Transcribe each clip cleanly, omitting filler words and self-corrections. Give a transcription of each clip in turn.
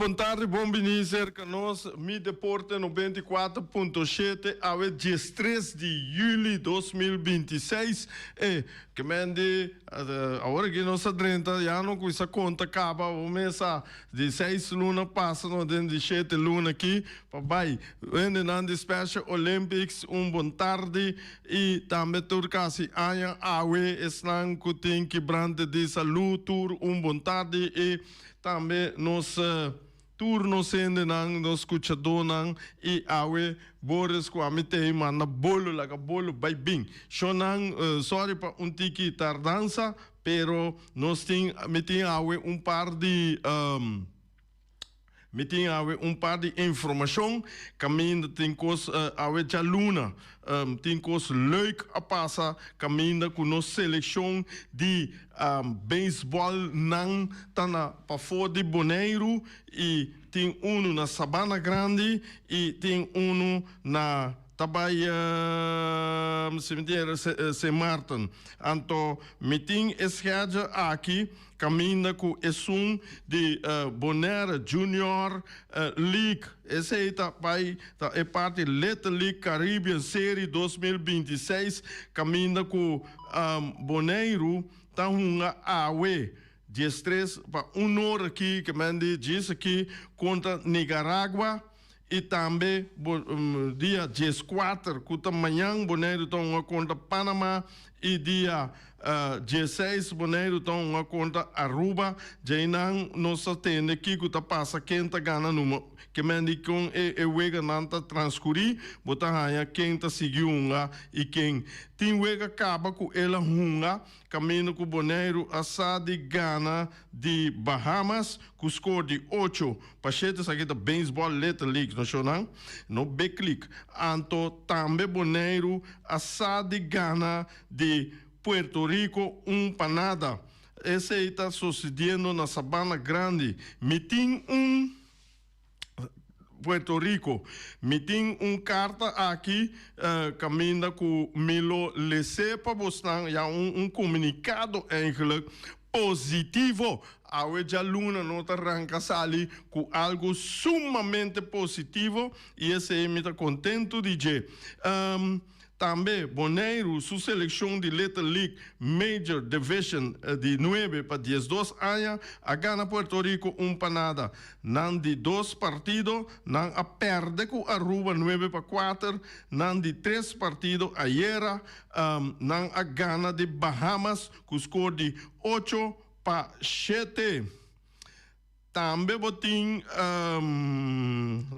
Bon tardi, bon bini cerca nos Mi Deporte 94.7 awe 13 di juli 2026. E, ke men di, awor aki nos a drenta ya no cuminsa conta caba bo mesa di seis luna pasa no den di shete luna aki pa bay. Hendenan di Special Olympics un bon tardi y tambe tur casi aña awe esnan cu tin kibrante di salud tur un bon tardi y tambe nos tur nos hendenan, nos scuchadonan y awe Boris cu ami tey manda bolo laga bolo bay bin. Shonnan sorry pa un tiki tardansa pero nos tin mi tin awe un par di. Mi tin awe un par di informashon kaminda tin kos awe djaluna tin kos leuk a pasa kaminda ku nos selekshon di beisbòl nan ta na pafó di Boneiru i tin unu na Sabana Grandi i tin unu na ta bai si mi tin Sint Maarten anto mi tin e schedule aki. Caminda cu esun di Bonaire Junior League. Esey ta bay ta e parti Little League Caribbean Serie 2026 caminda cu Boneiru ta hunga awe 13 pa un ora aki ke men di djis aki contra Nicaragua. I tambe dia 14 ku ta mañan Boneiru ta hunga kontra Panama i dia 16 Boneiru ta hunga kontra Aruba. Djeinan nos ta tende kiko ta pasa, ken ta gana numa. Ke men di kon e weganan ta transkurí, bo ta haña ken ta sigui hunga i ken tin wega kaba ku el a hunga. Kaminda ku Boneiru a sa di gana di Bahamas ku skor di 8-7, esaki ta Baseball Little League no shownan, no Big League. Anto tambe Boneiru a sa di gana di Puerto Rico 1-0. Esei ta sosediendo na Sabana Grandi. Mi tin un. Puerto Rico. Mi tin un karta aki kaminda ku mi lo les'é pa bosnan, ya un un komunikado eigenlijk positivo. Awe djaluna no ta ranka sali ku algu sumamente positivo i esei mi ta kontentu di dje. Tambe Boneiru su selekshon di Little League Major Division di nuebe pa 12 aña a gana Puerto Rico 1-0. Nan di dos partido nan a perde ku Aruba 9-4. Nan di tres partido ayera nan a gana di Bahamas ku skor di 8-7. Tambe bo tin,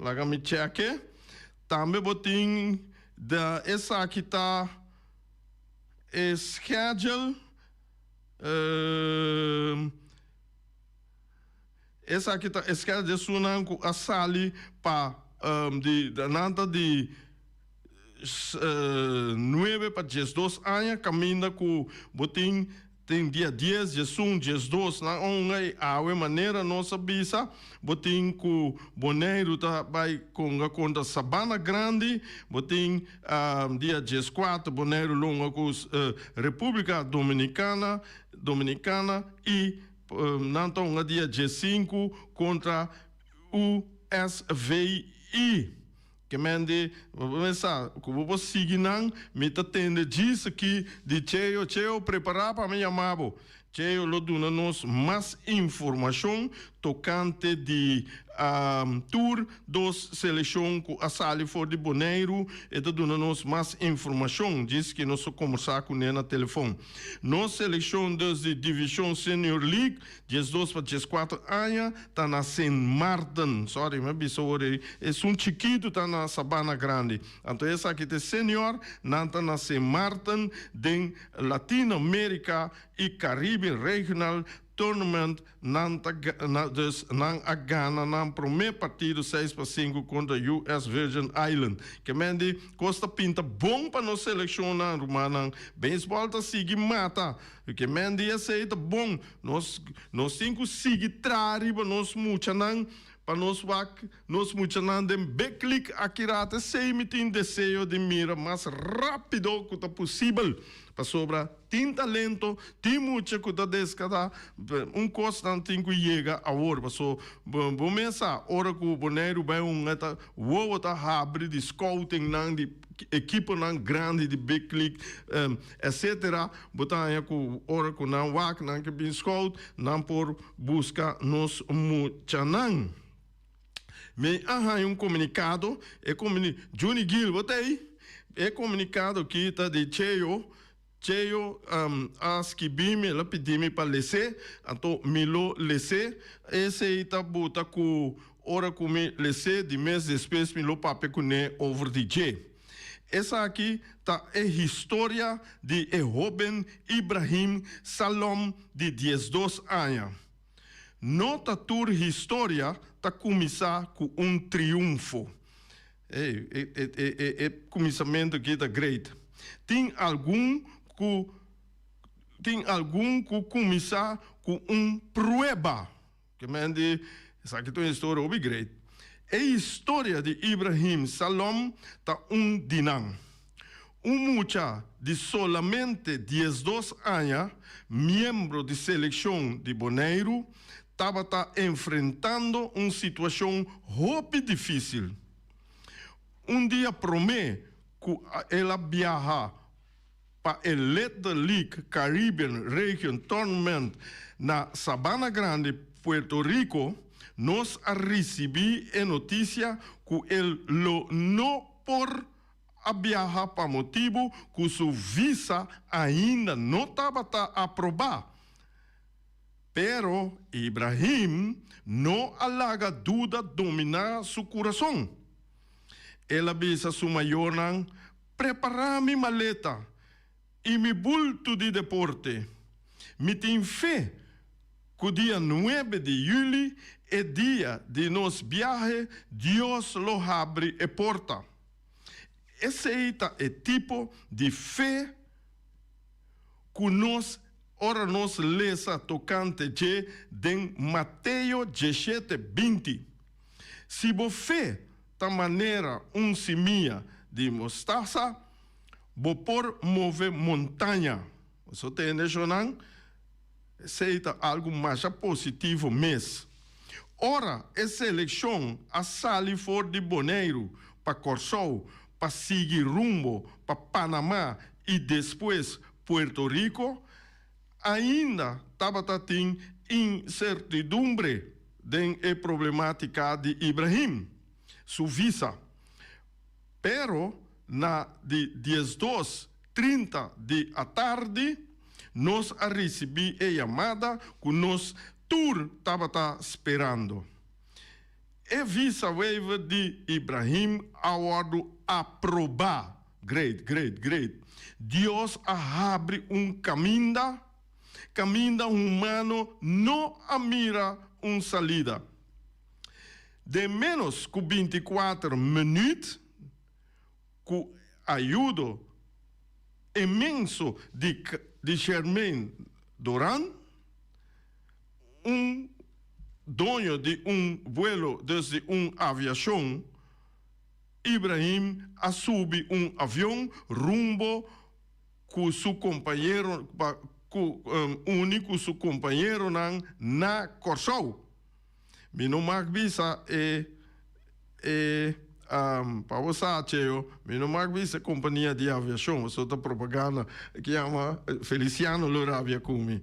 laga mi cheke, tambe bo tin de esaki ta e schedule, esaki ta e schedule di esunnan ku a sali pa di nan ta di 9 pa 12 aña kaminda ku bo tin Tin dia 10, 11, 12 nan onga i awe manera nos a bisa bo tin ku Boneiru ta bai konga kontra Sabana Grandi, bo tin dia 14 Boneiru lo hunga ku Republika Dominikana Dominikana i nan ta hunga dia 15 kontra USVI. Ke men di, Bo por pensa ku bo por sigui nan? Mi ta tende djis aki di Cheo. Cheo, prepará pa mi yama bo. Cheo lo duna nos mas informashon tokante di tur dos selekshon ku a sali for di Boneiru. E ta duna nos mas informashon djis ki nos a kombersá kuné na telefon. Nos selekshon dus di Divishon Senior League 12 pa 14 aña ta na Sint Maarten. Sorry, mi a bisa ora ei. Esun chikitu ta na Sabana Grandi. Anto esaki ta e senior, nan ta na Sint Maarten den Latino America y Caribbean Regional Tournament. Nan ta dus nan a gana nan prome partido 6-5 kontra US Virgin Island. Ke men di kos ta pinta bon pa nos selekshonnan, rumannan. Beisbòl ta sigui mata. Ke men di esei ta bon. Nos nos tin ku sigui traha riba nos muchanan pa nos wak nos muchanan den big league aki rato. Esei mi tin deseo di mira mas rapido ku ta posibel. Pasobra tin talento, tin mucha ku ta deskatá, un kos nan tin ku yega awor. Paso bo mes sa ora ku Boneiru bai hunga ta wowo ta habri di scoutingnan di ekiponan grandi di big league etcetera. Bo ta haña ku ora ku nan wak nan ke bin scout nan por buska nos muchanan. Mi a haña un komunikado, e komuni, Juni Gil, bo ta ei? E komunikado ki ta di Cheo, Cheo a skibi mi, el a pidi mi pa les'é, anto mi lo les'é. Esei ta buta ku ora ku mi les'é, di mes despues mi lo papia kuné over di dje. Esaki ta e historia di e hóben Ibrahim Salom di 12 aña. No ta tur historia ta kuminsá ku un triunfo. Ey, e, e, e, e, e kuminsamentu aki ta great. Tin algun ku tin algun ku kuminsá ku un prueba. Ke men di, esaki ta un historia hopi great. E historia di Ibrahim Salom ta un di nan. Un mucha di solamente 12 aña, miembro di selekshon di Boneiru, tabata enfrentando un situashon hopi difísil. Un dia promé ku el a biaha pa e Little League Caribbean Region Tournament na Sabana Grande, Puerto Rico, nos a risibí e notisia ku el lo no por a biaha pa motibu ku su visa ainda no tabata aprobá. Pero Ibrahim no a laga duda dominá su kurason. El a bisa su mayornan, Prepará mi maleta i mi bultu di deporte. Mi tin fe ku dia nuebe di yüli, e dia di nos biahe, Dios lo habri e porta. Esei ta e tipo di fe ku nos ora nos lesa tokante dje den Mateo 17, 20. Si bo fe ta manera un simia di mostasa, bo por move montaña. Boso tende shonnan? Esei ta algu masha positivo mes. Ora e selekshon a sali for di Boneiru pa Kòrsou pa sigui rumbo pa Panamá i despues Puerto Rico, ainda tabata tin insertidumbre den e problemátika di Ibrahim su visa. Pero na di 12 30 di atardi nos a risibí e yamada ku nos tur tabata sperando. E visa waiver di Ibrahim a wòrdu aprobá. Great, great, great. Dios a habri un kaminda, kaminda humano no a mira un salida. Den ménos ku 24 minüt, ku ayudo inmenso di di Shermaine Doran, un doño di un vuelo dus di un aviashon, Ibrahim a subi un avion rumbo ku su kompañero pa ku uni ku su kompañeronan na Kòrsou. Mi no mag bisa e e pa bo sa Cheo, mi no mag bisa e kompania di aviashon pasobra ta propaganda ki yama Feliciano lo rabia ku mi.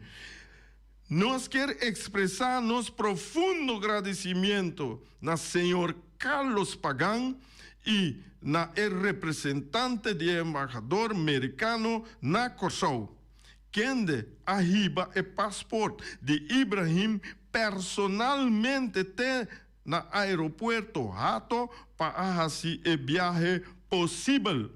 Nos kier ekspresá nos profundo gradisimiento na señor Carlos Pagan i na e representante di e embahador merikano na Kòrsou, kende a hiba e pasport di Ibrahim personalmente te na aeropuerto Hato pa a hasi e biahe posibel.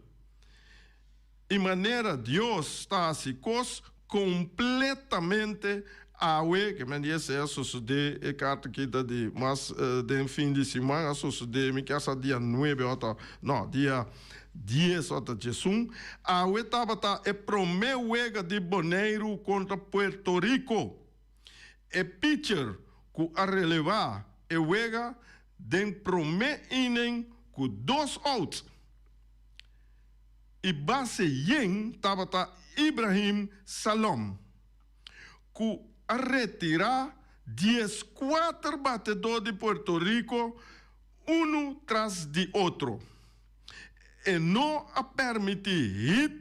I manera Dios ta hasi kos kompletamente awe, ke men di esei a sosodé, e karta aki ta di mas den fin di siman a sosodé, mi kier sa dia nuebe òf no, dia 10 òf ta 11, awe tabata e promé wega di Boneiru kontra Puerto Rico. E pitcher ku a relevá e wega den promé inning ku dos outs. i base yen tabata Ibrahim Salom, ku a retirá 14 batedó di Puerto Rico unu tras di otro. E no a permití hit,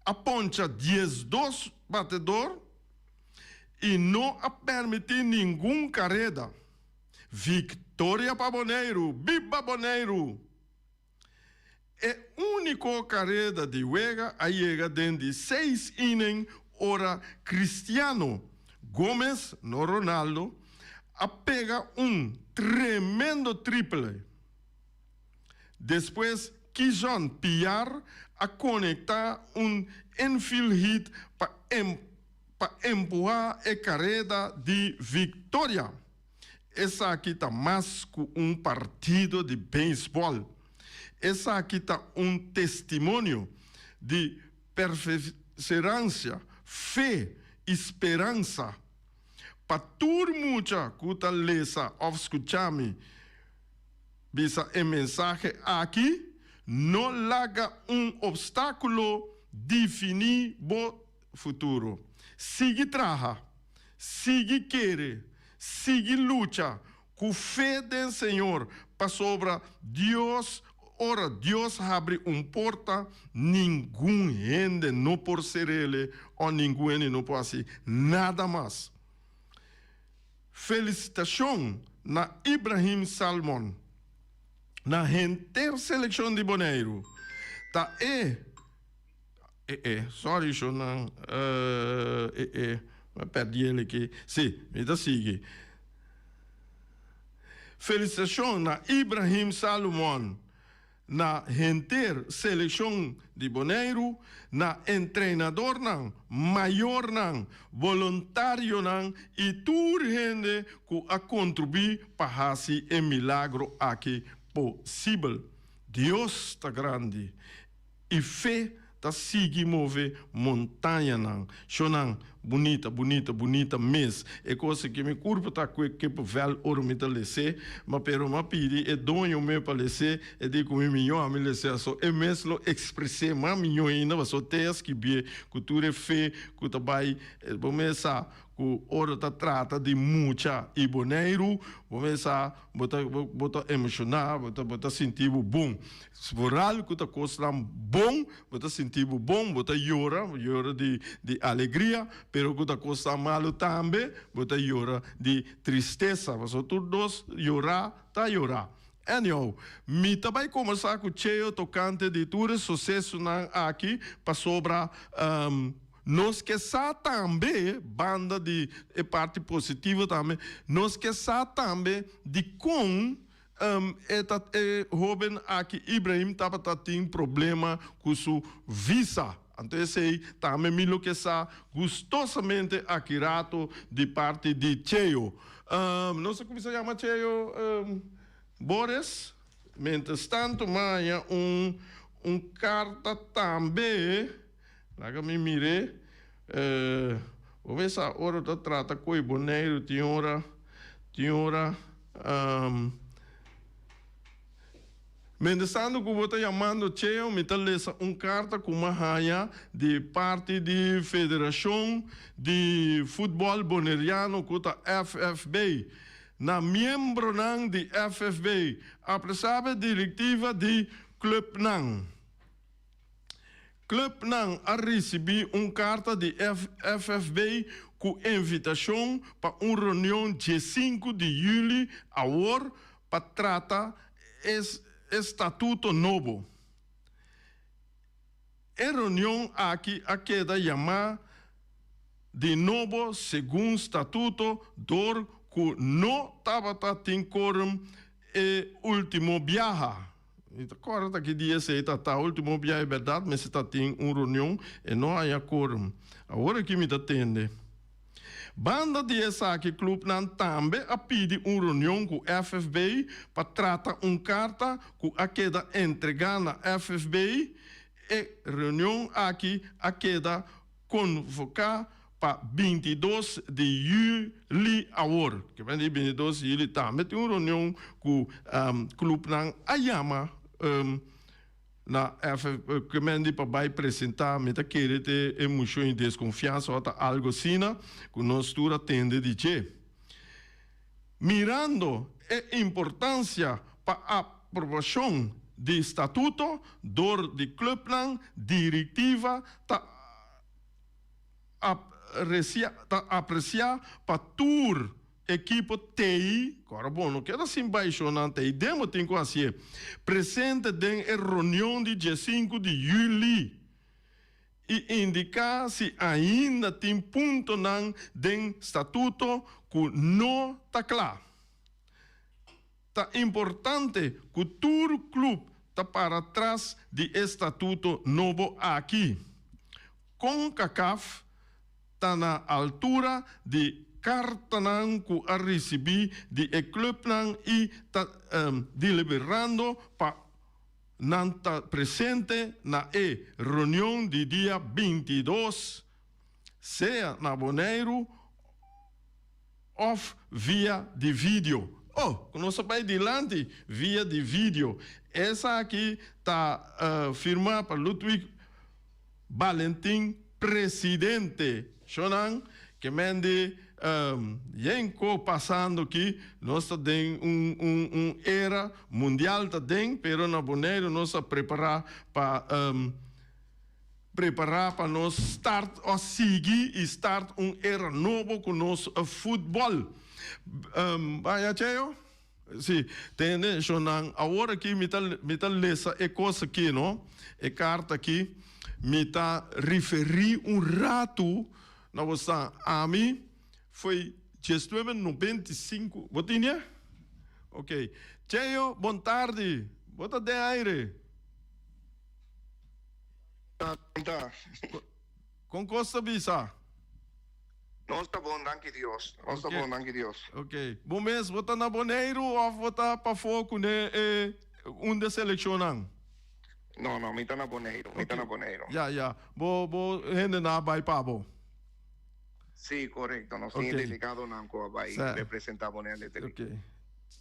a poncha 12 batedor i no a permití ningun kareda. Viktoria pa Boneiru! Biba Boneiru! E úniko kareda di wega a yega den di seis inning ora Cristiano Gomez, no Ronaldo, a pega un tremendo triple. Despues Kishon Piar a konektá un infield hit pa pa empuhá e kareda di viktoria. Esaki ta mas ku un partido di beisbòl. Esaki ta un testimonio di perseveransia, fe i speransa. Pa tur mucha ku ta lesa òf skucha mi bisa e mensahe aki, no laga un opstákulo definí bo futuro. Sigui traha, sigui kere, sigui lucha ku fe den Señor, pasobra Dios, ora Dios habri un porta, ningun hende no por ser'ele o ningun hende no por hasi nada mas. Felisitashon na Ibrahim Salmon, na henter selekshon di Boneiru. Ta e. E e, sorry shownan, e e, mi a perdi el aki. Si, mi ta sigui. Felicitacion na Ibrahim Salomon, na henter seleccion di Boneiru, na entrenadornan, mayornan, boluntarionan y tur hende cu a contribui pa haci e milagro aki posibel. Dios ta grandi. I fe ta sigui move montañanan. Shownan, bunita, bunita, bunita mes. E kos aki mi kurpa ta kue kippenvel ora mi ta les'é, ma pero m'a pidi e doño me pa les'é, e di ku mi miñó ami les'é aso e mes lo ekspres'é mas miñó ainda pasobra te a skibié ku tur e fe ku ta bai. Bo mes sa ku ora ta trata di mucha i Boneiru, bo mes sa bo ta bo ta emoshoná, bo ta bo ta sinti bo bon. Vooral ku ta kosnan bon, bo ta sinti bo bon, bo ta yora, yora di di alegria, pero ku ta kosnan malu tambe, bo ta yora di tristesa, pasobra tur dos yorá ta yorá. Anyhow, mi ta bai kombersá ku Cheo tokante di tur e susesonan aki, pasobra nos ke sa tambe, banda di e parti positivo tambe, nos ke sa tambe dikon E ta e hoben aki Ibrahim tabata tin problema ku su visa. Anto esei tambe mi lo ke sa gustosamente aki rato di parti di Cheo. Nos a kuminsá yama Cheo Boris. Mientras tanto mi a haña un un karta tambe. Laga mi mir'é. Bo mesa ora ta trata koe Boneiru tin ora tin ora. Mientrastando ku bo ta yamando Cheo, mi ta lesa un karta ku m'a haña di parti di Federashon di Futbòl Boneriano ku ta FFB. Na miembronan di FFB, apresabel direktiva di klupnan. Clubnan a ricibi un carta di FFB cu invitacion pa un reunion dje sinku di juli awor pa trata e statuto nobo. E reunion aki a keda yama di nobo segun statuto dor cu no tabata tin quorum e ultimo biaha. Mi ta kòrda ta ki dia esei ta ta ultimo biaha e bèrdat mester ta tin un reunion e no haña quorum. Awor aki mi ta tende. Banda di esaki clubnan tambe a pidi un reunion ku FFB pa trata un karta ku a keda entregá na FFB. E reunion aki a keda konvoká pa 22 di yüli awor. Ke men di 22 di yüli tambe tin un reunion ku klupnan a yama. na F ke men di pa bai presentá mi ta kere te e moshon di deskonfiansa òf ta algu asina ku nos tur a tende di dje. Mirando e importansia pa aprobashon di statuto dor di klupnan, direktiva ta ta apresiá pa tur ekipo tei, kòrda bon, no keda sin baishonnan tei, den bo tin ku hasié, presente den e reunion di diesinku di yüli i indiká si ainda tin puntonan den statuto ku no ta kla. Ta importante ku tur klup ta para tras di e statuto nobo aki. Concacaf ta na altura di kartanan ku a risibí di e klupnan i ta deliberando pa nan ta presente na e reunion di dia 22, sea na Boneiru òf via di video. Oh, ku nos a bai dilanti via di video. Esaki ta firmá pa Ludwig Balentin, presidente. Shonnan, ke men di yen ko pasando aki, nos ta den un un un era mundial ta den, pero na Boneiru nos a prepará pa Prepará pa nos start o sigui i start un era nobo ku nos futbòl. Baya Cheo? Si, tende shonnan, awor aki mi ta mi ta lesa e kos aki no, e karta aki, mi ta referí un ratu na bosan. Ami foi diesnuebe 95, bo tin e? Ok. Cheo, bon tardi, bo ta den aire. Ta. Kon kos ta bisa? Nos ta bon, danki Dios. Nos ta bon, danki Dios. Ok. Bo mes, bo ta na Boneiru òf bo ta pafó kuné e un de selekshonnan? No, no, mi ta na Boneiru. Mi ta na Boneiru. Ya, ya. Bo, bo hendenan a bai pa bo? Sí, korekto. Nos tin e delegadonan ku a bai representá Boneiru. Ok.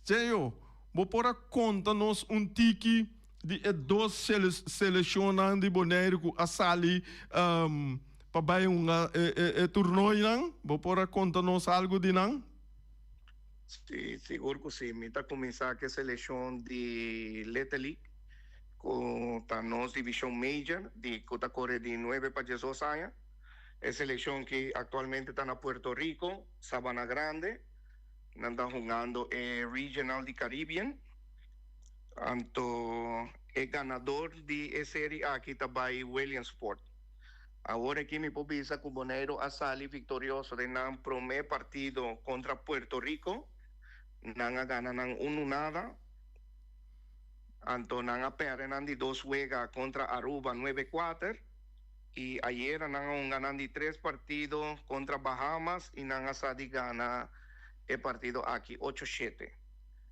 Cheo, bo por a konta nos un tiki Di e dos seleshonnan di Boneiru ku a sali pa bai hunga e turnoinan, bo por a konta nos algu di nan? Si, sigur ku si. Mi ta kuminsá ku e seleshon di Little League, ku ta nos divishon major di ku ta kore di nuebe pa diesdos aña. E seleshon ki aktualmente ta na Puerto Rico, Sabana Grande. Nan ta hungando e Regional di Caribbean. Anto e ganador di e seri aki ta bai Williamsport. Awor aki mi por bisa ku Boneiru a sali viktorioso den nan promé partido kontra Puerto Rico. Nan a gana nan unu nada. Anto nan a pèrdè nan di dos wega kontra Aruba nuebe kuater. I ayera nan a hunga nan di tres partido kontra Bahamas i nan a sa di gana e partido aki ocho shete.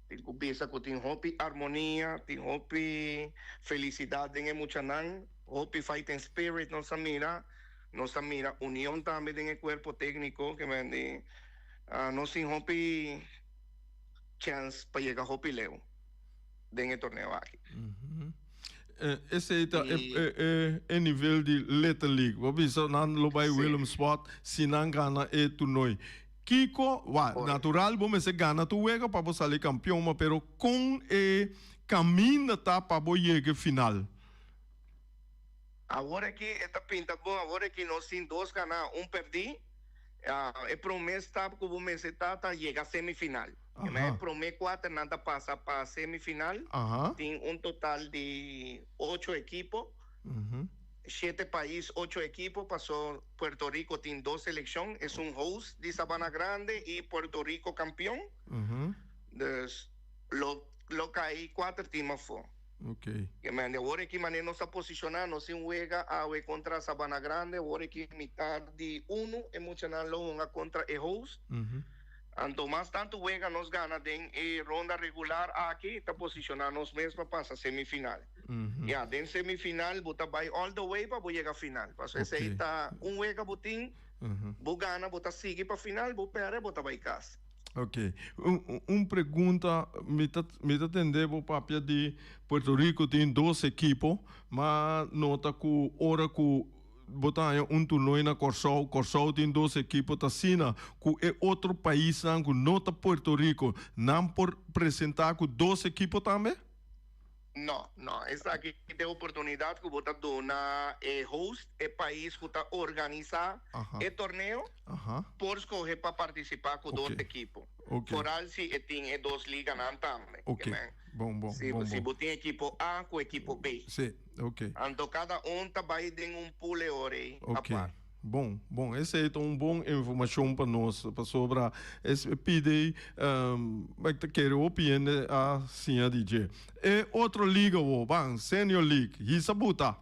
Tin ku bisa ku tin hopi armonia, tin hopi felisidat den e muchanan, hopi fighting spirit nos a mira. Nos a mira union tambe den e kuerpo tékniko, ke men di nos tin hopi chèns pa yega hopi leu den e torneo aki. Esei ta e nivel di Little League. Bo bisa nan lo bai Willemsport si nan gana e torneo. Kiko, wa, natural bo mester gana tur wega pa bo sali kampion, ma pero kon e kaminda ta pa bo yega e final? Awor aki e ta pinta bon, awor aki nos tin dos ganá, un pèrdí. E promé stap ku bo mester ta ta yega semifinal. E promé kuaternan ta pasa pa semifinal. Tin un total di ocho ekipo. Shete pais, ocho ekipo, paso Puerto Rico tin dos selekshon, esun host di Sabana Grande i Puerto Rico kampion. Dus lo lo kai kuater tim afó. Ke mende awor aki manera nos ta posishoná, nos tin wega awe kontra Sabana Grande, awor aki mitar di unu e muchanan lo hunga kontra e host. Anto mas tantu wega nos gana den e ronda regular aki ta posishoná nos mes pa pasa semifinal. Ya, den semifinal bo ta bai all the way pa bo yega final. Pasobra esei ta un wega bo tin, bo gana bo ta sigui pa final, bo pèrdè bo ta bai kas. Ok. Un pregunta, mi ta mi ta tende bo papia di Puerto Rico tin dos ekipo, ma nota ku ora ku bo ta haña un toernooi na Kòrsou, Kòrsou tin dos ekipo, ta asina ku e otro paisnan ku no ta Puerto Rico, nan por presentá ku dos ekipo tambe? No, no. Esaki ta e oportunidat ku bo ta duna e host, e pais ku ta organisá e torneo, por skohe pa partisipá ku dos ekipo. Foral si e tin e dos liganan tambe. Si bo tin ekipo A ku ekipo B. Anto kada un ta bai den un pool e ora ei apart. Bon, bon, esei ta un bon informashon pa nos, pasobra es pidi bai ta kere hopi hende a siña di dje. E otro liga wo, ban, Senior League, hisa buta.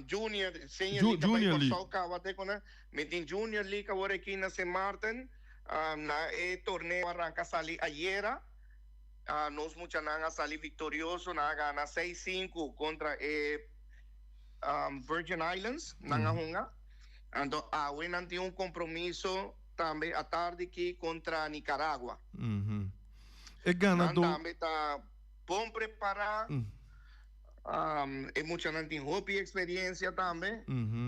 Junior, Senior League ta bai Kòrsou kaba te ku nan. Mi tin Junior League awor aki na Sint Maarten, na e torneo a ranka sali ayera, nos muchanan a sali viktorioso, nan a gana seis sinku kontra e. Virgin Islands nan a hunga. Anto awe nan tin un compromiso tambe atardi aki contra Nicaragua. E ganador. Nan tambe ta bon prepara. E muchanan tin hopi experiencia tambe.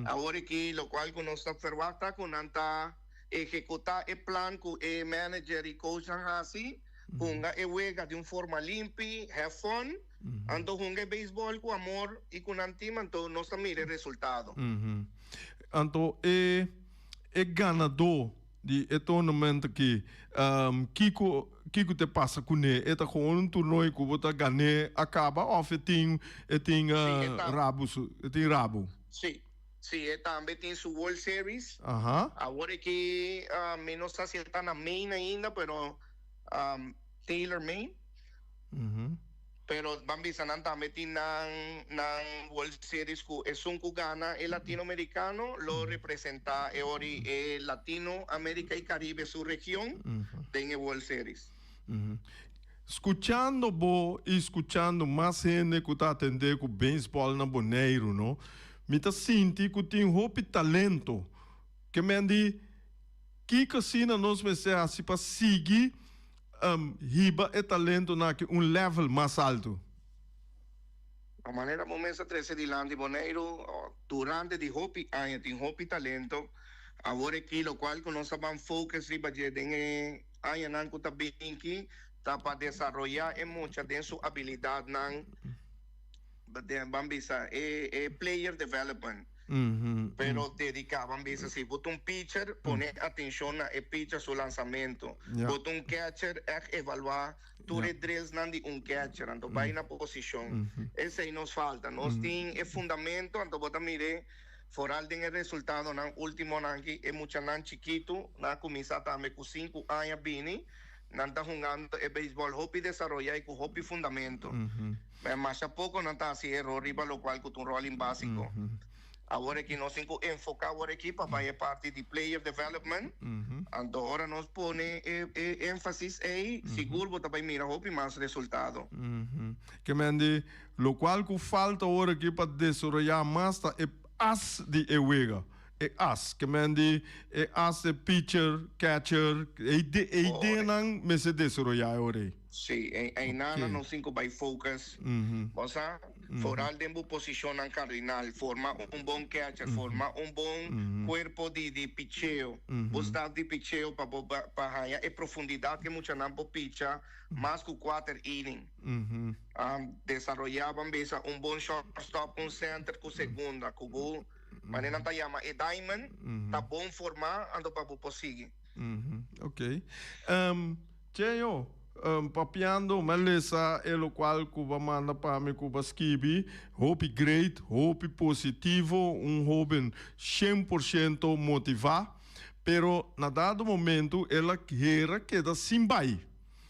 Awor aki locual cu nos ta verwacht ta cu nan ta ehecuta e plan cu e manager y coachnan haci. Hunga e wega di un forma limpi, have fun. Anto hunga e beisbòl ku amor i ku nan tim, anto nos ta mira e resultado. Anto e e ganadó di e tournament aki, kiko kiko te pasa kuné? E ta gewoon un toernooi ku bo ta gan'é a kaba òf e tin e tin Sí, e ta. rabu su e tin rabu? Sí, sí, e tambe tin su World Series. Awor aki mi no sa si e ta na Maine ainda, pero Taylor Maine. Pero ban bisa nan tambe tin nan nan World Series cu esun cu gana e Latino Americano lo representa e ori e Latino America y Caribe su region den e World Series. Scuchando bo y scuchando mas hende cu ta atende cu baseball na Boneiru no, mi ta sinti cu tin hopi talento. Ke men di kiko asina nos mester haci pa sigui Hiba e talentonan aki un level mas altu. Na manera bo mes a trece dilanti Boneiru durante di hopi aña tin hopi talento. Awor aki locual cu nos ta ban focus riba dje den e añanan cu ta binki ta pa desaroya e mucha den su abilidadnan, ban bisa e player development. Pero dedica, ban bisa si bo ta un pitcher, pone atencion na e pitcher su lansamento. Bo ta un catcher, echt evalua tur e drillsnan di un catcher, anto bay na posicion. Esey nos falta. Nos tin e fundamento, anto bo ta mire foral den e resultadonan ultimonan aki, e muchanan chikitu nan a cuminsa tambe cu sinku aña bini, nan ta hungando e beisbol hopi desaroya y cu hopi fundamento. Masha poco nan ta haci eror riba locual cu ta un rolling basico. Awor aki nos tin cu enfoca awor aki pa bay e parti di player development. Anto ora nos pone e enfasis ey, sigur bo ta bay mira hopi mas resultado. Ke men di, locual cu falta awor aki pa desaroya mas ta e as di e wega. E as, ke men di e as e pitcher, catcher, e ideanan mester desaroya e ora ey. Sí, einan nan nos tin ku bai focus. Bo sa, foral den bo posishonnan kardinal, forma un bon catcher, forma un bon kuerpo di di picheo, bo staf di picheo pa bo pa haña e profundidat ku e muchanan por picha mas ku kuater inning. Desaroyá ban bisa un bon shortstop, un center ku segunda, ku bo manera nan ta yama e diamond, ta bon formá anto pa bo por sigui. Ok. Cheyo, papiando mi a lesa e locual cu bo a manda pa mi cu bo a skibi, hopi great, hopi positivo, un hoben 100% motiva, pero na dado momento el a hera keda sin bay.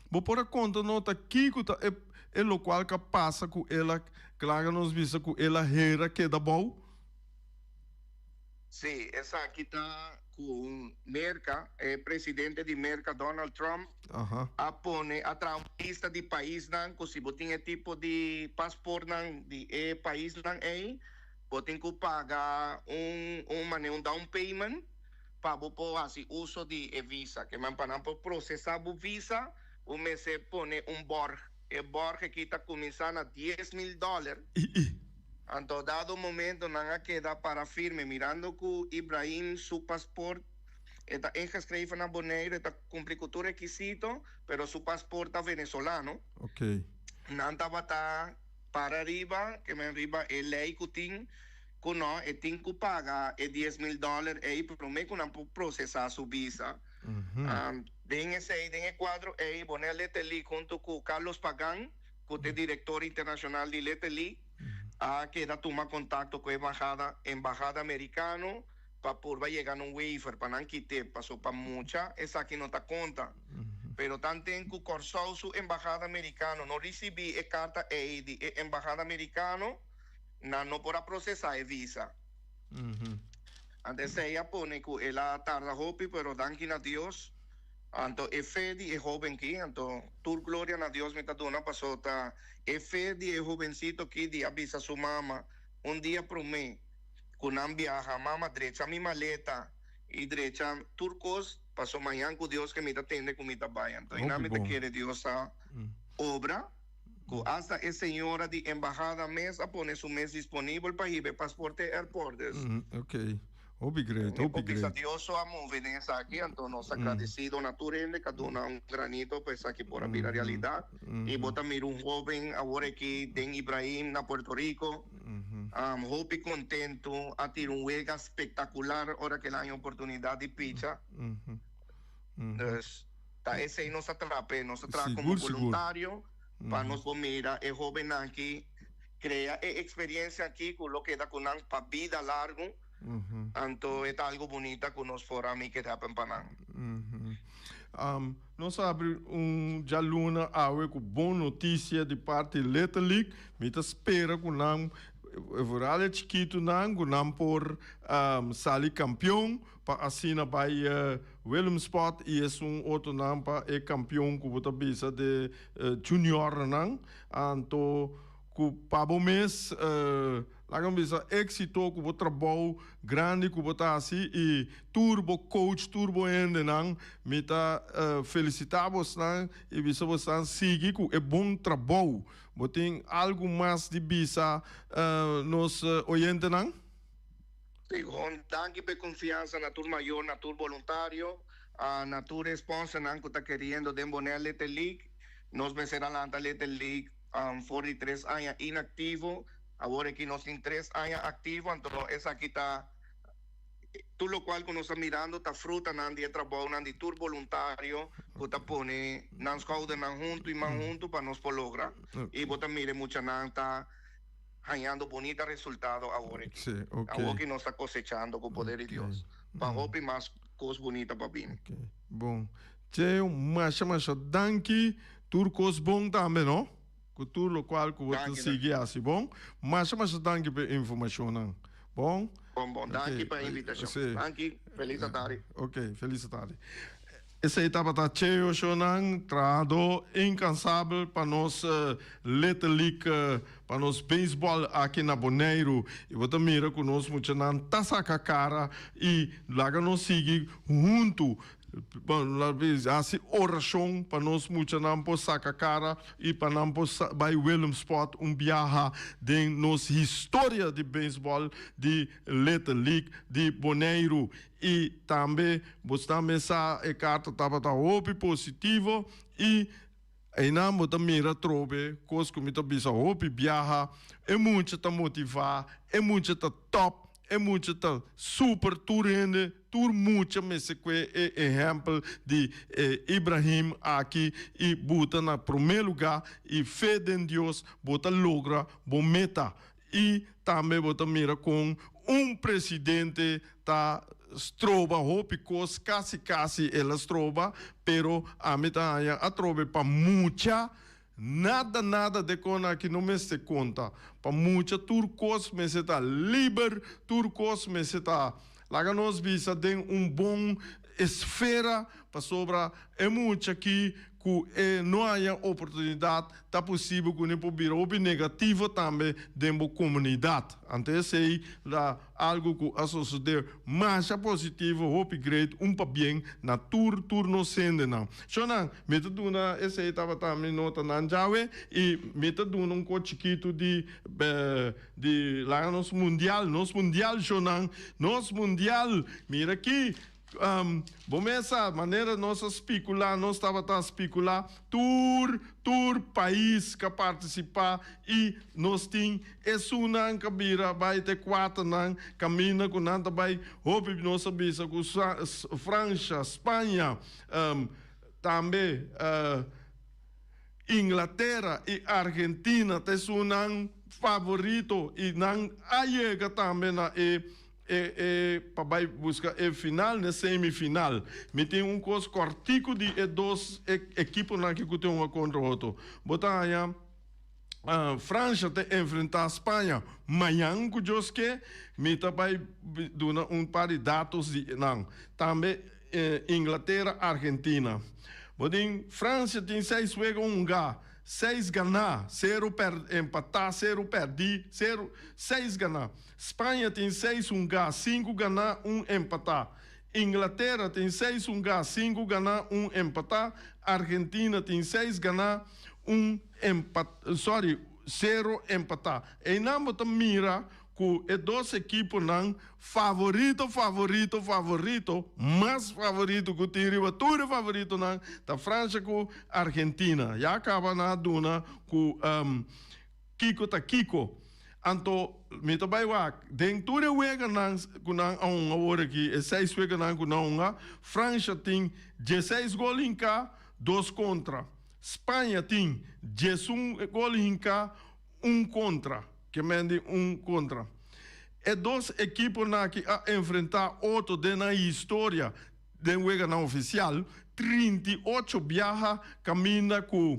Bo por a conta no ta kico ta e e locual cu a pasa cu el a klaga nos bisa cu el a hera keda bou? Sí, esaki ta ku Merka, e presidente di Merka Donald Trump a pone a traha un lista di paisnan ku si bo tin e tipo di pasportnan di e paisnan ei bo tin ku paga un un manera un down payment. pa bo por hasi uso di e visa. Ke men pa nan por prosesá bo visa, bo mester pone un bòrg. E bòrg aki ta kuminsá na 10,000 dòler. Anto dado momento nan a keda para firme mirando ku Ibrahim su pasport e ta ingeschreven na Boneiru, e ta kumpli ku tur rekisito, pero su pasport ta venezolano. Nan tabata para riba, ke men riba e lei ku tin. Ku no, e tin ku paga e 10,000 dòler ei promé ku nan por prosesá su visa. Den esei, den e kuadro ei, Bonaire Little League huntu ku Carlos Pagan, ku ta e direktor internashonal di Little League, a keda tuma kontakto ku e embahada, embahada merikano pa purba yega na un waiver pa nan kit'é, paso pa mucha esaki no ta konta. Pero tanten ku Kòrsou su embahada merikano no risibí e karta ei di e embahada merikano, nan no por a procesa e visa. Anto esey a pone cu el a tarda hopi, pero danki na Dios, anto e fe di e hoben ki, anto tur gloria na Dios mi ta duna paso ta e fe di e hobencito ki di a bisa su mama un dia prome cu nan biaha, mama drecha mi maleta y drecha tur cos paso mañan cu Dios ke mi ta tende cu mi ta bay, anto y nan mi ta kere Dios a obra. Ku asta e señora di embahada mes a pone su mes disponibel pa hiba e pasporte e airport. Dus. Ok. Hopi great, hopi great. Bisa Dios so a move den esaki, anto nos ta gradesido na tur hende ku a duna un granito pa esaki por a bira realidat. I bo ta mira un hoben awor aki den Ibrahim na Puerto Rico, hopi kontentu, a tira un wega spektakular ora ku el a haña oportunidat di picha. Dus. Ta esei nos a traha p'e. Nos a traha komo boluntario pa nos por mira e hóbennan aki krea e eksperensia aki ku lo keda ku nan pa bida largu. Anto e ta algu bunita ku nos por a make it happen pa nan. Nos a habri un djaluna awe ku bon notisia di parti Little League. Mi ta spera ku nan, vooral e chikitunan, ku nan por sali kampion. Pa asina bai Willemspot y esun otronan pa e campeon cu bo ta bisa de juniornan. Anto cu pa bo mes laga mi bisa exito cu bo trabou grandi cu bo ta haci y tur bo coach tur bo hendenan mi ta felicita bosnan y bisa bosnan sigui cu e bon trabou. Bo tin algo mas di bisa nos oyentenan? Sigon, danki pa e konfiansa na tur mayor, na tur boluntario, na tur e sponsornan ku ta keriendo den Bonaire Little League. Nos mester a lanta Little League for di tres aña inaktivo. Awor aki nos tin tres aña aktivo, anto esaki ta tur lokual ku nos ta mirando ta frutanan di e trabounan di tur boluntario ku ta pone nan skoudernan huntu i man huntu pa nos por logra. I bo ta mira e muchanan ta. Hañando bunita resultado awor aki. Sí, ok. Awor ki nos ta cosechando cu poder di Dios. Pa hopi mas cos bunita pa bini. Ok, bon. Cheo, masha masha danki. Tur cos bon tambe, no? Cu tur locual cu bo ta sigui haci, bon? Masha masha danki pa e informacionnan. Bon? Bon, bon. Danki pa e invitacion. Sí. Danki. Feliz atardi. Ok, feliz atardi. Esei tabata Cheo Shonan, trahadó inkansabel pa nos Little League, pa nos beisbòl aki na Boneiru. I bo ta mira ku nos muchanan ta saka kara i laga nos sigui huntu hasi orashon pa nos muchanan por saka kara i pa nan por bai Willemsport un biaha den nos historia di beisbòl di Little League di Boneiru. I tambe bo ta mesa e karta tabata hopi positivo i einan bo ta mira atrobe kos ku mi ta bisa hopi biaha, e mucha ta motivá, e mucha ta top, e mucha ta super, tur hende, tur mucha mester kue e ehèmpel di e Ibrahim aki i buta na promé lugá i fe den Dios bo ta logra bo meta. I tambe bo ta mira kon un presidente ta stroba hopi kos, kasi kasi el a stroba, pero ami ta haña atrobe pa mucha nada nada de kon aki no mester konta. Pa mucha tur kos mester ta liber, tur kos mester ta laga nos bisa den un bon esfera. pasobra e mucha aki ku e no haña oportunidat ta posibel ku nan por bira hopi negativo tambe den bo komunidat. Anto esei ta algu ku a sosodé masha positivo, hopi great, un pabien na tur tur nos hendenan. Shonnan, mi ta duna esei tabata mi notanan djawe i mi ta duna un kos chikitu di di laga nos mundial, nos mundial shonnan, nos mundial, mira aki. Bo mes sa, manera nos a spikulá, nos tabata spikulá, tur, tur pais ka partisipá i nos tin esunnan ka bira bai te kuaternan kaminda ku nan ta bai. Hopi nos a bisa ku Fransha, Spaña, tambe Inglatera i Argentina ta esunnan favorito i nan a yega tambe na e E e pa bai buska e final n'e semifinal. Mi tin un kos kòrtiku di e dos e ekiponan aki ku tin hunga kontra otro. Bo ta haña Fransha ta enfrentá Spaña mañan ku Dios ke. Mi ta bai duna un par di datos di nan. Tambe Inglatera Argentina. Bo tin Francia tin seis wega hungá. Seis ganá, sero per empatá, sero pèrdí, sero, seis ganá. Spaña tin seis hungá, sinku ganá, un empatá. Inglatera tin seis hungá, sinku ganá, un empatá. Argentina tin seis ganá, un empat, sorry, sero empatá. Einan bo ta mira ku e dos ekiponan favorito, favorito, favorito, mas favorito ku tin riba tur e favoritonan ta Francia ku Argentina. Ya kaba nan a duna ku kiko ta kiko. Anto mi ta bai wak den tur e weganan ku nan a hunga awor aki, e seis weganan ku nan a hunga, Francia tin dieseis gol hinká, dos kontra. Spaña tin diesun gol hinká, un kontra. Ke men di un kontra. E dos ekiponan aki a enfrentá otro den nan historia den weganan ofisial 38 biaha kaminda ku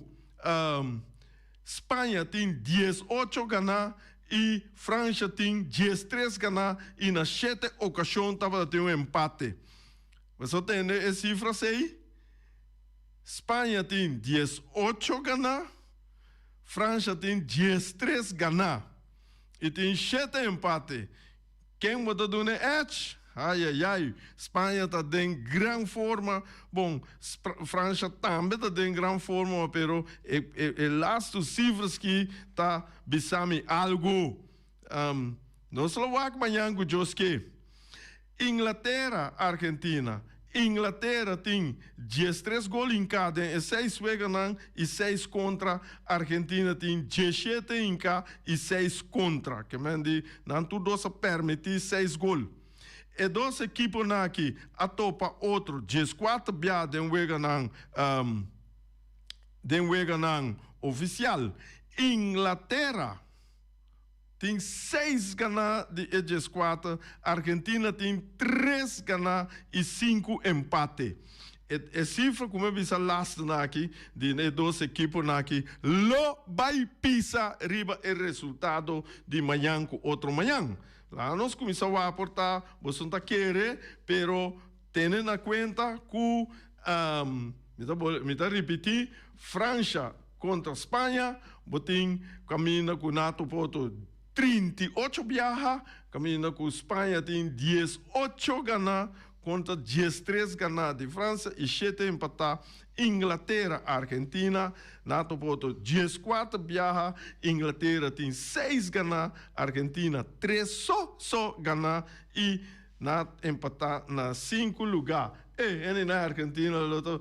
Spaña tin 18 ganá i Fransha tin 13 ganá i na shete okashon tabata tin un empate. Boso tende e sifras ei? Spaña tin 18 ganá. Fransha tin 13 ganá i tin shete empate. Ken bo ta duna e edge? Ayayay, Spaña ta den gran forma. Bon, Fransha tambe ta den gran forma, pero e e lastu sifras ki ta bisa mi algu. Nos lo wak mañan ku Dios ke. Inglatera, Argentina. Inglatera tin 13 gol hinká den e seis weganan i seis kontra. Argentina tin 17 hinká i seis kontra. Ke men di nan tur dos a permití seis gol. E dos ekiponan aki a topa otro 14 bia den weganan den weganan ofisial. Inglatera. Tin seis ganá di e 14, Argentina tin tres ganá i sinku empate. E e sifra ku mi a bisa lasternan aki di e dos ekiponan aki lo bai pisa riba e resultado di mañan ku otro mañan. Laga nos kuminsá wak por ta boso no ta kere, pero tene na kuenta ku mi ta mi ta ripití, Fransha Kontra Spaña bo tin kaminda ku Nato Porto 38 biaha, kaminda ku Spaña tin 18 ganá kontra 13 ganá di Fransia i shete empatá. Inglatera, Argentina, Nato Porto 14 biaha, Inglatera tin seis ganá, Argentina tres so so ganá i Na empatá na sinku lugá. E hende na Argentina lo ta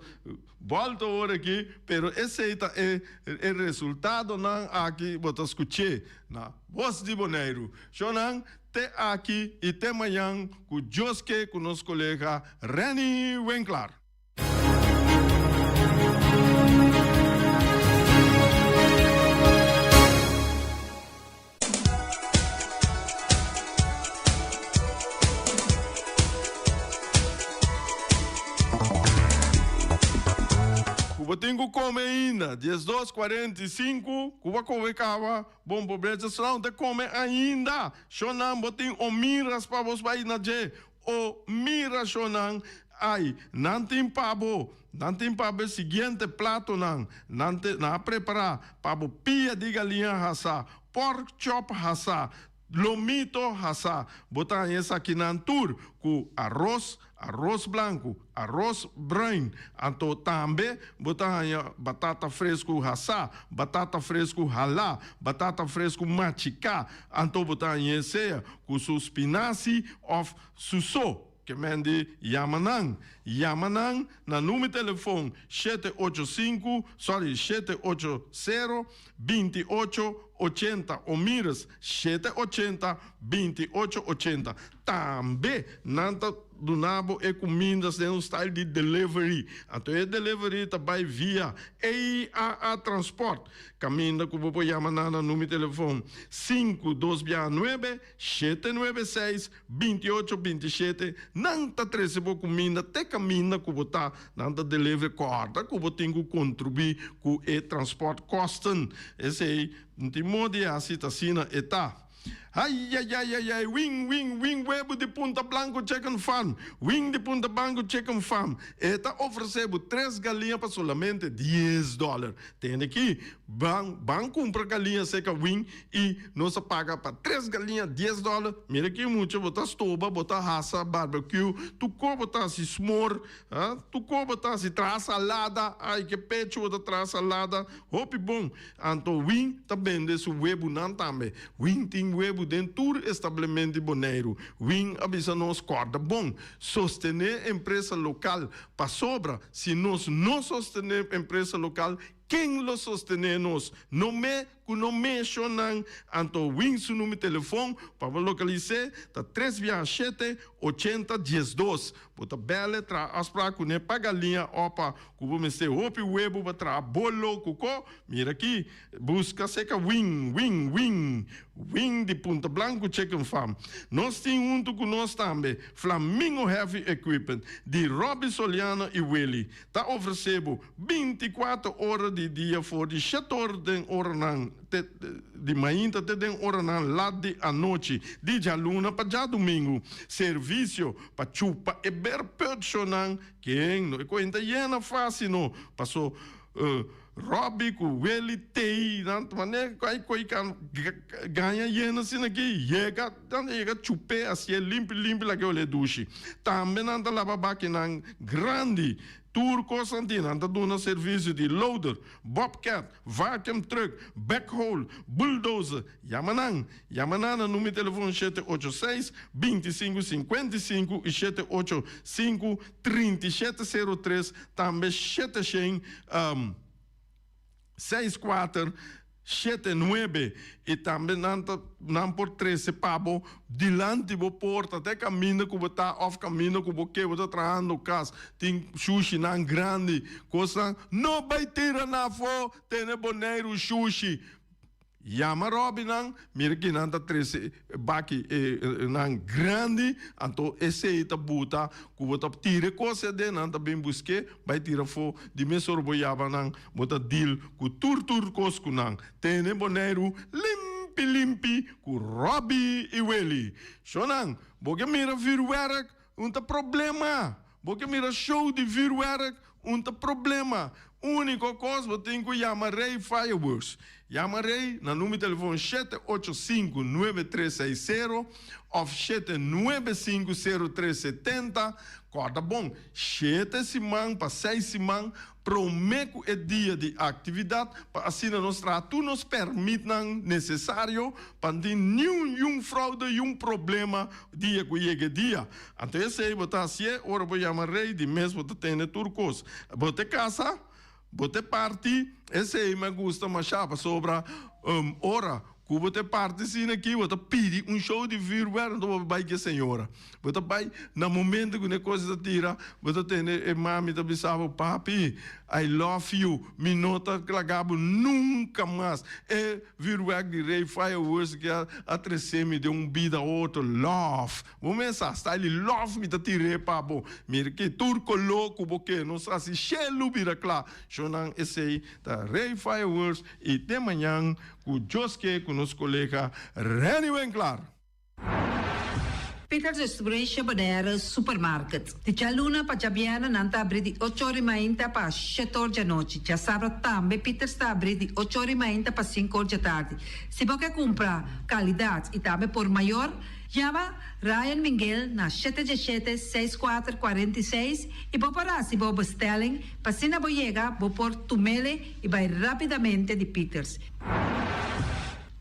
bòlta ora aki, pero esei ta e e resultadonan aki bo ta skuch'é na Bos di Boneiru. Shownan te aki i te mañan ku Dios ke ku nos kolega Renny Winklaar. Ku bo tin ku kome ainda, 12 45, ku bo a kome kaba, bon pobrecha sra ta kome ainda. Shonnan bo tin omiras pa bos bai na dje. O mira shonnan. Ai, nan tin pa bo, nan tin pa bo e siguiente platonan, nan te, nan a prepará pa bo pia di galiña hasá, pork chop hasá, lomito hasá. Bo ta haña esakinan tur ku aros, aros blanku, aros bruin. Anto tambe bo ta haña batata fresku hasá, batata fresku halá, batata fresku machiká. Anto bo ta hañ'é sea ku su spinasi òf su so. Ke men di yama nan. Yama nan na number telefon shete ocho sinku, sorry, shete ocho sero, binti ocho, ochenta o mires shete ochenta, binti ocho, ochenta. Tambe nan ta duna bo e kumindas den un style di delivery. Anto e delivery ta bai via EAA Transport. Kaminda ku bo por yama nan na number telefon sinku dos bia nuebe, Shete nuebe seis, 28, 27, Nan ta trese bo kuminda te kaminda ku bo ta. Nan ta deliver. Kòrda ku bo tin ku kontribuí ku e transportkosten. Esei no tin moda di hasi, ta asina e ta. Aiaiaiaiai, wing, wing, wing webu di Punta Blanco Chicken Farm, wing di Punta Blanco Chicken Farm. E ta ofresé bo tres galiña pa solamente dies dòler. Tende aki, ban, ban kumpra galiña seka wing I nos a paga pa tres galiña dies dòler. Mira ki mucha bo ta stoba, bo ta hasa barbecue, tur ko bo ta hasi smor, ha, tur ko bo ta hasi traha salada, ai ke pecho bo ta traha salada, hopi bon. Anto Win ta bende su webunan tambe. Win tin webu den tur establement di Boneiru. Win a bisa nos kòrda bon, sostené empresa lokal, pasobra si nos no sostené empresa lokal, ken lo sostené nos? No me Ku no menshonan anto win su number telefon pa bo lokalis'é ta tres biaha shete, ochenta, diesdos. Bo ta bèl'e traha afsprak kuné pa galiña o pa ku bo mester hopi webu pa traha bolo ku ko. Mira aki, buska seka win, win, win, win di Punta Blanco Chicken Farm. Nos tin huntu ku nos tambe Flamingo Heavy Equipment di Robby Soliano i Willy. Ta ofresé bo Binticuater ora di dia for di shet or den oranan te di mainta te den oranan lat di anochi, di djaluna pa djadumingu. Servicio pa chupa e berpeutshonan ken no e cuenta yena fácil no, paso Robbie cu Willy tey nan ta mane ay coy kan gaña yena asina aki yega nan ta yega chup'é hacié limpi limpi laga e olé dushi. Tambe nan ta laba bakinan grandi. Tur kosnan tin, nan ta duna servisio di loader, bobcat, vacuum truck, backhoe, bulldozer. Yama nan! Yama nan na numero di telefon shete ocho seis, binti sinku, sinkuenta i sinku i shete ocho sinku, trinta i shete sero tres, tambe shete shen. Seis kuater, shete nuebe, i tambe nan ta nan por trese pa bo dilanti bo porta te kaminda ku bo ta òf kaminda ku bo ke bo ta trahando kas tin shushinan grandi kosnan no bai tira nan afó tene Boneiru shushi. Yama Robby nan, mira ki nan ta trese baki nan grandi, anto esey ta buta ku bo ta tira e kos aden, nan ta bin busk'é, bai tira afó, di mesora bo yama nan, bo ta deal ku tur tur kos ku nan. Tene Boneiru limpi limpi ku Robby i Willy. Shownan, bo ke mira vuurwerk, un ta problema. Bo ke mira show di vuurwerk, un ta problema. Uniko kos bo tin ku yama Rey Fireworks. Yama Rey na number di telefon shete ocho sinku nuebe tres seis sero òf shete nuebe sinku sero tres setenta. Kòrda bon, shete siman pa seis siman promé ku e dia di aktividat pa asina nos traha tur nos pèrmitnan nesesario pa no tin niun yun froude yun problema dia ku yega e dia. Anto esei bo ta hasié ora bo yama rei di mes bo ta tene tur kos. Bo te kasa, bo te parti, esei mi a gusta mashá pasobra ora ku bo te parti asina aki bo ta pidi un show di vuurwerk anto bo bai ku e señora. Bo ta bai na momento ku e kos ta tira bo ta tende e mami ta bisa bo papi I love you mi no ta laga bo nunka mas. E vuurwerk di Rey Fireworks ki a trese mi den un bida otro love. Bo mesa style love mi ta tir'é pa bo. Mira ki tur koló ku bo ke nos hasi shelu bira kla. Shownan esei ta Rey Fireworks i te mañan ku Dios ke ku nos kolega Renny Winklaar. Peters Distribution Bonaire Supermarket. Di djaluna pa djabièrnè nan ta abrí di ocho or i mainta pa shete or djanochi. Djasabra tambe Peters ta abrí di ocho or i mainta pa sinku or djatardi. Si bo ke kumpra kalidat i tambe por mayor, yama Ryan Minguel na shete djeshete seis kuater 46 i bo por hasi bo bestelling pa asina bo yega bo por tumele i bai rápidamente di Peters.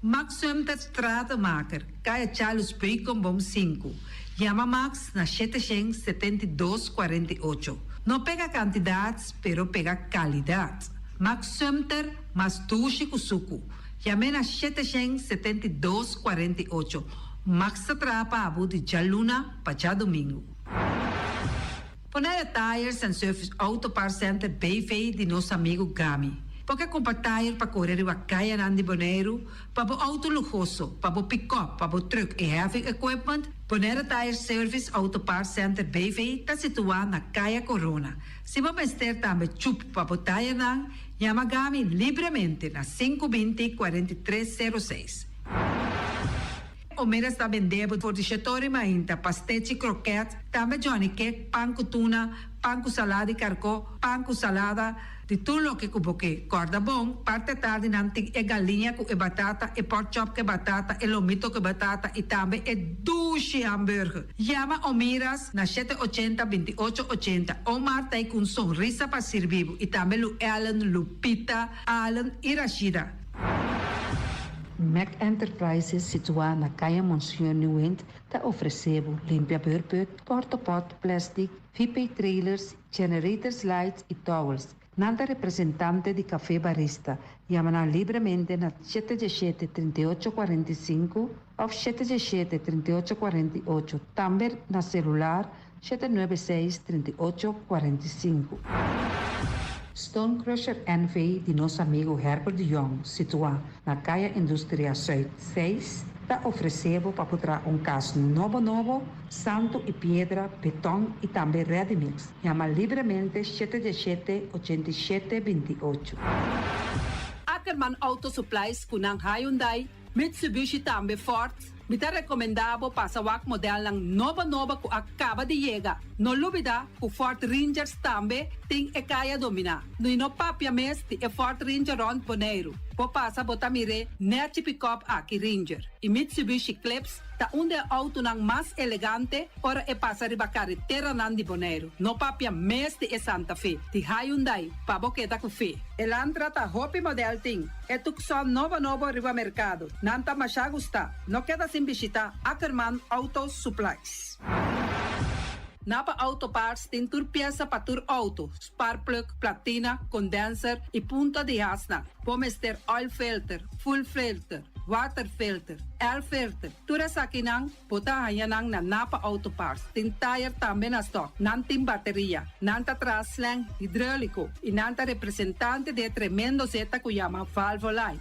Max Sumter Stratenmaker, Kaya Charles Beukenboom sinku. Yama Max na 772 48. No pega kantidat, pero pega kalidat. Max Sumter, mas dushi ku suku. Yam'é na 772 48. Max ta traha pa bo di djaluna pa djadumingu. Bonaire Tires and Service Auto Parts Center BV di nos amigu Gami. Bo ke kumpra tire pa kore riba kayanan di Boneiru, pa bo outo luhoso, pa bo pikòp, pa bo trùk i heavy equipment? Bonaire Tire Service Auto Parts Center BV ta situá na Kaya Korona. Si bo mester tambe chup pa bo tirenan, yama Gami libremente na sinku 20 43 06. Omeras ta bende bo for di shetori mainta, pastechi, kroket, tambe johnny cake, pan ku tuna, pan ku salada di karkó, pan ku salada, di tur loke ku bo ke. Kòrda bon, parti atardi nan tin e galiña ku e batata, e pork chop ku e batata, e lomito ku e batata i tambe e dushi hamburger. Yama Omiras na shete 80 28 80. Omar ta ei ku un sonrisa pa sirbi bo i tambe Lu Ellen, Lupita, Allen i Rashida. Mac Enterprises situá na Kaya Monseñor Nieuwind ta ofresé bo limpia beurput, portapot, plèstik, VP trailers, generators lights i towels. Nan ta representante di Café Barista. Yama nan libremente na 717 38 45 òf 717 38 48. Tambe na selular 796 38 45. Stone Crusher NV di nos amigu Herbert de Jong, situá na Kaya Industria Zuid 6, ta ofresé bo pa traha un kas nobo nobo, santu i piedra, beton i tambe ready mix. Yama libremente 717 87 28. Ackerman Auto Supplies ku nan Hyundai, Mitsubishi tambe Ford. Mi ta rekomendá bo pasa wak modelnan nobo nobo ku a kaba di yega. No lubidá ku Ford Rangers tambe tin e kaya dominá. No no papia mes di e Ford Ranger rònt Boneiru. Bo pasa bo ta mir'é nèchi pick-up aki Ranger. I Mitsubishi Eclipse ta un di e outonan mas elegante ora e pasa riba kareteranan di Boneiru. No papia mes di e Santa Fe, di Hyundai, pa bo keda ku fe. Elantra ta hopi model tin. E Tucson nobo nobo riba merkado. Nan ta masha gusta. No keda sin bishitá Ackerman Auto Supplies. Napa Auto Parts tin tur piesa pa tur outo, spark plug, platina, condenser i punta di hasnan. Bo mester oil filter, fuel filter, water filter, air filter. Tur esakinan bo ta haña nan na Napa Auto Parts. Tin tire tambe na stock. Nan tin bateria. Nan ta traha slang hidráuliko i nan ta representante di e tremendo zeta ku yama Valvoline.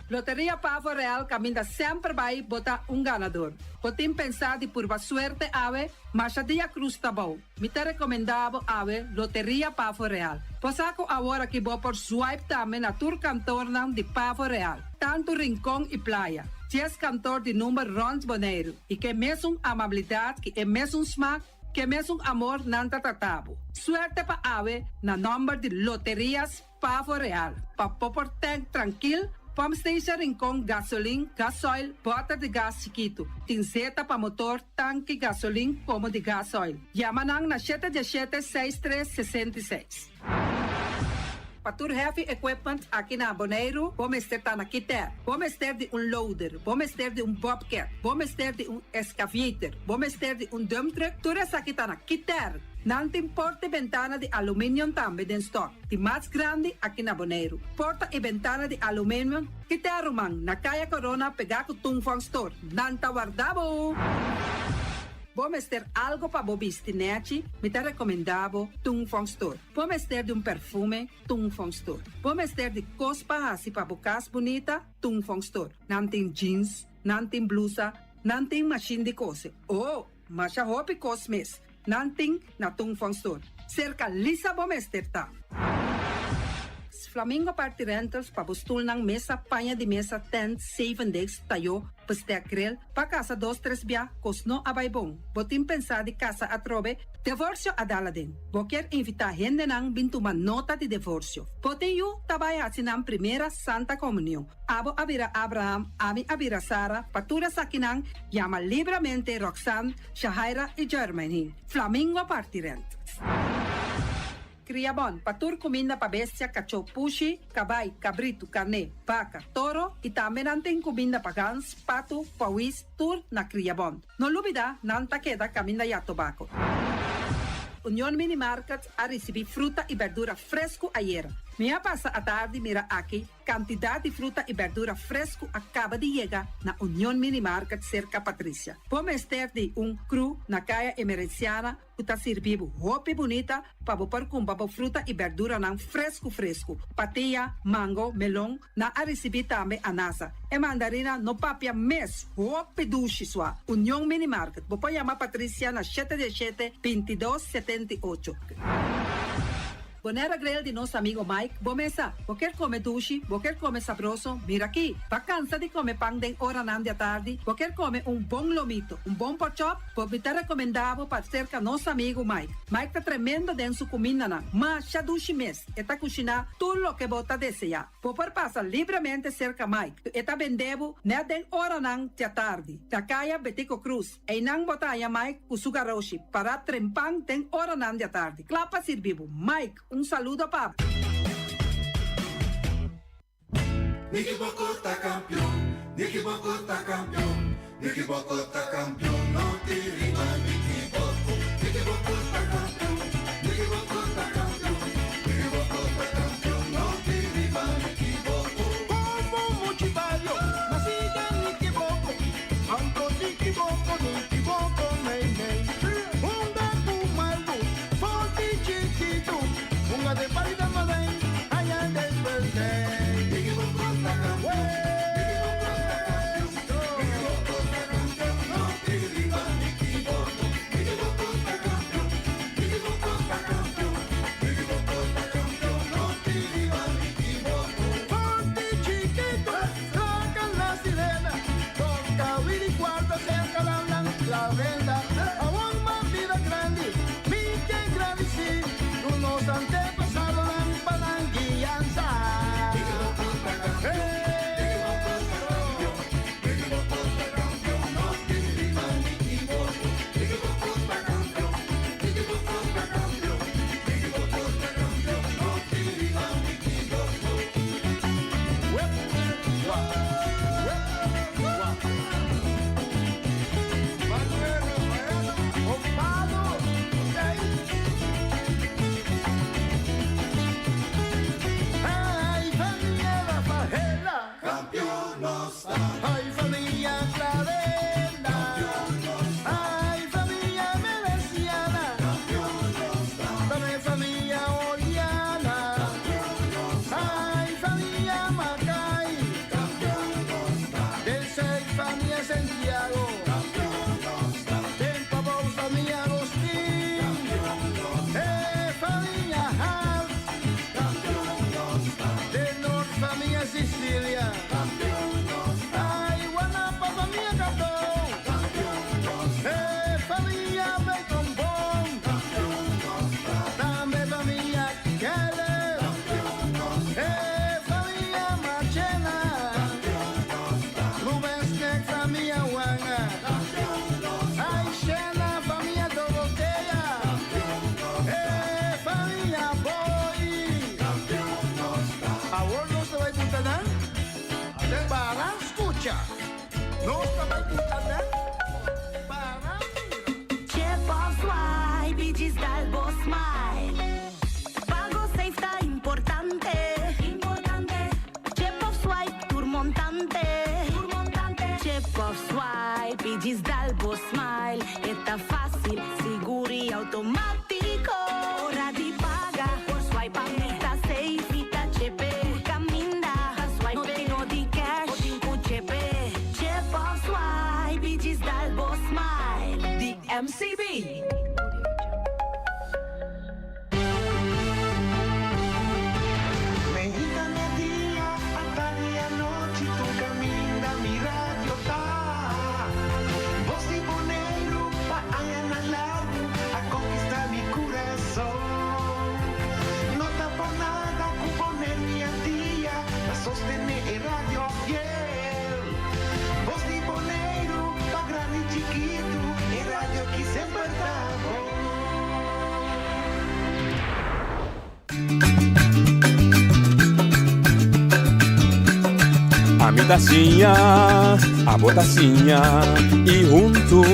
Loteria Pavo Real kaminda semper bai bo ta un ganador. Bo tin pensá di purba suerte awe, masha dia krus ta bou. Mi ta rekomendá bo awe Loteria Pavo Real. Bo sa ku awor aki bo por swipe tambe na tur kantornan di Pavo Real, tantu Rincon i Playa. 10 kantor di number rònt Boneiru i ke mesun amabilidat ku e mesun smak, ke mesun amor nan ta trata bo. Suerte pa awe na nòmber di Loterias Pavo Real. Pa bo por tank trankil, pump station Rincon, gasolin, gasoil, bòter di gas chikitu. Tin zeta pa motor, tanki gasolin komo di gasoil. Yama nan na 717 63 66. Pa tur heavy equipment aki na Boneiru, bo mester ta na Kiter. Bo mester di un loader, bo mester di un bobcat, bo mester di un excavator, bo mester di un dump truck, tur esaki ta na Kiter. Nan tin porta i bentana di aluminium tambe den stock, di mas grandi aki na Boneiru. Porta i bentana di aluminium, Kiter ruman, na Kaya Corona pegá ku Tung Fong Store. Nan ta warda bo! Bo mester algo pa bo bisti nèchi, mi ta rekomendá bo Tung Fong Store. Bo mester di un perfume, Tung Fong Store. Bo mester di kos pa hasi pa bo kas bunita, Tung Fong Store. Nan tin jeans, nan tin blusa, nan tin mashin di kose. Oh, masha hopi kos mes. Nan tin na Tung Fong Store. Serka Lisa bo mester ta. Flamingo Party Rentals pa bo stulnan, mesa, paña di mesa, tent, zevendegs, tayó, bestek grill, pa kasa dos tres bia, kos no a bai bon. Bo tin pensá di kasa atrobe? Devorsio a dal aden. Bo kier invitá hendenan bin tuma nota di devorsio. Bo tin yu ta bai hasi nan primera Santa Komunion. Abo a bira Abraham, ami a bira Sara, pa tur esakinan yama libramente Roxanne, Shahaira i Jermaine. Flamingo Party Rentals. Cria bon pa tur cuminda pa bestia, cachó, pushi, cabai, cabritu, carné, baca, toro y tambe nan tin cuminda pa gans, patu, pauwis, tur na Cria Bon. No lubida nan ta keda caminda ya Tobaco. Union Mini Market a ricibi fruta y berdura fresco ayera. Mi a pasa atardi mira aki cantidad di fruta y berdura fresco a caba di yega na Union Mini Market cerca Patricia. Bo mester di un cru na Caya Emerenciana ku ta sirbi bo hopi bunita pa bo por kumpra bo fruta i berduranan fresku fresku. Patia, mango, melon, nan a risibí tambe anasa. E mandarina no papia mes, hopi dushi sua. Union Mini Market, bo por yama Patricia na shete dieshete, bintidos, setenti'ocho. Bonera Grill di nos amigo Mike, bo mesa, bo kier come dushi, bo kier come sabroso, mira aki, ba cansa di come pan den oranan di atardi, bo kier come un bon lomito, un bon porkchop, bo mi ta recomenda bo pa cerca nos amigo Mike. Mike ta tremendo den su cumindanan, masha dushi mes, e ta cushina tur loke bo ta desea. Bo por pasa libremente cerca Mike, e ta bende bo net den oranan di atardi, na caya Betico Cruz. Einan bo ta haña Mike ku su garoshi pará trempan den oranan di atardi, kla pa sirbi bo. Mike, un saludo pa bo. Nicky Boko ta kampion, Nicky Boko ta kampion, Nicky Boko ta kampion, no tin riba Nicky Boko. Nicky Boko ta kampion, Nicky Boko ta kampion, Nicky Boko ta kampion, no tin riba Nicky Boko. Como muchi bario, nací den Nicky Boko. Anto di kiboko ni kiboko mei mei Hunga ku maldu for di chikitu Hunga den pari den maden Haña despues den Di kiboko ta kampion Di kiboko ta kampion Di kiboko ta kampion No tin riba di kiboko Di kiboko ta kampion Di kiboko ta kampion Di kiboko ta kampion No tin riba di kiboko For di chikitu Saca la sirena, toca wiri cuarta cerca la lan la venda. Awor m'a bira grandi, mi ke gradici tur nos antepasadonan pa nan guiansa. Campeon nos ta. Ay familia Clarenda. Campeon nos ta. Ay familia Melesiana. Campeon nos ta. Tambe familia Oliana. Campeon nos ta. Ay familia Macay. Campeon nos ta. Den Zuid familia Santiago. Campeon nos ta. Den Pabou familia Agostin. Campeon nos ta. Eh familia Hart. Campeon nos ta. Den Noord familia Sicilia. Campeon nos ta. Ay Wanapa familia Cardon. Campeon nos ta. Eh familia Betonbon. Campeon nos ta. Tambe familia Keller. Campeon nos ta. Eh familia Marchena. Campeon nos ta. Ruben Snack familia Wanga. Campeon nos ta. Ay Shena familia Dorotea. Campeon nos ta. Eh familia Boy. Campeon nos ta. Awor nos ta bai punta nan? Para scucha. Nos ta bai punta nan? Para mira. Chip of swipe y djis dal bo smile. Pago safe ta importante. Importante. Chip of swipe tur montante. Tur montante. Chip of swipe y djis dal bo smile. E ta facil, sigur y automatico. Ora di paga por swipe mi ta safe mi ta chepe. Tur caminda swipe no tin no di cash bo tin cu chepe. Chip of swipe y djis dal bo smile. Di MCB. Ami ta siña, abo ta siña y hunto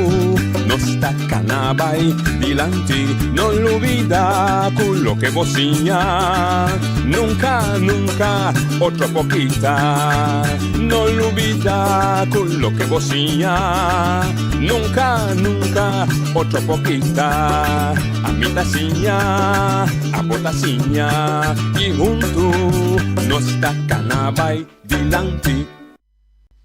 nos ta cana bay dilanti. No lubida cu loke bo siña nunca, nunca otro por kita. No lubida cu loke bo siña nunca, nunca otro por kita. Ami ta siña, abo ta siña y hunto nos ta cana bay dilanti.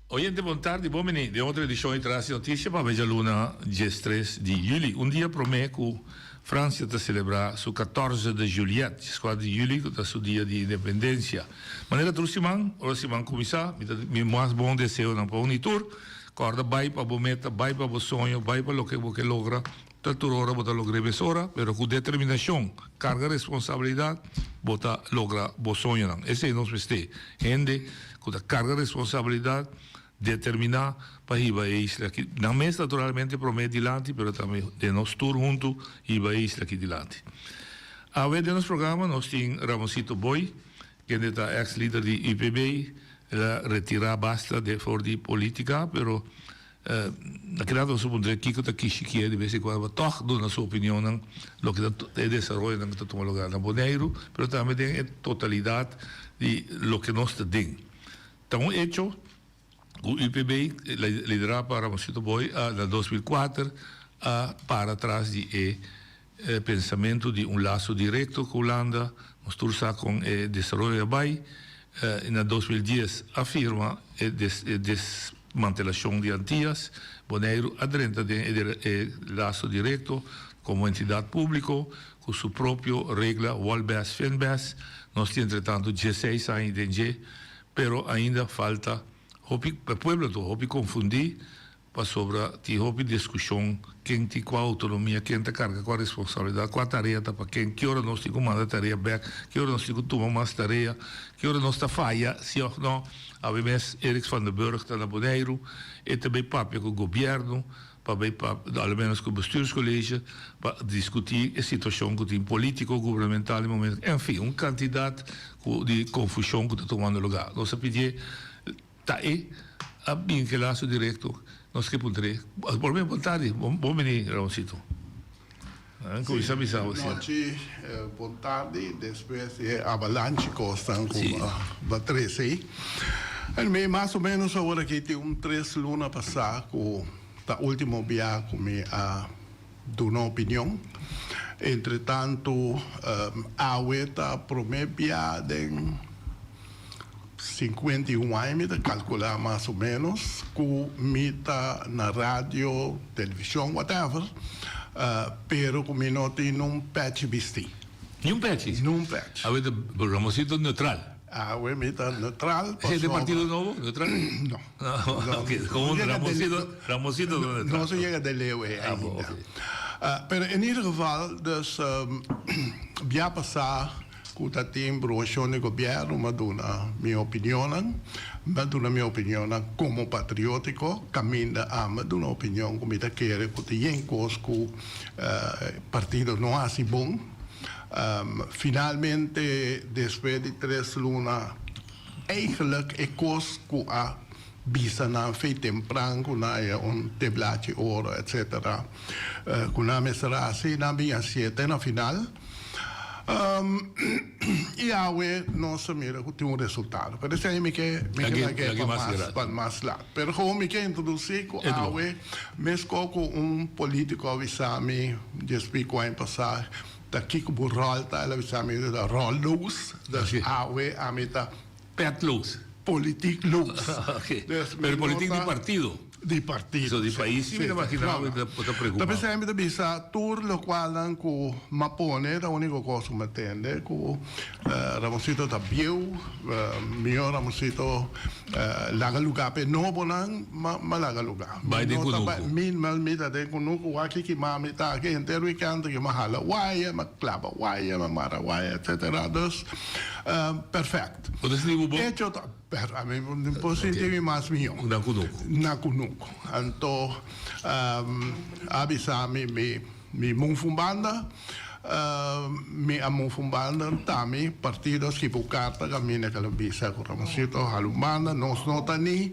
Oyente bon tardi, bon bini den otro edicion di Tras di Noticia pa beja luna diestres di juli, un dia prome cu Francia ta celebra su catorze de juliet, diescuatro di juli cu ta su dia di independencia. Manera tur siman, ora siman cuminsa, mi ta mi mas bon deseonan pa un y tur, corda bay pa bo meta, bay pa bo soño, bay pa loke bo ke logra, Ta tur ora bo ta logr'é mesora, pero ku determinashon, karga responsabilidat, bo ta logra bo soñonan. Esei nos mester, hende ku ta karga responsabilidat, determiná pa hiba e isla aki. Nan mes naturalmente promé dilanti, pero tambe den nos tur huntu hiba e isla aki dilanti. Awe den nos programa nos tin Ramonsito Boy, kende ta eks lider di UPB, el a retirá basta de for di polítika, pero Na keda nos a puntra kiko ta kishi kier di bes en cuando pa tog duna su opinionnan loke ta e desaroyonan ku ta tuma lugar na Boneiru, pero tambe den e totalidad di loke nos ta den. Ta un hecho ku UPB, lidera pa Ramonsito Boy, a na 2004 a para tras di e pensamentu di un laso direkto ku Hulanda, nos tur sa kon e desaroyo a bai, i na 2010 a firma e desmantelashon di Antias, Boneiru a drenta den e laso direkto komo entidat públiko ku su propio regla wòl bes fin bes, nos tin entretantu dieseis aña den dje, pero ainda falta hopi, e pueblo ta hopi konfundí Pasobra tin hopi diskushon ken tin kua outonomia, ken ta karga kua responsabilidat, kua tarea ta pa ken, ki ora nos tin ku manda tarea bèk, ki ora nos tin ku tuma mas tarea, ki ora nos ta faya, si òf nò. Awe mes Eriks van der Burg ta na Boneiru, e ta bay papia ku gobièrnu pa bay papia, alo ménos ku bestuurscollege, pa diskutí e situashon ku tin polítiko, gubernamental e momento. Enfin, un kantidat ku di konfushon ku ta tumando lugá. Nos a pidié. Ta e a bin ke laso direkto nos ke puntr'é. Por mi bon tardi, bon bini Ramonsito. Kuminsa bisa bo si. Nochi, bon tardi. Despues di e avalanche kosnan ku a trese ei. Anyway, mas o menos awor aki tin un tres luna pasá ku ta ultimo bia ku mi a duna opinion. Entretantu awe ta promé bia den 51 aña mi ta kalkulá mas o ménos ku mi ta na radio, televishon, whatever, pero ku mi no tin un pèchi bistí. Ni un pèchi? Ni un pèchi. Awe ta Ramosito neutral. Awe mi ta neutral pasobra. Esei ta e partido nobo, neutral? No. Ok, komo Ramosito, Ramosito ta neutral. No se yega de leu ei ainda. Pero en ieder geval, dus bia pasá ku ta tin bruashon di gobièrnu mi a duna mi opinionnan, mi a duna mi opinionnan komo patriótiko, kaminda ami a duna opinion ku mi ta kere ku ta yen kos ku partido no hasi bon. Finalmente despues di tres luna eigenlijk e kos ku a bisa nan fei tempran ku nan haya un teblachi oro etcetera ku nan mester a hasi nan bin hasié te na final i awe nos a mira ku tin un resultado pero esei mi ke mi ke lag'é pa mas pa mas lat pero gewoon mi ke introdusí ku awe meskos ku un politiko a bisa mi dies pico aña pasá ta kiko bo ròl ta el a bisa mi ta ròlloos dus awe ami ta Petloos. Politiek loos. Oké. Pero politiek di partido. Di partido. So di pais si mi ta imagina bo ta preocupa. Ta p'esei mi ta bisa tur locualnan cu m'a pone ta unico cos cu mi a tende cu Ramonsito ta bieu, mijo Ramonsito laga lugar p'e nobonan m'a laga lugar. Bai den cunucu. Mi mi ta den cunucu wak kiki mami ta aki henter weekend aki m'a hala waya, m'a claba waya, m'a mara waya etcetera dus perfect. Bo ta sinti bo bon? Hecho ta, pero ami no por sinti mi mas mihó. Na kunuku. Na kunuku. Anto a bisa mi mi mi mun fun banda. Mi a move un banda, ta mi partido a skibi un karta kaminda ku el a bisa ku Ramonsito hala un banda, nos no ta ni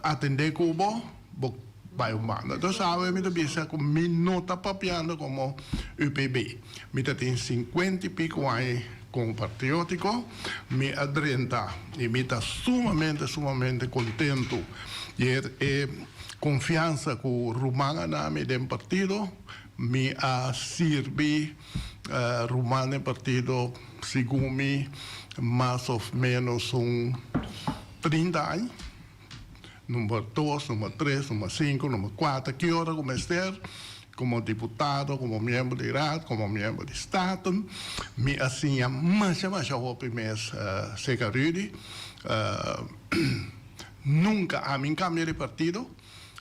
atendé ku bo, bo bai un banda. Entonces awe mi ta bisa ku mi no ta papiando komo UPB. Mi ta tin sinkuenta i piko aña komo patriótiko, mi a drenta i mi ta sumamente sumamente kontentu di e konfiansa ku ruman a na mi den partido. Mi a sirbi ruman den partido segun mi mas of menos un 30 aña. Number dos, number tres, number sinku, number kuater, ki ora ku mester, komo diputado, komo miembro di Raad, komo miembro di Staten. Mi a siña masha masha hopi mes serka Rudy. Nunka ami kambia di partido.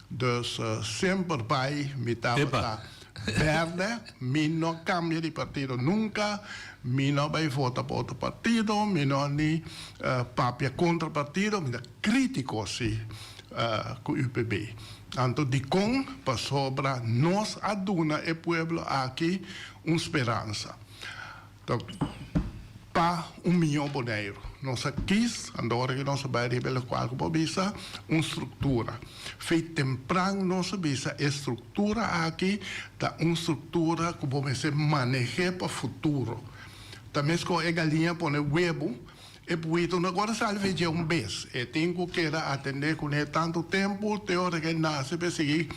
Dus semper bai mi tabata berde, mi no cambia di partido nunca, mi no bai vota pa otro partido, mi no ni papia contra partido, mi ta critico si cu UPB. Anto dicon? Pasobra nos a duna e pueblo aki un speransa. Pa un mihó Boneiru. Nos a kis, anto ora ku nos a bai riba e lokual ku bo a bisa, un struktura. Fei tempran nos a bisa e struktura aki ta un struktura ku bo mester maneh'é pa futuro. Ta meskos e galiña pone webu E puito no por salve dje un bes. E tin ku keda atendé kuné tantu tempu te ora ku e nase pa e sigui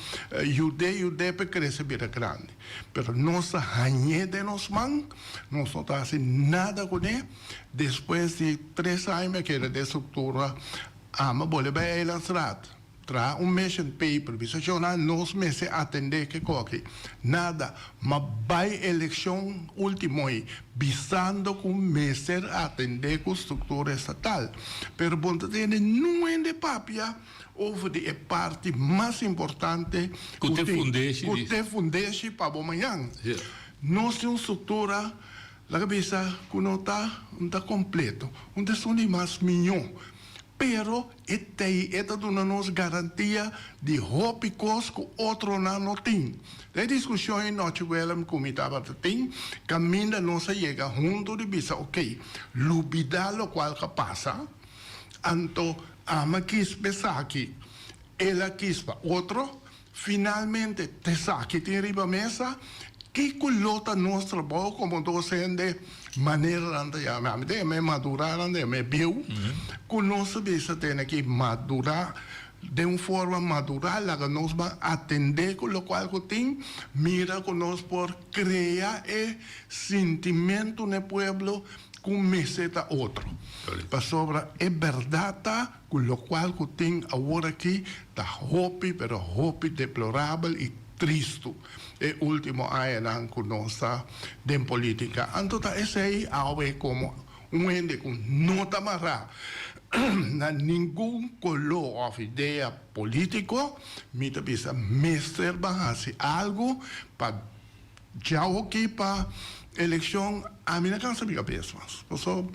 yud'é yud'é pa e krese bira grandi. Pero nos ta hañ'é den nos man, nos no ta hasi nada kuné. Despues di tres aña mi a keda den struktura, ama bolbe bai Eilandsraad. Traha un mission paper, bisa shona nos mester atende ke koki. Nada, ma bai elekshon ultimo ei bisando ku mester atende ku struktura estatal. Pero bo no ta tende nun hende papia over di e parti mas importante ku te fundeshi ku te fundeshi pa bo mañan. Nos tin un struktura laga bisa ku no ta no ta kompleto, un ta esun di mas miñó. Pero e tei e ta duna nos garantia di hopi kos ku otronan no tin. Den e diskushon e nochi Willem ku mi tabata tin, kaminda nos a yega huntu di bisa ok, lubidá lokual ka pasa, anto ama kis p'esaki, el a kis pa otro, Finalmente, t'esaki tin riba mesa, kiko lo ta nos trabou komo dosente manera nan ta yama? Ami ta yama e madurá, nan ta yama e bieu, ku nos ta bisa tene ki madurá den un forma madurá, laga nos ban atendé ku lokual ku tin, mira ku nos por krea e sintimentu na e pueblo ku mester ta otro. Pasobra e bèrdat ta. Ku lokual ku tin awor aki ta hopi pero hopi deplorabel i tristu e ultimo añanan ku nos ta den politika. Anto ta esei awe komo un hende ku no ta mará na ningun koló òf idea politiko mi ta bisa mester ban hasi algu pa djawo aki pa elekshon ami na kansa mi kabes mas paso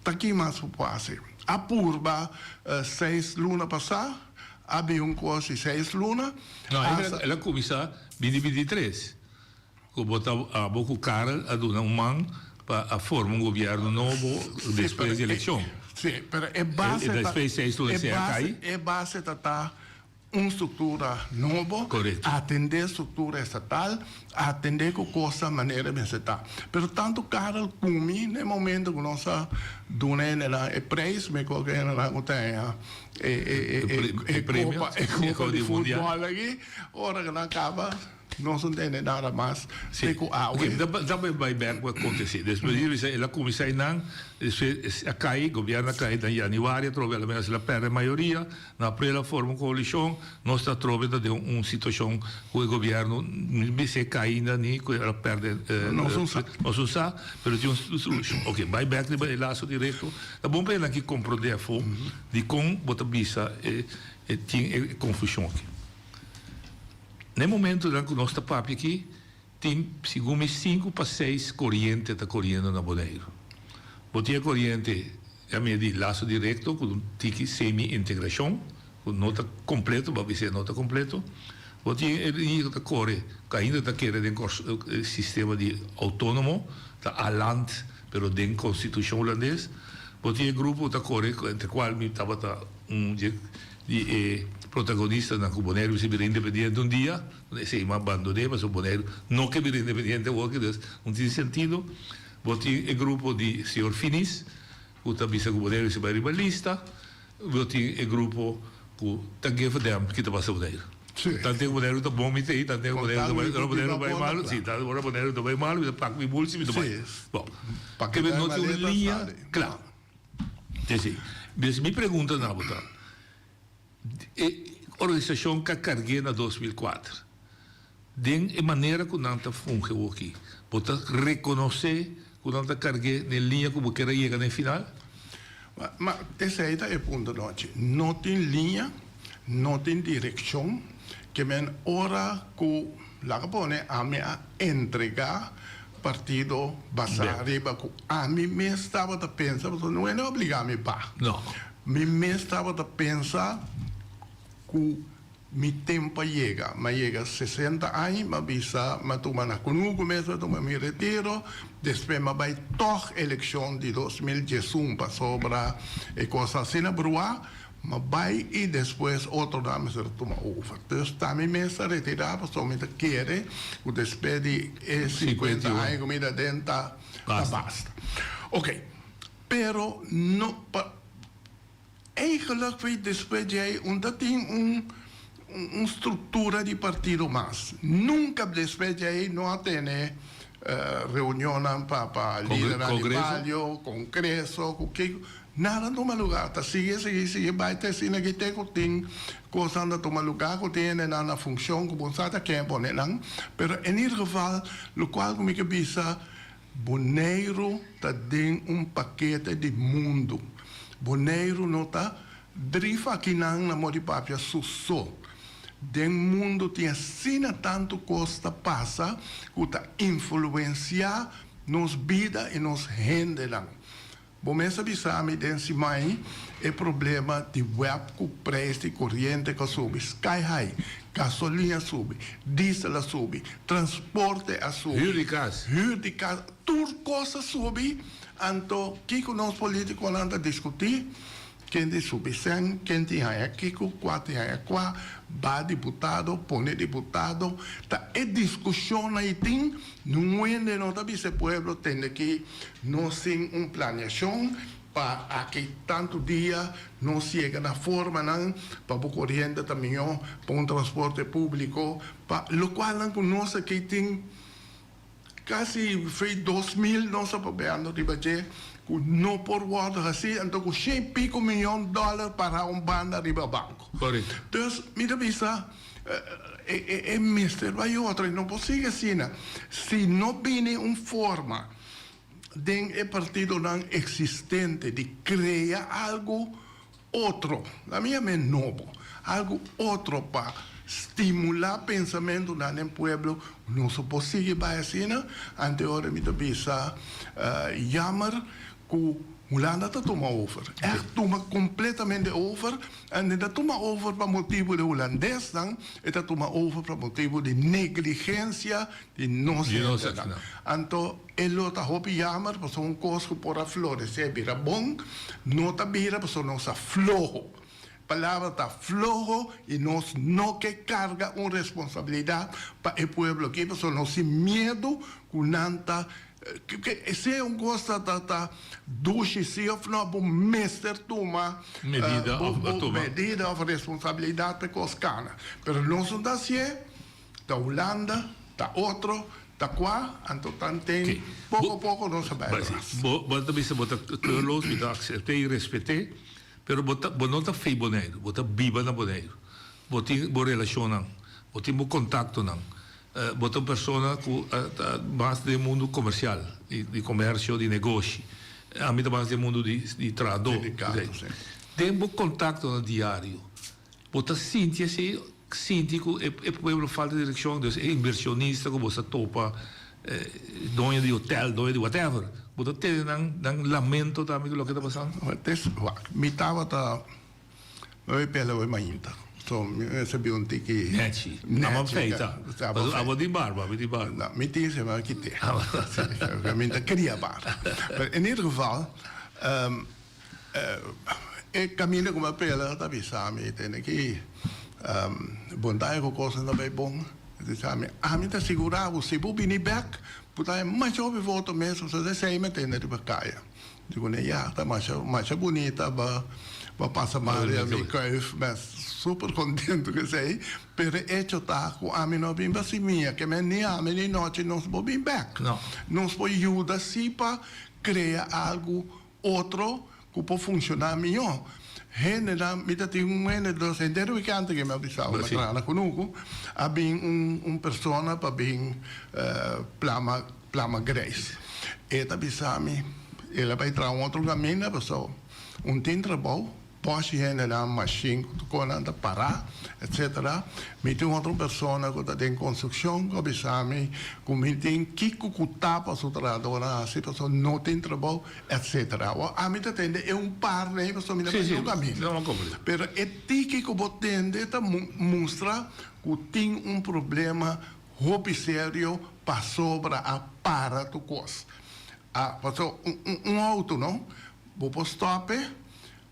Ta ki mas bo por hasi? A purba seis luna pasá, a bin un kos di seis luna. No, el a kuminsá binti 23, ku bo ta abo ku Karel a duna un man pa a forma un gobièrnu nobo despues di elekshon. Sí, pero e base ta, Despues seis luna esei a kai. E base ta ta Un struktura nobo, atendé struktura estatal, atendé ku kosnan manera mester ta. Pero tantu Karel ku mi na e momento ku nos a duna hendenan e preis, mi kor ku hendenan ku ta haña e kopa e kopa di futbòl aki, ora ku nan kaba nos no tende nada mas te ku awe. Oke, ta bai bèk ku a kontesé. Despues di bisa el a kuminsá einan, despues a kai, gobièrnu a kai na yanüari atrobe, alomenos el a pèrdè mayoria. Na aprel a forma un coalicion, nos ta atrobe ta den un situacion cu e gobierno ni mester cay ainda ni cu el a perde, Nos no sa. Nos no sa, pero tin un solucion. Ok, bay bek riba e lazo directo. Ta bon pa esnan ki comprende afo dicon bo ta bisa e tin e confusion aki. Na e momentonan cu nos ta papia aki, Tin segun mi sinku pa seis koriente ta koriendo na Boneiru. Bo tin e koriente ya mi a di laso direkto ku un tiki semi integrashon ku no ta kompleto, bo a bisa e no ta kompleto. Bo tin e liña ku ta kore ku ainda ta kere den e sistema di outónomo, ta aland pero den konstitushon hulandes. Bo tin e grupo ku ta kore entre kual mi tabata un dje di e protagonistanan ku Boneiru mester bira independiente un dia, esei mi a bandoné pasobra Boneiru no ke bira independiente awor dus no tin sentido. Bo tin e grupo di señor Finis ku ta bisa ku Boneiru mester bai riba lista. Bo tin e grupo ku ta geven a damn ki ta pasa Boneiru. Tanten ku Boneiru ta bon mi ta ei, tanten ku Boneiru ta bai, ora Boneiru bai malu, si, ora Boneiru ta bai malu mi ta pak mi bulsi mi ta bai. Bon, kebe no tin un liña kla. Esei. Des mi pregunta na bo ta, e organisashon ku a karg'é na 2004, Den e manera ku nan ta fungi awoki, bo ta rekonosé ku nan ta karg'é n'e liña ku bo kier a yega na e final? Ma esei ta e punto nochi. No tin liña, no tin direkshon. Ke men ora ku laga pone ami a entregá partido basá riba ku ami mes tabata pensa, pasobra no hende a obligá mi pa. Mi mes tabata pensa ku Mi tempu a yega. M'a yega sesenta aña, m'a bisa m'a tuma na kunuku mes, m'a tuma mi retiro. Despues m'a bai tòg elekshon di 2011 pasobra e kos asina bruá. M'a bai i despues otronan mester a tuma over. Dus ta mi mes a retirá pasobra mi ta kere ku despues di e sinkuenta aña ku mi ta aden ta basta. Oke, pero no pa. Eigenlijk fei despues di ei un ta tin un un struktura di partido mas. Nunka despues di ei no a tene reunionnan pa pa lidernan di bario, kongreso ku kiko. Nada a tuma luga. Ta sigui sigui sigui bai te asina ki te ku tin kosnan ta tuma luga ku tin hendenan na funshon ku bo sa ta ken pone nan. Pero en ieder geval lokual ku mi ke bisa Boneiru ta den un pakete di mundu. Boneiru no ta drif akinan na modi papia su so. Den mundu tin asina tantu kos ta pasa ku ta influensiá nos bida i nos hendenan. Bo mes a bisa mi den siman e problema di web ku prijs di koriente ku a subi sky high, gasolin a subi, diesel a subi, transporte a subi, Huur di kas. huur di kas, tur kos a subi, anto kiko nos politikonan ta diskutí? Ken di subi sèn, ken tin haña kiko, kua tin haña kua, ba diputado, pone diputado. Ta e diskushonnan ei tin, niun hende no ta bisa e pueblo tende ki nos tin un planeashon pa aki tantu dia nos yega na formanan pa bo koriente ta mihó, pa un transporte públiko, pa lokualnan ku nos aki tin. Casi fei 2000 nos a papiando riba dje cu no por wordo haci, anto cu shen pico miyon dollar para un banda riba banco. Correcto. Dus mi ta bisa e mester bay otro y no por sigui asina. Si no bini un forma den e partidonan existente di crea algo Otro, la mi yam'é nobo, algu otro pa stimulá pensamentunan den pueblo, nos no por sigui bai asina. Ante ora mi ta bisa jammer ku Hulanda ta tuma over, ègt tuma kompletamente over, en e ta tuma over pa motibu di hulandesnan, e ta tuma over pa motibu di negligensia di nos hendenan. Anto E lo ta hopi jammer pasobra un kos ku por a floresé bira bon, no ta bira pasobra nos a floho. Palabra ta floho i nos no ke karga un responsabilidat pa e pueblo aki pasobra nos tin miedu ku nan ta ke sea un kos ta ta ta dushi si òf no bo mester tuma Medida bo òf bo tuma. medida òf responsabilidat pa e kos kana. Pero nos no ta hasié, ta Hulanda, ta otro. Ta kua anto tanten Oké. poko Bo, poko nos a bai Bai si. atras. Bo, bo ta bisa bo ta kleurloos, mi ta aksept'é i respet'é, pero bo ta, bo no ta fei Boneiru, bo ta biba na Boneiru. Bo tin bo relashonnan, bo tin bo kontaktonan, bo ta un persona ku a ta mas den mundu komersial, di di komersio, di negoshi. Ami ta mas den mundu di di trahadó. Sindikato, si. Den bo kontaktonan diario, Bo ta sinti esei, sinti ku e e pueblo falta direkshon, dus e inversionista ku bo sa topa, doño di hotel, doño di whatever, bo ta tene nan nan lamento tambe ku loke ta pasando? Wak, mi tabata, mi bai pela bai mainta. So mi mester bin un tiki. Nechi. Abo feita. Abo tin barba, mi tin barba. No, mi tin si, ma kit'é. Mi ta kria barba. Pero in ieder geval, e kaminda ku mi a pela ta bisa mi tende ki bon ta ku kosnan ta bai bon. E ta bisa mi, ami ta sigurá bo si bo bini bèk, bo ta haña masha hopi voto mes, pasobra esei mi a tende riba kaya. Di kuné ya ta masha masha bunita ba ba pasa Maria mi kuif mes super contento ku esei pero e hecho ta ku ami no a bin pa simia ke men ni ami ni nochi nos por bin bek nos por yuda si pa krea algu otro ku por funshoná mihó hendenan mi ta tin un hende dos henter weekend ke mi a bisa mi a traha na kunuku a bin un un persona pa bin plama Plama Grace. E ta bisa mi, el a bai traha un otro kaminda pasobra un tin trabou, pòshi hendenan, mashin ku tur konan ta pará, etsetera. Mi tin otro persona ku ta den konstrukshon ku a bisa mi ku mi tin kiko ku ta pa su trahadónan hasi pasobra no tin trabou, etsetera. Awor ami ta tende e un par nei pasobra mi ta bai un kaminda. Pero e tiki ku bo tende ta mustra ku tin un problema Hopi serio pasobra a para tur kos. A paso un auto no, bo por stop e,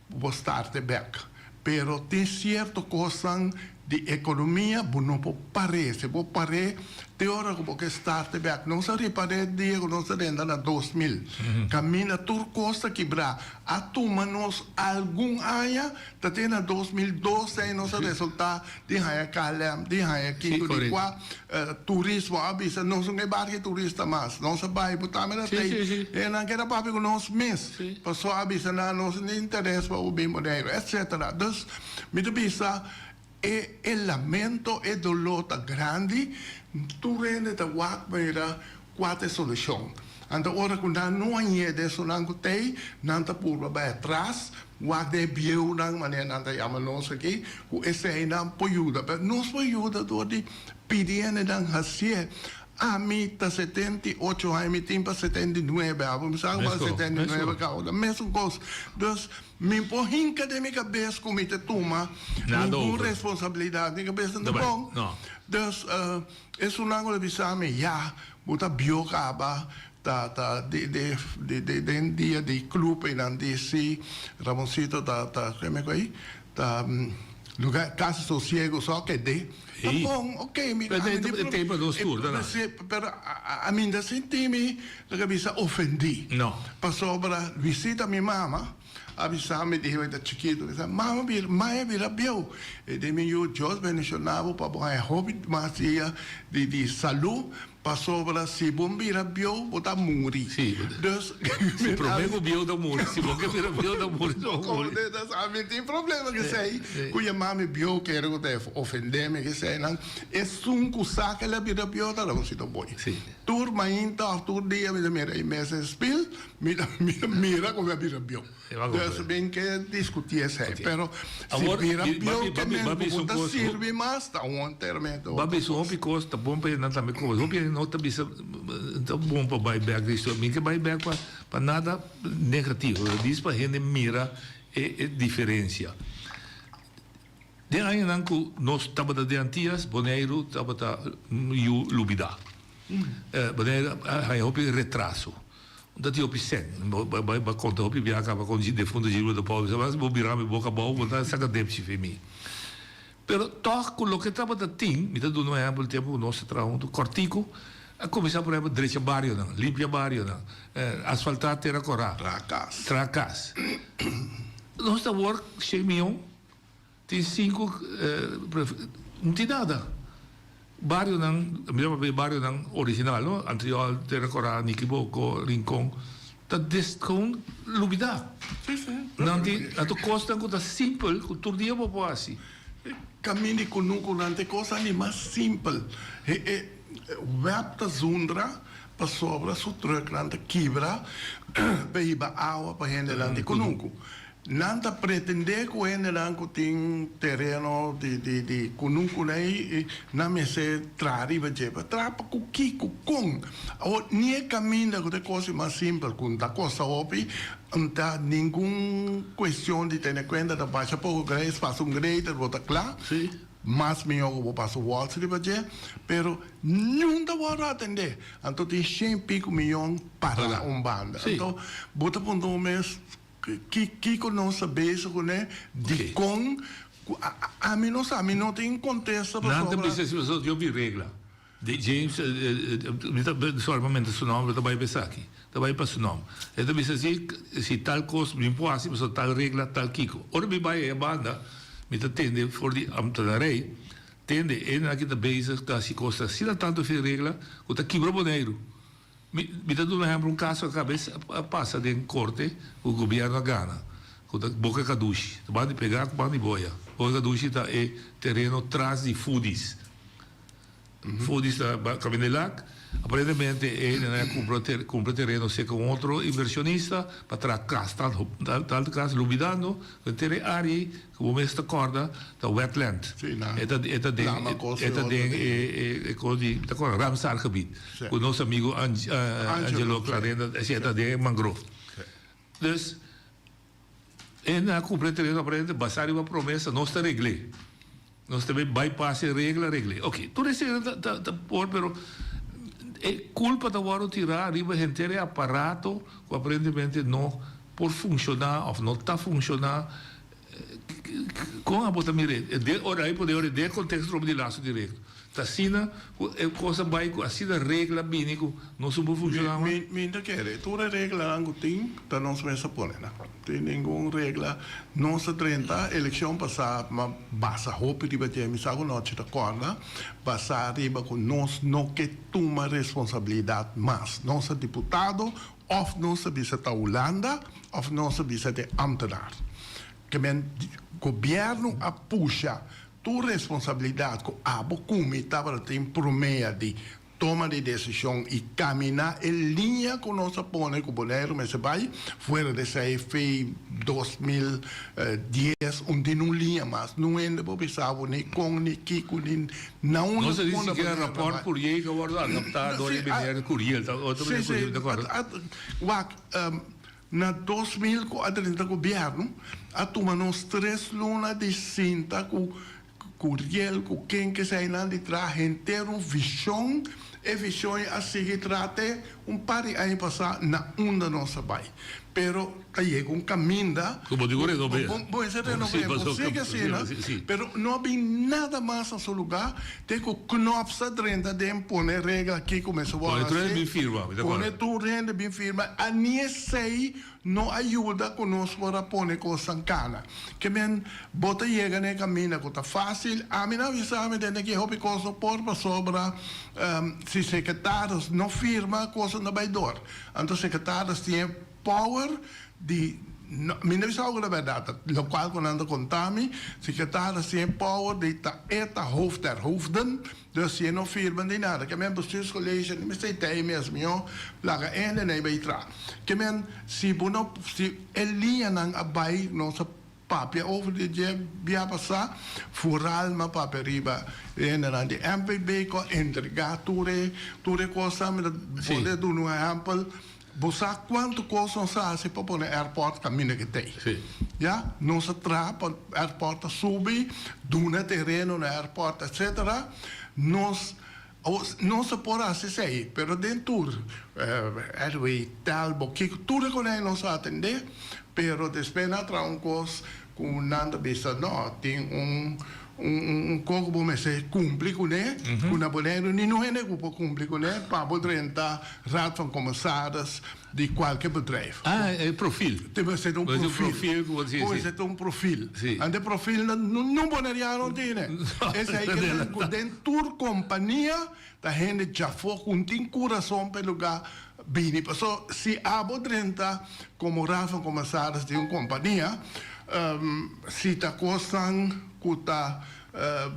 bo por start e bek. Pero tin cierto kosnan di economia bo no por par'é. Si bo par'é te ora ku bo ke start e bek. Nos a ripar'é dia ku nos a drenta na 2000. Kaminda tur kos ta kibrá. A tuma nos algun aña Ta te na 2012 nos a resulta di haña KLM, di haña kiko di kua turismo a bisa nos no ke barki turista mas, nos a bai bo tambe na tei e nan keda papia ku nos mes paso a bisa nan nos no tin interes pa bo bin Boneiru etcetera. Dus mi ta bisa e e lamento e doló ta grandi tur hende ta wak mira kua ta e solushon. Anto ora ku nan no a yega esunnan ku tei nan ta purba bai atras Wak den e bieunan, manera nan ta yama nos aki, ku eseinan por yuda. Pero nos por yuda dor di pidi hendenan hasié. Ami ta 78 aña, mi tin pa 79, abo mi sa ku pa 79 kaba, ta mesun kos. Dus mi por hinka den mi kabes ku mi ta tuma ningun responsabilidat, mi kabes no ta bon. Dus esunnan ku ta bisa mi, ya, bo ta bieu kaba, Ta ta de de de de den dia di club einan di si Ramoncito ta ta ke me ku ei ta lugar casi sosiego so ke de ta bon ok mi Pero ami e di tempo nos tur ta na. pero ami no ta sinti mi lo ke bisa ofendi No. pasobra Luisita mi mama a bisa mi di mi ta chikito bisa mama bira maya bira bieu e di mi yu Dios bendiciona bo pa bo haña hopi mas dia di di salu Pasobra si bo bira bieu, bo ta muri. Sí. Dus, Si promé ku bieu ta muri, si bo ke bira bieu ta muri, bo muri. Dus ami tin problema ku esei, ku yama mi bieu kere ku ta ofendé mi ku eseinan. Esun ku sa ku el a bira bieu ta Ramoncito Boy. Sí. Tur mainta òf tur dia mi ta mira e mes den spil, mi ta mira ku mi a bira bieu. Dus bin ke diskutí esei. Pero si bira bieu ke men ku bo ta sirbi mas ta un termento Ba bisa hopi kos ta bon pa nan tambe koba. Hopi hende no ta bisa ta bon pa bai bek di historia. Mi ke bai bek pa pa nada negativo. Dis pa hende mira e e diferensia. Den añanan ku nos tabata den Antias, Boneiru tabata yu lubidá. Boneiru a haña hopi retraso. Ta tin hopi sèn. Bo bai bo a konta hopi biaha kaba kon defunto Gilberto Paul bisa mas bo bira mi boka abou bo ta saka depchi fi mi. Pero tòg ku loke tabata tin, mi ta duna un ehèmpel tempu ku nos ta traha huntu, kòrtiku a kuminsá por ehèmpel drecha barionan, limpia barionan, asfaltá tera kòrá, Traha kas. Traha kas. Nos ta wòrk shen mion. Tin sinku no tin nada. Barionan, mi ta papia barionan original no, Antriol, Tera Kora, Nikiboko, Rincon, ta des gewoon lubida. Nan tin anto kosnan ku ta simpel ku tur dia bo por hasi. Kaminda i kunukunan ta e kosnan di mas simpel. E web ta zundra pasobra su trucknan ta kibra pa hiba awa pa hendenan di kunuku. Nan ta pretendé ku hendenan ku tin tereno di di di kunuku ei nan mester traha riba dje. Pero traha pa ku kiko? Kon? Awor ni e kaminda ku ta e kos mas simpel ku no ta kosta hopi, no ta ningun kuestion di tene kuenta ta basha poko gres, pasa un grader bo ta kla. Mas mihó ku bo pasa wòls riba dje, pero niun ta wòrdu atendé. Anto tin shen piku miyon pará un banda. Anto bo ta puntra bo mes. Kiko nos ta bezig kuné? Dikon? Ami no sa, mi no tin kontesta pasobra. Nan ta bisa si pasobra Dios bin regla. Di James, mi ta sorry pa menta su nomber, ta bai pa esaki, ta bai pa su nomber. E ta bisa si, si tal kos mi por hasi pasobra tal regla, tal kiko. Ora mi bai e banda, mi ta tende for di ambtenarij, tende e nan aki ta bezig ta hasi kos asina tantu fin regla ku ta kibra Boneiru. Mi ta duna ehempel un caso a cabes a pasa den corte cu gobierno a gana cu ta Boca Cadushi ta banda di pega cu banda di boya. Boca Cadushi ta e tereno tras di Foodies. Foodies ta caminda di lak. Aparentemente e hendenan a cumpra cumpra tereno cerca un otro inversionista pa traha cas tanto cas lubidando cu henter e area ey cu bo mes ta corda ta wetland. E ta e ta den e ta den e cos di mi ta corda Ramsargebied. Ku nos amigo Angelo Clarenda esei ta den e mangrove. Dus e nan a kumpli e tereno aparente basá riba promesa nos ta regl'é. Nos ta bin bypass e regla regl'é. Oke, tur esei ta ta por pero e kulpa ta wòrdu tirá riba henter e aparato ku aparentemente no por funshoná òf no ta funshoná. Kon abo ta mir'é? Den ora ei por den e konteksto roba di laso direkto. Ta asina ku e kos a bai ku asina regla bini ku no su por funshoná mas? Mi ta kere tur e reglanan ku tin ta nos mes a pone nan. Tin ningun regla. Nos a drenta elekshon pasá ma basa hopi riba dje. Mi sa ku nochi ta kòrda basá riba ku nos no ke tuma responsabilidat mas. Nos a diputado òf nos a bisa ta Hulanda òf nos a bisa ta e ambtenaar. Ke men gobièrnu a pusha Tur responsabilidat ku abo ku mi tabata tin promea di toma di desishon i kaminá e liña ku nos a pone ku Boneiru mester bai, fuera di esei fei 2010 un tin un liña mas. Nun hende por bisa bo ni kon ni kiko ni na unda No sa ni unda sikiera Boneiru ta rapòrt bai. Curiel ku a wòrdu adaptá dor di meneer Curiel, ta otro Sí, meneer sí, Curiel, mi ta kòrda. Wak, Na 2000 ku a drenta gobièrnu a tuma nos tres luna di sinta ku Curiel ku ken ke sa einan di traha henter un vishon. E vishon ei a sigui traha te un par di aña pasá na unda nos a bai. Pero ta yega un kaminda Ku bo tin ku renob'é. Bo mester renob'é, bo sigui asina, pero no a bin nada mas na su lugá te ku Knops a drenta den pone regla kiko mester wòrdu Pone tur hende hasi. bin firma, mi ta Pone kòrda. tur hende bin firma. A ni esei no a yuda ku nos por a pone kosnan kana. Ke men bo ta yega na e kaminda ku ta fásil. Ami nan a bisa mi tende ki hopi kos no por pasobra si sekretaris no firma kosnan ta bai dor. Anto sekretaris tin e power di mi no bisa algo la bèrdat, lokual ku nan ta konta mi, sekretaris tin e power di ta e ta hoofd der hoofden, dus si e no firma di nada. Ke men bestuurscollege no mester ta ei mes, mihó laga e hende nei bai tra. Ke men si bo no si e liñanan a bai nos a papia over di dje bia pasá, vooral mi a papia riba e hendenan di MPB ku a entregá tur e tur e kosnan, mi ta pone duna un ehèmpel. Bo sa kuantu kos nos a hasi pa pone airport kaminda ke tei? Ya, nos a traha pa airport a subi, duna tereno na airport etcetera. Nos nos a por hasi esei, pero den tur anyway Telbo kiko tur e konei nos a atende, pero despues nan a traha un kos ku nan ta bisa no tin un Un kos ku bo mester kumpli kuné, ku na Boneiru ningun hende ku por kumpli kuné pa bo drenta Raad van Commissaris di kualke bedrijf. Ah, e profil. Te mester tin un Bo profil. profil ku bo si, Bo si. mester tin un profil. Si. Ante profilnan ningun boneriano tine. Esei ke men ku den tur kompania ta hende djafó ku tin kurason pa e lugá bini. Paso si abo drenta komo Raad van Commissaris di un kompania, si ta kosnan ku ta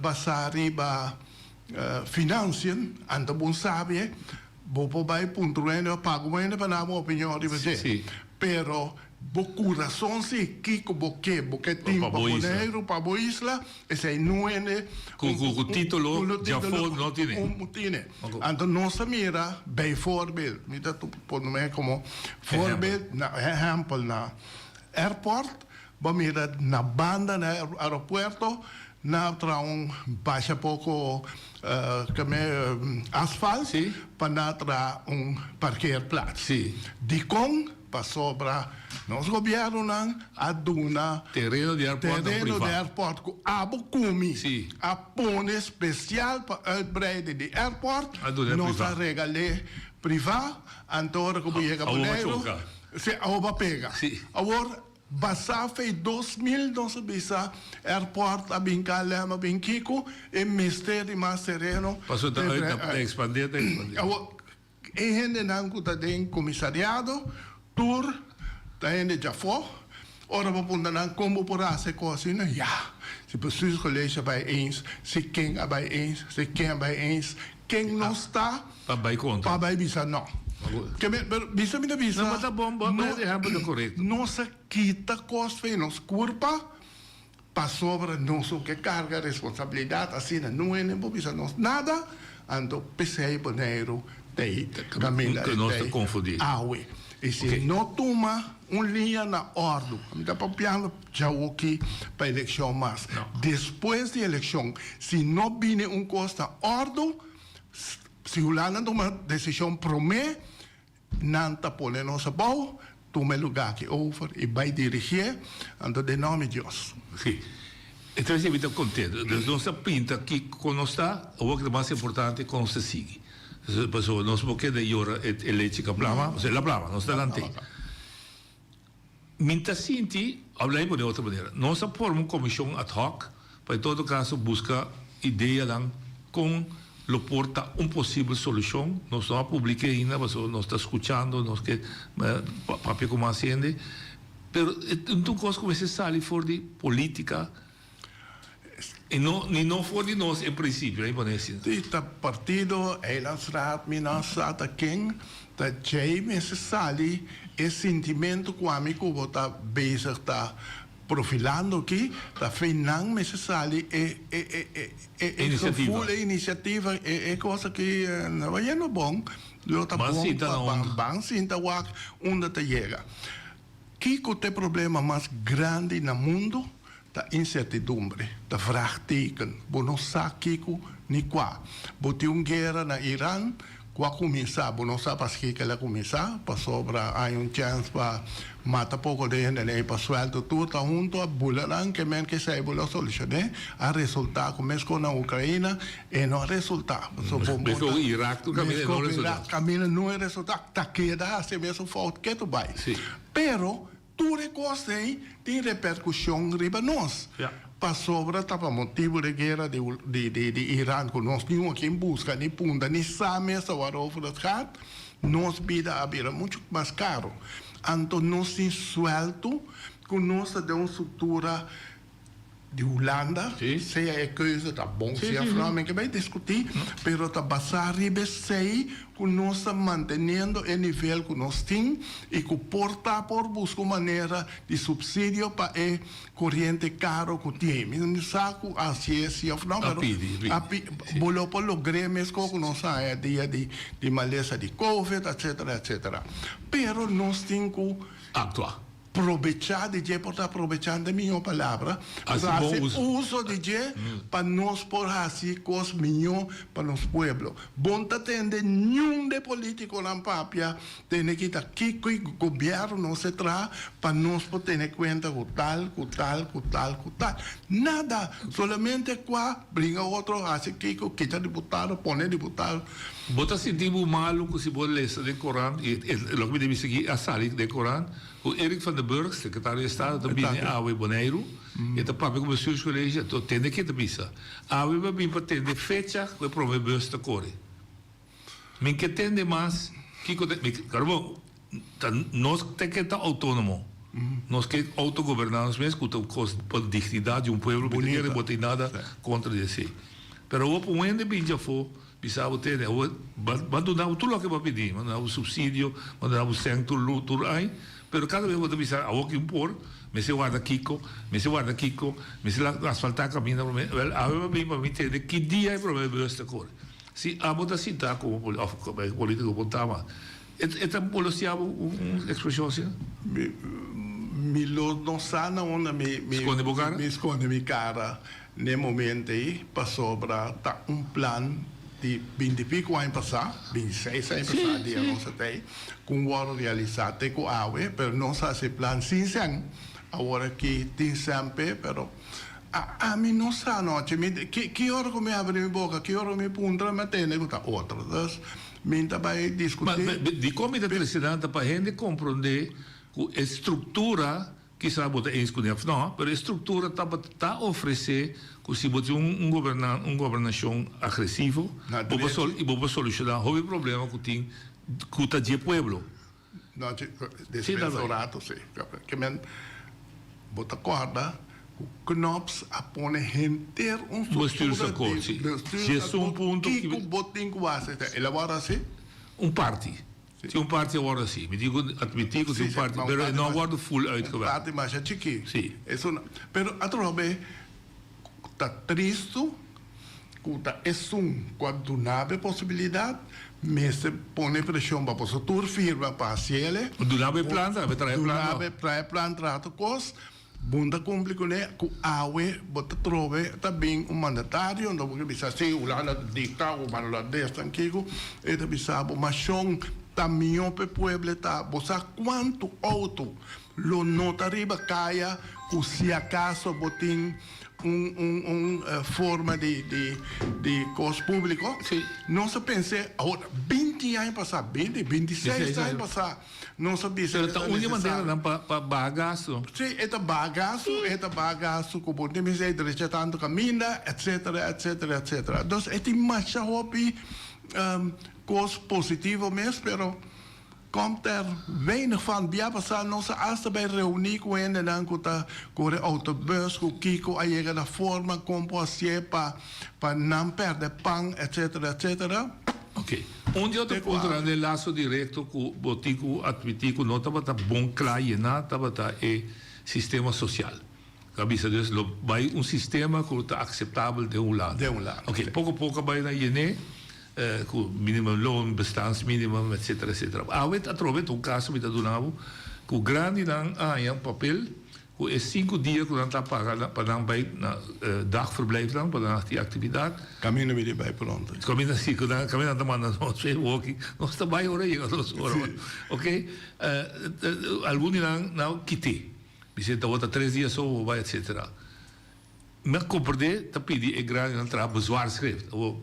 basá riba financiën, anto bo sabi, bo por bai puntra un hende òf paga un hende pa nan bo opinion riba dje. Pero. Bo kurason si kiko bo ke, bo ke tin pa Boneiru, pa bo isla, esei no hende Ku ku titulo djafó no tine. Un tine. Anto nos ta mira bijvoorbeeld, mi ta pone komo voorbeeld, na ehèmpel na airport, bo mira na banda na aeropuerto nan a traha un basha poko asfalt pa nan a traha un parkeerplaats. Dikon? Pasobra nos gobiernonan a duna Tereno di airport na tereno di priva. airport ku abo kumi Sí. a pone spesial pa uitbreiden di airport, A duna nos priva. a regal'é priva, anto ora ku bo yega Awor bo Boneiru, choka. si, awor bo a pega. Sí. Awor, basá fei 2000 nos a bisa airport a bin KLM a bin kiko, e mester di mas tereno. Pasobra ta uit, ta ekspandé, ta ekspandé. Awor, E hendenan ku ta den komisariado tur ta hende djafó. Ora bo puntra nan kon bo por hasi e kos asina, ya, si bestuurscollege a bai eens, si ken a bai eens, si ken a bai eens, ken nos ta Pa bai kontra. pa bai bisa no. Ke men, pero bisa mi ta bisa, No, bo ta bon, bo a bai ehèmpel ta korekto. Nos a kita kos for nos kurpa Pasobra nos no ke karga responsabilidat asina, no hende por bisa nos nada, anto p'esei Boneiru t'ei kaminda Ku e nos ta t'ei konfundí. awe. I si Oké. no tuma un liña na òrdu, mi ta papiando djawoki pa elekshon mas, No. despues di elekshon, si no bini un kos na òrdu, si Hulanda tuma desishon promé, Nan ta pone nos abou, tuma e lugá aki over i bai dirigié, anto den nòmber di Dios. Sí. E ta mi ta kontento. Dus nos ta pinta kiko kon nos ta, awor ke ta mas importante kon nos ta sigui. Pasobra nos por keda yora e lechi ku a plama, pasobra el a plama, nos ta lant'é. Mi ta sinti, of laat mi pone otro manera, nos a forma un comision ad hoc pa en todo caso busca ideanan con lo por ta un posibel solucion. Nos no a publica ainda pasobra nos ta scuchando, nos ke papia cu mas hende, pero e ta un cos cu mester sali for di politica y no ni no for di nos en principio, laat mi pone asina. Si ta partido, eilandsraad, mi no sa ta ken, ta djei mester sali e sintimento cu ami cu bo ta bezig ta profilando aki, ta fe nan mester sali e e e e e e gevoel, e iniciativa, e e cos aki no ta yendo bon, lo ta Ban bon sinta pa na ban ban sinta wak unda ta yega. Kiko ta e problema mas grandi na mundo? Ta insertidumbre, ta vraagteken. Bo no sa kiko ni kua. Bo tin un guera na Iran ku a kuminsá, bo no sa paskiko el a kuminsá, pasobra hay un chèns pa mata poko di hende ei pa suèlto tur ta huntu a bula nan ke men ke esei bo lo solushoné, a resultá ku meskos na Ukraina e no a resultá. Pasobra bo Meskos ku Irak tur kaminda e no meskos ku resultá. Irak kaminda no e resultá, ta keda hasi e mesun fout ketu bai. Pero Tur e kos ei tin reperkushon riba nos. Pasobra ta pa motibu di guera di Iran ku nos niun a kin buska ni punta ni sa mes waarover het gaat, nos bida a bira muchu mas karu. Anto nos tin suèltu ku nos ta den un struktura di Hulanda, sea e keuze ta bon sea flou, men ke bai diskutí, pero ta basá riba esei ku nos ta manteniendo e nivel ku nos tin i ku por ta por buska un manera di supsidio pa e koriente karo ku tin. Mi no sa ku hasi esei òf no, pero a pidi, bo lo por logr'é meskos ku nos a haña dia di malesa di covid, etcetera, etcetera. Pero nos tin ku Aktua. Probechá di dje por ta probechando e mihó palabra, Hasi pero bon hasi uso. uso di dje pa nos por hasi kos mihó pa nos pueblo. Bon ta tende niun de polítikonan papia tene kita kiko i gobièrnu nos e traha pa nos por tene kuenta ku tal, ku tal, ku tal, ku tal. Nada! Solamente kua bringa otro, hasi kiko, kita diputado, pone diputado. Bo ta sinti bo malu ku si bo lesa den korant, i loke mi ta bisa aki a sali den korant, ku Eric van der Burg, sekretario di estado, ta bini awe Boneiru, e ta papia ku bestuurscollege, anto tende ke ta bisa. Awe mi a bin pa tende fecha ku e prome bus ta kore. Mi ke tende mas kiko ta, mi, klaro bo, ta nos ta ke ta outónomo, nos ke outogoberná nos mes ku ta un kos pa dignidat di un pueblo, mi ta kere bo tin nada kontra di esei. Pero awor pa un hende bin djafó Bisa bo tene, awor bo a duna bo tur loke bo a pidi, bo a duna bo subsidio, bo a duna bo sèn tur lu tur ai. Pero kada bes bo ta bisa awor ki un por, mester warda kiko, mester warda kiko, mester asfaltá kaminda promé. Wèl, awe bo a bin pa mi tende ki dia e promé bus ta kore. Si abo ta sintá komo poli òf polítiko por ta mas, e ta molestiá bo un ekspreshon asina? Mi mi lo no sa na unda mi mi Skonde bo kara? mi skonde mi kara n'e momento ei pasobra ta un plan di binti pico aña pasá, bintiseis aña pasá dia nos a ta ei, ku un wòrdu realisá te ku awe, pero nos a hasi e plan sin sèn. Awor aki tin sèn p'e, pero a ami no sa anochi. Mi ki ki ora ku mi abri mi boka, ki ora ku mi puntra, mi a tende ku ta otro. Dus mi ta bai diskutí. Ma dikon mi ta trese nan ta pa hende komprondé ku e struktura Kisas bo ta eens ku ne òf nò, pero e struktura tabata ta ofresé ku si bo tin un un un gobernashon agresivo, bo por sol i bo por solushoná hopi problema ku tin ku ta dje pueblo. No, despues un rato si. Ke men bo ta kòrda ku Knops a pone henter un struktura di bestuursakkoord kiko bo tin ku hasi. El a wòrdu hasi? Un parti. Tin un parti a wòrdu hasi. Mi tin ku atmití ku tin un parti, pero e no a wòrdu ful uitgewerkt. Un parti masha chikí. Sí. Esun, pero atrobe ta tristu ku ta esun ku a duna bo e posibilidat mester pone preshon pa boso tur firma pa hasiel. Duna bo e plan tambe, traha e plan. Duna bo e, traha e plan, traha tur kos. Bon ta cumpli cune cu awe bo ta trobe ta bin un mandatario anto bo ke bisa si Hulanda ta dicta cu Bangladesh ta kico e ta bisa bo ma shon ta miyo p'e pueblo ta bo sa cuanto auto lo no ta riba caya cu si acaso bo tin un un un forma di di di cos publico nos a pense awor binti aña pasa binti binti seis aña pasa. Nos a bisa Pero ta un di e maneranan pa pa baha gastu. Sí, e ta baha gastu, e ta baha gastu ku bo tin mester drecha tantu kaminda, etcetera, etcetera, etcetera. Dus e tin masha hopi kos positivo mes, pero komt er weinig van. Bia pasá nos a asta bai reuní ku hendenan ku ta kore autobus, ku kiko a yega na forma kon por hasié pa pa nan pèrdè pan, etcetera, etcetera. Ok. Un di otro puntonan den laso directo cu bo tin cu admiti cu no tabata bon cla yena tabata e sistema social. Cu a bisa dus lo bay un sistema cu ta aceptabel den Hulanda. Den Hulanda. Ok. Poco poco a bay na yené cu minimumloon, bestaansminimum, etcetera, etcetera. Awe atrobe ta un caso mi ta duna bo cu grandinan a haña un papel Ku e sinku dia ku nan ta paga pa nan bai na dagverblijfnan pa nan hasi aktividat. Kaminda mi di bai pronto. Kaminda si, ku nan kaminda nan ta manda nos e woki, nos ta bai ora yega nos ora. Ok, algun di nan nan kit'é, bis'é tabata tres dia so bo bai etsetera. Mi a comprende ta pidi e grandinan traha bezwaarschrift. Awor,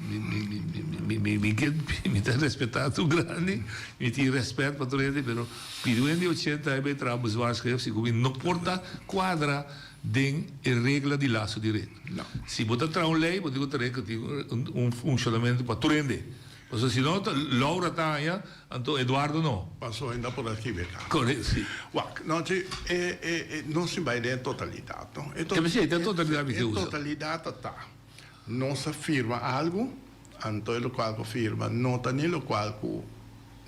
mi, mi, mi, mi, mi ke, mi ta respeta tur grandi, mi tin respet pa tur hende, pero pidi un hende di ochenta aña bay traha bezwaarschrift si cu mi no por ta cuadra den e regla di lazo di red. Si bo ta traha un ley, bo tin cu traha cu tin un funcionamento pa tur hende. Pasobra si no, Laura ta haña, anto Eduardo no. Paso ainda por a kibeká. Correcto, si. Wak, no, si, e, e, e, nos tin bai den e totalidat, no? E to, Kebesei, den totalidat mi ke e usa. totalidat ta ta, nos a firma algu, anto e lokual ku firma no ta ni lokual ku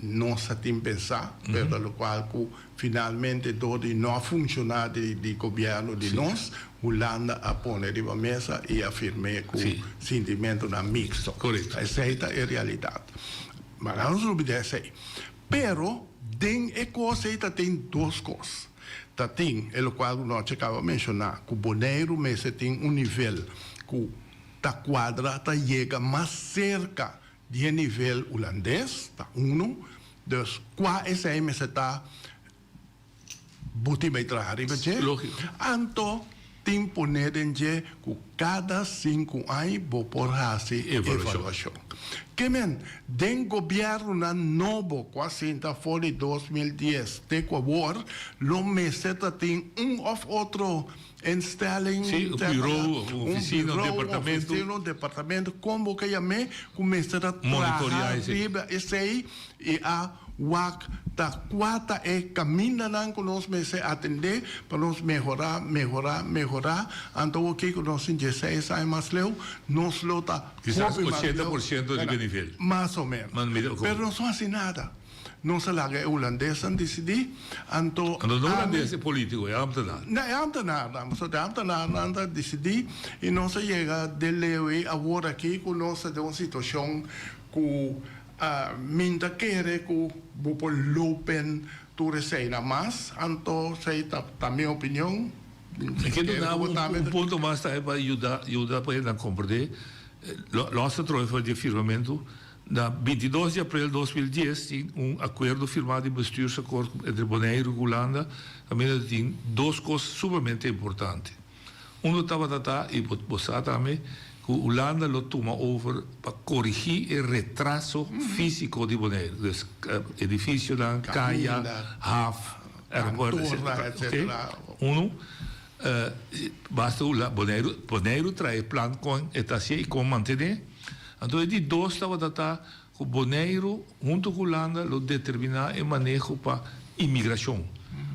nos a tin pensá, pero ta lokual ku finalmente dor di no a funshoná di, di gobièrnu di nos, Hulanda a pone riba mesa i a firm'é ku sintimentunan miksto. Esei ta e realidat. Ma nan no lubidá esei. Pero den e kos ei ta tin dos kos. Ta tin e lokual ku Nochi kaba menshoná, ku Boneiru mester tin un nivel ku ta kuadra, ta yega mas serka di e nivel hulandes, ta unu. Dus kua esei mester ta Bo tin bai traha riba dje. Anto tin pone den dje ku kada sinku aña bo por hasi evaluashon. Ke men, den gobièrnunan nobo ku a sinta for di 2010 te ku awor, lo mester ta tin un òf otro instelling, Sí, un bureau, un ofisina, un departamento. Un ofisina, un departamento, kon bo ke yam'é, ku mester ta traha riba esei i a Wak ta kua ta e kamindanan ku nos mester atendé pa nos mehorá, mehorá, mehorá. Anto awor ku nos tin dieseis aña mas leu, nos lo ta Kisas hopi mas ochenta leu. por siento riba e nivel. Mas o menos. Mas mira Pero nos no hasi nada. Nos a laga e hulandesnan disidí, anto Anto no ami. hulandes e polítiko, e ámtenar. No, e ámtenarnan, pasobra e ámtenarnan ta disidí i nos a yega den leu ei awor aki ku nos ta den un situashon ku mi ta kere ku bo por lopen tur eseinan mas, anto esei ta ta mi opinion. Mi ke duna bo un punto mas tambe pa yuda yuda pa hende nan komprendé. Lòs ta trohe for di e firmamentu. Na 22 di aprel 2010 tin un akuerdo firmá di bestuursakkoord entre Boneiru ku Hulanda kaminda ta tin dos kos sumamente importante. Uno tabata ta, i bo bo sa tambe, ku Hulanda lo tuma over pa korigí e retraso físiko di Boneiru, dus edifisionan, kaya, haf, aeropuerto, etcetera. Oké? Uno, basta Hula, Boneiru, Boneiru traha e plan kon e ta hasié i kon mantené. Anto e di dos tabata ta ku Boneiru huntu ku Hulanda lo determiná e maneho pa imigrashon,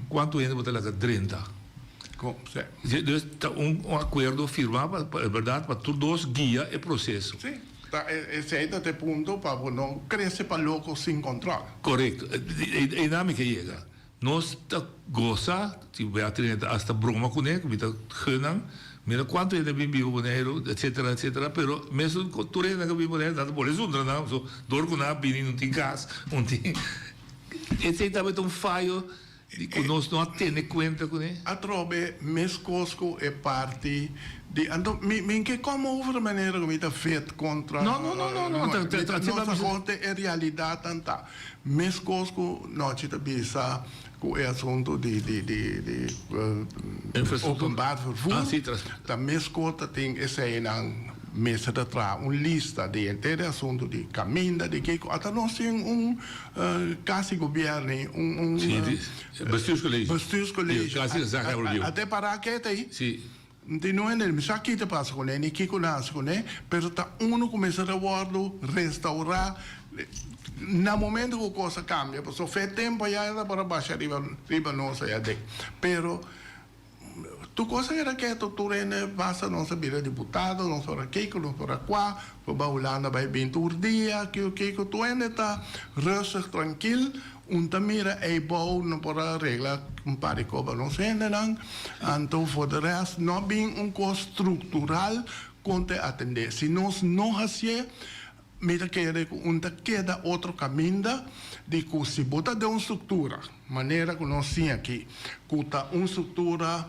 kuantu hende bo ta laga drenta. Dus ta un akuerdo firmá pa e bèrdat pa tur dos guia e proseso. Sí, ta esei ta e punto pa bo no krese pa loko sin kòntròl. Korekto. Einan mi ke yega. Nos ta gosa, si Beatrina ta hasta broma kuné, ku mi ta gun nan, mira kuantu hende a bin biba Boneiru, etsetera, etsetera, pero mesun ku tur hende ku a bin Boneiru nan ta bole zundra nan, so dor ku nan a bini no tin kas, no tin, esei tabata un fayo di ku nos no a tene kuenta kuné. Atrobe meskos ku e parti di, anto mi mi ke kom over manera ku mi ta vet kontra, No, no, no, no, no, ta, ta, ta, nos a konta e realidatnan ta. Mescos cu nochi ta bisa cu e asunto di di di di openbaar vervoer ta mescos ta tin eseinan mester ta traha un lista di henter e asunto di caminda di kico ata nos tin un casi gobierno un un Bestuurscollege ata para keta ayi. Di no hende mi sa ki ta pasa kuné ni kiko nan hasi kuné, pero ta unu ku mester ta wòrdu restaurá na momento ku kos a kambia, pasobra fe tempu ayá e ta por a basha riba riba nos ayá den. Pero tur kos a keda ketu, tur hende basta nos a bira diputado, nos por a kiko, nos por a kua, por bai Hulanda bai bin tur dia, kiko kiko, tur hende ta rustig, trankil. Un ta mira ey bou no por a regla un par di koba nos hendenan, anto for de rest no a bin un kos structural kon te atende. Si nos no hacié, mi ta kere ku un ta keda otro kaminda di ku si bo ta den un structura manera ku nos tin aki, ku ta un structura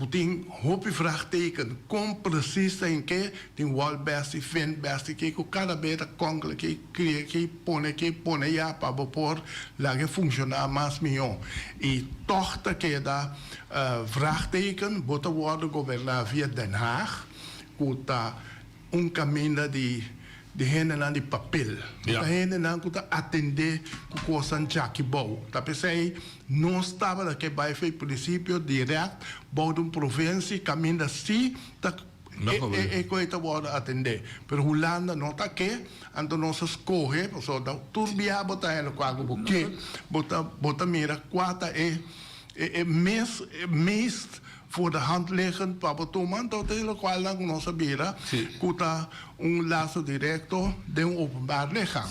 Ku tin hopi vraagteken kon precies ta en ke, tin wòl besti, vind besti ke ku kada be ta kònkla ke, kria ke, pone ke, pone ya pa bo por laga e funshoná mas mihó. I tòg ta keda vraagteken, bo ta wòrdu goberná via Den Haag ku ta Un kaminda di di hendenan di papel. No ta hendenan ku ta atendé ku kosnan djaki bou. Ta p'esei nos tabata ke bai for e prinsipio dirèkt bou di un provinsia kaminda sí ta e e koe ta wòrdu atendé. Pero Hulanda no ta ke, anto nos a skohe pasobra ta tur bia bo ta hende kua ku bo ke, bo ta bo ta mira kua ta e e mes e meest Voor de hand liggend pa bo tuma, anto ta e lokualnan ku nos a bira ku ta un laso direkto den un openbaar lichaam.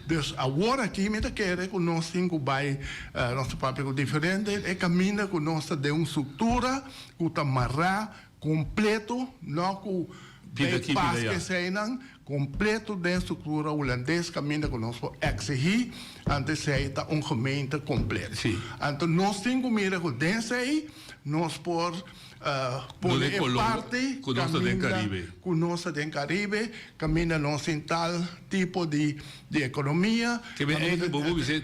Dus awor aki mi ta kere ku nos tin ku bai, nos ta papia ku diferente, e kaminda ku nos ta den un struktura ku ta mará kompleto, no ku bypass eseinan, Completo den structura Hulandes caminda cu nos por exigi anto esey ta un gemeente completo. Anto nos tin cu mira cu den esey nos por pone e parti caminda cu nos ta den Caribe, caminda nos tin tal tipo di economia. Te ben eigenlijk bo por bisa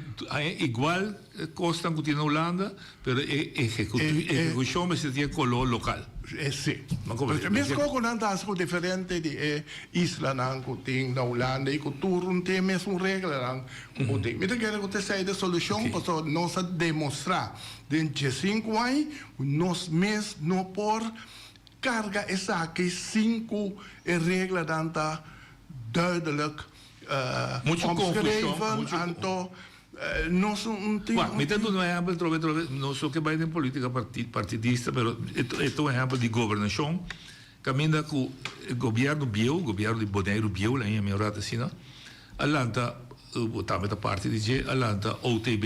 igual cosnan cu tin na Hulanda Pero e ehecucion mester tin e color local. Si. Mesco cu nan ta haci cu diferente di e islanan cu tin na Hulanda y cu tur un tin e mesun reglanan cu bo tin. Mi ta kere cu ta esey de solucion pasobra nos a demostra den diescinco aña cu nos mes no por carga esaki sin cu e reglanan ta duidelijk omschreven. Anto Nos un tin. Wak, mi ta duna un ehèmpel trobe trobe, no so ke bai den politika partidista, pero e ta un ehèmpel di gobernashon kaminda ku e gobièrnu bieu, gobièrnu di Boneiru bieu, laña mi un rato asina, a lanta. Bo tambe ta parti di dje a lanta OTB.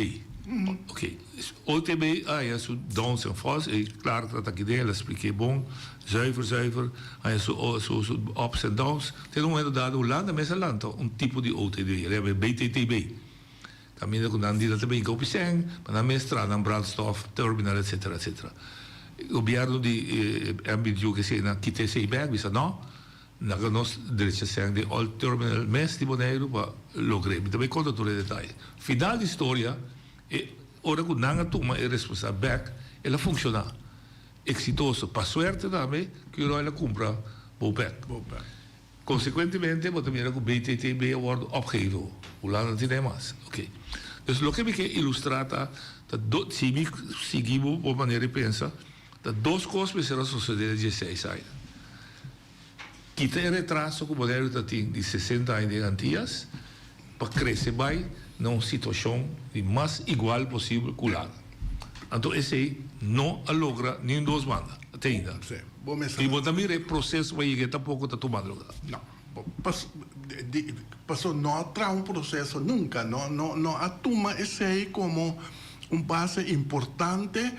Ok, OTB a haña su downs en falls, e Clark ta aki den, el a splik'é bon, zuiver zuiver, haña su su su ups en downs. Te na un momento dado Hulanda mes a lanta un tipo di OTB, el a yama e BTTB. Kaminda ku nan di nan ta bin kopi sèn, pa nan mes traha nan brandstof terminal etcetera etcetera. Gobièrnu di MB Duke esei nan kita esei bèk, bisa nò. Laga nos drecha sèn den oil terminal mes di Boneiru pa logr'é. Mi ta bai konta tur e detaye. Final di storia, e ora ku nan a tuma e responsabilidat bèk, el a funshoná eksitoso. Pa suerte tambe, Curoil a kumpra Bopec. Konsekuentemente bo ta mira ku BTTB a wòrdu opgeheven. Hulanda no tin ei mas. Oké. Dus loke mi ke ilustrá ta, ta do, si mi sigui bo bo manera di pensa, ta dos kos mester a sosodé den dieseis aña. Kita e retraso ku Boneiru ta tin di sesenta aña den Antias pa krese bai na un situashon di mas igual posibel ku Hulanda. Anto esei no a logra ni un dos banda te ainda. I bo ta mira e proseso pa yega e tampoko ta tumando luga. No. Paso no a traha un proseso nunka. No a tuma esei komo un base importante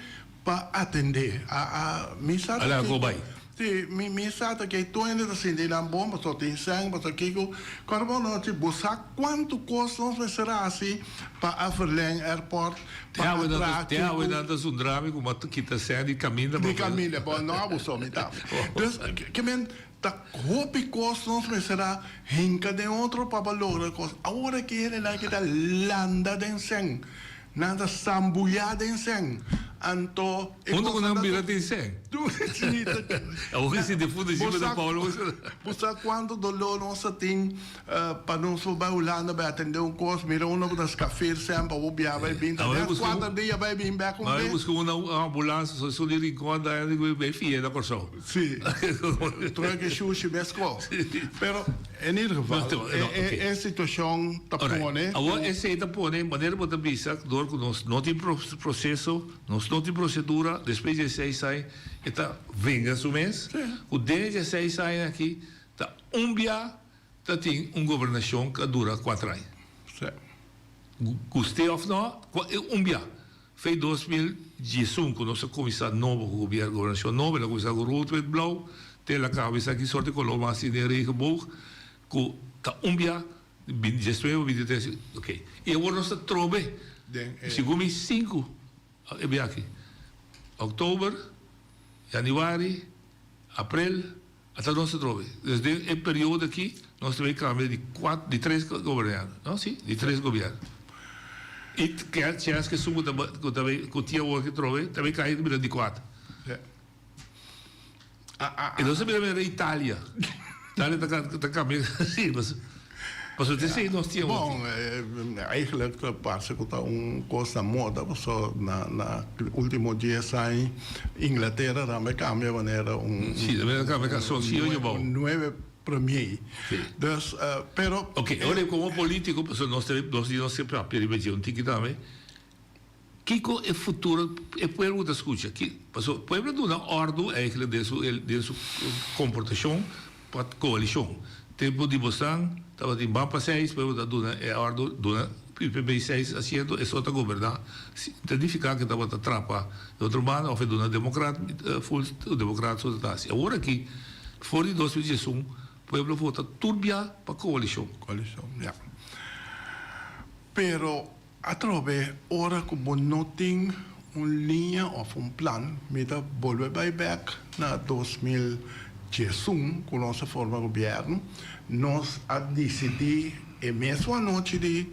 Pa atendé a a mi sa ta Ala go bai. Si, mi mi sa ta ke tur hende ta sinti nan bon pasobra tin sèn pasobra kiko. Kòrda bo nochi bo sa kuantu kos nos mester hasi pa a verleng airport, pa a traha Te awe nan ta zundra mi ku bo a kita sèn di kaminda Di kaminda, bo no abusó mi tambe. Dus ke men ta hopi kos nos mester a hinka den otro pa bo logra kos. Awor aki hendenan kita landa den sèn. Nan ta sambuyá den sèn. Anto e Huntu ku nan bira tin sèn. Sí, ta. Awor ki sinti fundo Bo sa, bo sa kuantu doló nos a tin pa nos por bai Hulanda bai atendé un kos, mira unda bo ta skafir sèn pa bo biaha bai bin, ta des kuater dia bai bin bèk un bes. M'a buska un ambulans, esun di Rincon ta bai fia na Kòrsou. Sí, truck e shushi meskos. Pero. En ieder geval, e situacion ta pone. Awor esey ta pone, manera bo ta bisa, door cu nos no tin proceso, nos no tin procedura, despues di e seis aña e ta venga su mes, cu den e seis aña aki ta un bia ta tin un gobernacion cu a dura cuater aña. Guste of no, un bia. Fe 2011 ku nos a kuminsá nobo ku gobièrnu, gobernashon nobo, el a kuminsá ku rood, wit, blauw, te el a kaba esaki ki sorti koló mas tin den regenboog, ku ta un bia, diesnuebe, bintitres, ok. I awor nos ta trobe, segun mi sinku e bia aki, òktober, yanüari, aprel, Ata nos atrobe. Dus den e periodo aki nos ta bay cambia di cuat, di tres gobernado, no? Si, di tres gobierno. Y chens cu esun cu ta cu ta bay cu tin awor aki atrobe ta bay cay bira di cuat. Y nos ta bira manera Italia. Italia ta ta cambia si, pasobra te esey nos tin awor aki. Bon, eigenlijk ta parse cu ta un cos na moda, pasobra na na ultimo dies aña Inglatera tambe cambia manera un Sí, tambe cambia calzoncillo y abao. Un nueve premier. Sí. Dus, pero Ok, ora como politico, pasobra nos ta nos di nos papia riba dje un tiki tambe. Kiko e futuro e pueblo ku ta skucha? Ki pasobra pueblo a duna òrdu eigenlijk den su den su komportashon pa koalishon. Tempu di Bosnan tabatin ban pa seis, pueblo ta duna e òrdu duna UPB seis asiento eso ta goberná. Si ta nifiká ku tabata trapa e otro banda òf e duna demokrat ful demokrat so ta hasi. Awor aki for di 2011 pueblo vota tur bia pa koalishon. Koalishon, ya. Pero Atrobe ora ku bo no tin un liña òf un plan, mi ta bolbe bai bèk na 2011 ku nos a forma gobièrnu, nos a disidí e mesun anochi di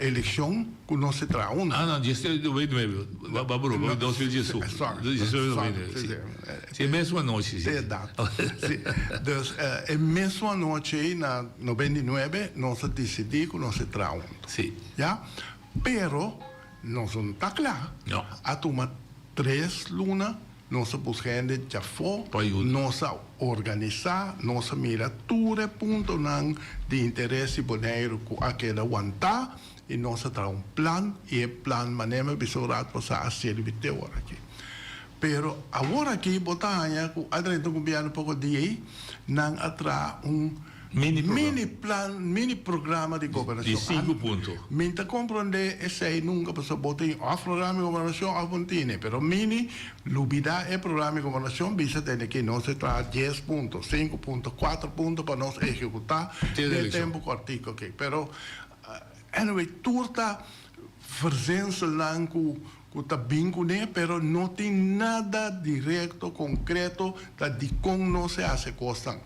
elekshon ku nos ta traha un. Ah no, dies noventa i nuebe, ba broma, 2011. Sorry, sorry, si, si. E mesun anochi, si. E data, si. Dus e mesun anochi ei na 99 nos a disidí ku nos ta traha un. Sí. Ya. Pero nos no ta kla. No. A tuma tres luna, nos a buska hende djafó, Pa yuda. nos a organisá, nos a mira tur e puntonan di interes di Boneiru ku a keda wantá i nos a traha un plan i e plan manera mi a bisa un rat pasá a sirbi te ora aki. Pero awor aki bo ta haña ku a drenta un gobièrnu poko dia ei, nan a traha un. Mini plan, mini programa di gobernashon. Di sinku punto. Mi n' ta komprondé esei nunka pasobra bo tin òf programa di gobernashon òf bo n' tine. Pero mini lubidá e programa di gobernashon bisa tende ki nos ta traha dies punto, sinku punto, kuater punto pa nos ehekutá den tempu kòrtiku aki. Pero anyway tur ta verzinselnan ku ku ta bin kuné pero no tin nada direkto konkreto ta dikon nos e hasi e kosnan.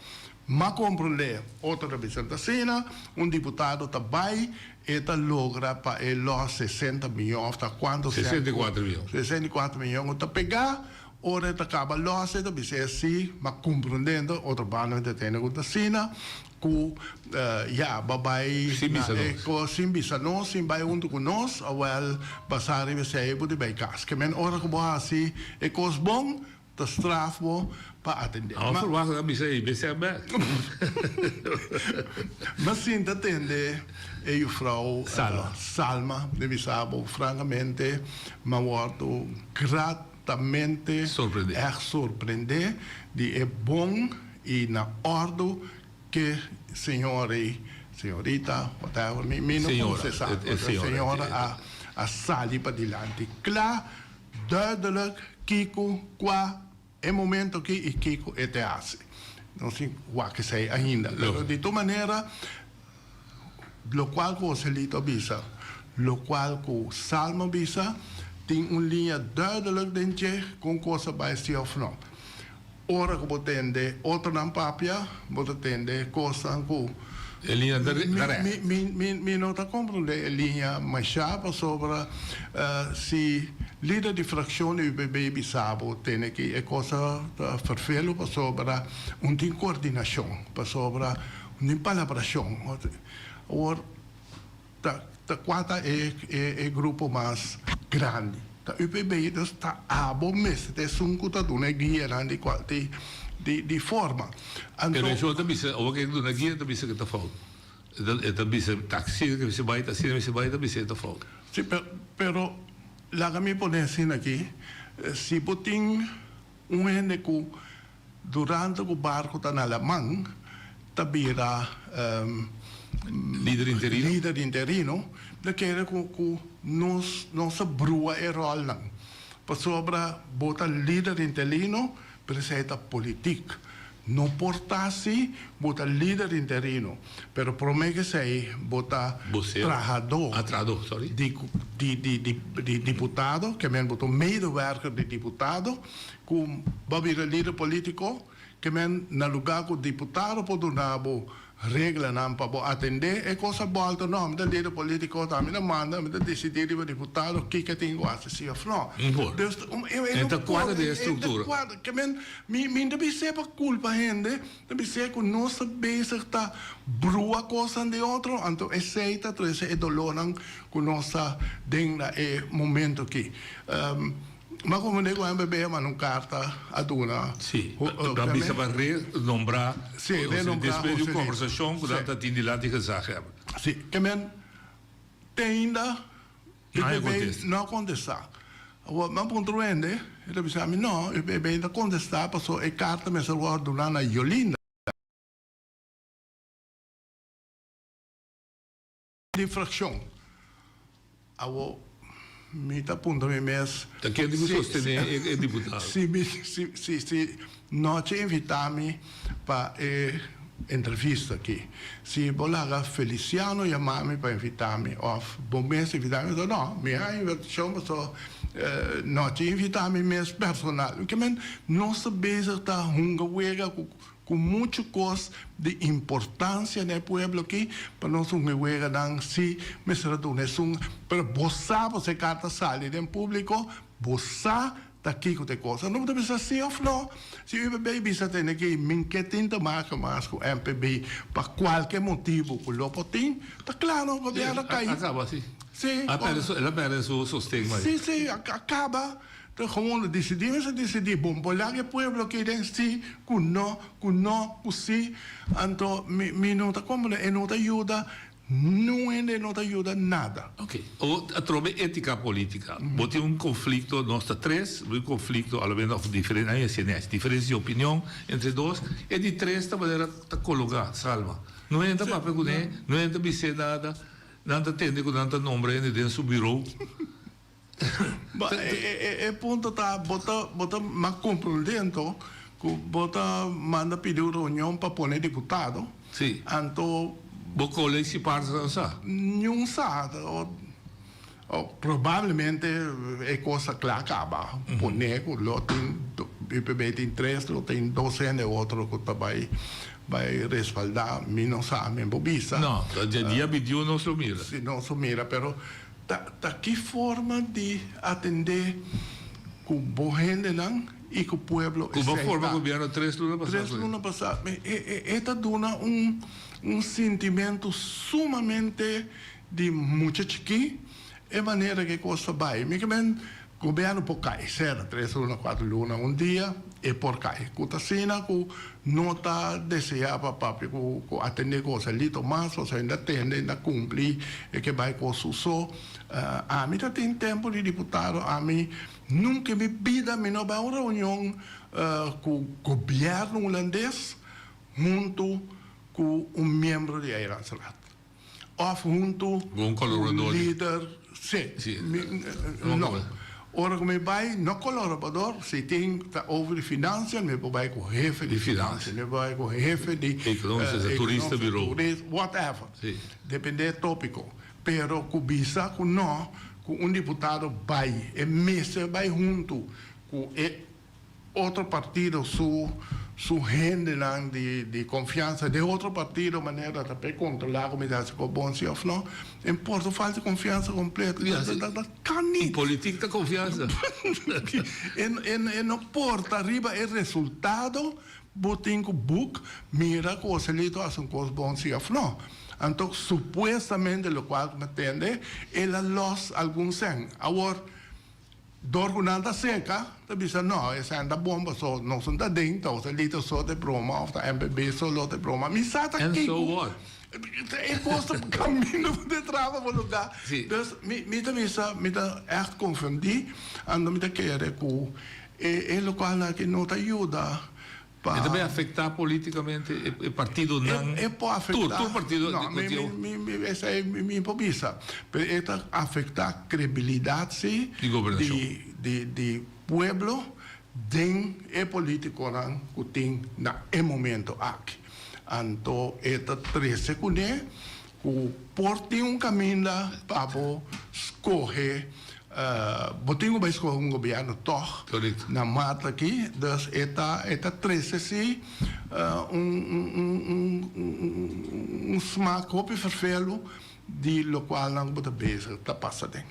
M'a komprondé, otro ta bisa ta asina, un diputado ta bai e ta logra pa e lòs sesenta miyon òf ta kuantu sèn ku 64 miyon. 64 miyon ku ta pegá, ora e ta kaba lòs e ta bisa e si, m'a komprondé enton otro banda mi ta tende ku ta asina ku ya bo a bai Sin na bisa e nos. kos sin bisa nos, sin bai huntu ku nos, awèl basá riba esei bo di bai kas. Ke men ora ku bo hasi e kos bon, Ta straf bo pa atendé. Awa verwacht nan bisa ei besef bek. Mi sinta tende e juffrouw Salma. Salma di bisa bo francamente mi a wordo gratamente Sorprendé. echt sorprendé di e bon y na ordo ke señor ei, señorita, whatever, mi mi no Señora, conoce sa, e señora, señora a a sali padilanti cla. Duidelijk kiko kua e momento aki i kiko e te hasi. Nos tin wak esei ainda. Pero di tur manera, lokual ku Joselito a bisa, lokual ku Salmo a bisa, tin un liña duidelijk den dje kon kos a bai si òf no. Ora ku bo tende otronan papia, bo ta tende kosnan ku. E liña ta règt. Mi no ta komprondé e liña mashá pasobra si lider di frakshon di UPB bisa bo tene ki e kos ta ferfelu pasobra un tin kordinashon, pasobra un tin palabrashon. Awor. Ta ta kua ta e e grupo mas grandi? Ta UPB, dus ta abo mester ta esun ku ta duna e guianan di kua di di di forma. Anto. Pero esho ta bisa, ora ku e duna guia ta bisa ku ta fout. E ta e ta bisa ta asina ke mester bai, ta asina mester bai, ta bisa e ta fout. Si, pero pero laga mi pone asina aki, si bo tin un hende ku Durante ku barku ta na laman ta bira Lider interino. lider interino, ta kere ku ku nos nos a brua e ròlnan. Pasobra bo ta lider interino, pero esei ta politik. No por ta si bo ta lider interino, pero promé ku esei bo ta Bosero. trahadó Ah, trahadó, sorry. di di di di diputado, ke men bo ta un medewerker di diputado. Ku bo a bira lider politiko, ke men na lugá ku diputado por duna bo reglanan pa bo atendé e kos a bòlta, no, mi ta lider politiko, ta mi ta manda, mi ta disidí riba diputado kiko tin ku hasi si òf no. No por. Dus e E no ta por, kuadra den e e ta struktura. kuadra. Ke men mi mi ta bis'é pa kulpa hende, ta bis'é ku nos ta bezig ta brua kosnan den otro, anto esei ta trese e dolónan ku nos ta den na e momento aki. Ma como ne cu MPB a manda un carta a duna. Sí, ta bisa pa renombra Sí, renombra despues di un Joselito. conversacion cu Sí. nan ta tin dilanti gezaghebber. Sí, ke men te ainda No hay UPB contesta. no a contesta. Awor mi a puntra un hende, e ta bisa mi no, UPB ta contesta pasobra e carta mester worde duna na Jolinda. Di fraccion. Awor mi ta puntra mi mes. Ta ken di ku sostené e diputado? Si mi si si si nochi invitá mi pa e entrevista aki, si bo laga Feliciano yama mi pa invitá mi òf bo mes invitá mi, mi ta no, mi a invitashon pasobra nochi invitá mi mes personal. Ke men nos ta bezig ta hunga wega ku Ku muchu kos di importansia na e pueblo aki, pa nos un e weganan si mester a duna esun, pero bo sa bo se karta sali den publiko, bo sa ta kiko ta e kos. Anto bo ta bisa si of no. Si UPB bisa tene ki min ke tin te maka mas ku MPB pa kualke motibu ku lo por tin, ta klaro gobierno a kai. A kaba si. Si. A perde su, el a perde su sosten. Si, si, a kaba. Ta gewoon disidí mester disidí bon por laga e pueblo aki den sí ku no, ku no, ku sí. Anto mi mi no ta komprendé, e no ta yuda. Niun hende no ta yuda nada. Ok, o atrobe etica politica. Bo tin un conflicto, nos ta tres, bo tin un conflicto a lo menos of diferente, a mi a diferencia di opinion entre dos, e di tres ta manera ta cologa, salma. No hende ta papia cune, no hende ta bis'é nada, nan ta tende cu nan ta nombra hende den su bureau. Ba, e punto ta, bo ta, bo ta mas comprendento cu bo ta manda pidi un reunion pa pone diputado. Si. Anto. Bo colega si parti nan sa? Niun sa. O, probablemente e cos a cla caba. Pone cu lo tin, UPB tin tres, lo tin dos hende otro cu ta bay, bay respalda. Mi no sa, mi por bisa. No, ta dia 21 nos lo mira. Si, nos lo mira, pero. Ta ta ki forma di atendé ku bo hendenan i ku pueblo Ku bo esei forma ta? gobierno tres luna pasá Tres ku luna pasá. E e e ta duna un un sintimentu sumamente di mucha chikí e manera ku e kos ta bai. Mi ke men gobierno por kai, sera tres luna, kuater luna, un dia e por kai. Ku ta asina ku no ta deseá pa papia ku ku atendé kos alito mas, pasobra ainda tende, ainda kumpli e ke bai kos su so. Ami ta tin tempu di diputado, ami nunka en mi bida mi no bai un reunion ku gobièrnu hulandes huntu ku un miembro di Eilandsraad. Of huntu Ku un ku kolaborador di. lider, si. Si, Mi, no no. kobra. Ora ku mi bai, no kolaborador, si tin ta over di finansia, mi por bai ku hefe di Di finansia. finansia, mi por bai ku hefe di Ekonomische, eh, turista ekonomische, bureau. turis, whatever. Si. Depende e topiko. Pero ku bisa ku no, ku un diputado bai, e mester bai huntu ku e Otro partido su su hendenan di di confiansa den otro partido manera ta p'e controla cu mi ta haci cos bon si of no en por ta falta confiansa completo Ya, si. ta ta kan nit. Politic ta confiansa. E e no por ta riba e resultado bo tin cu buk mira cu Joselito haci un cos bon si of no. Anto supuestamente locual cu mi a tende el a los algun cen. Awor. Dor ku nan ta seka, ta bisa no, esei ta bon paso nos no ta den, ta Joselito so ta e broma of ta MPB so lo ta e broma. Mi sa ta And so kiko what? e kos ta kaminda ku ta traba pa lugá. Si. Dus mi mi ta bisa mi ta ègt konfundí, anto mi ta kere ku e e lokualnan aki no ta yuda. E ta bay afecta politicamente e partidonan? E por afecta. Tur, tur partido No, mi, mi, mi, esey mi por bisa. Pero e ta afecta credibilidad si. Di gobernacion. Di, di, di pueblo den e politiconan cu tin na e momento aki. Anto e ta trece cune cu por tin un caminda pa bo scoge Bo tin ku bai skohe un gobièrnu tòg na mart aki, dus e ta e ta trese si un un un smak hopi ferfelu di lokualnan ku bo ta bezig ta pasa den.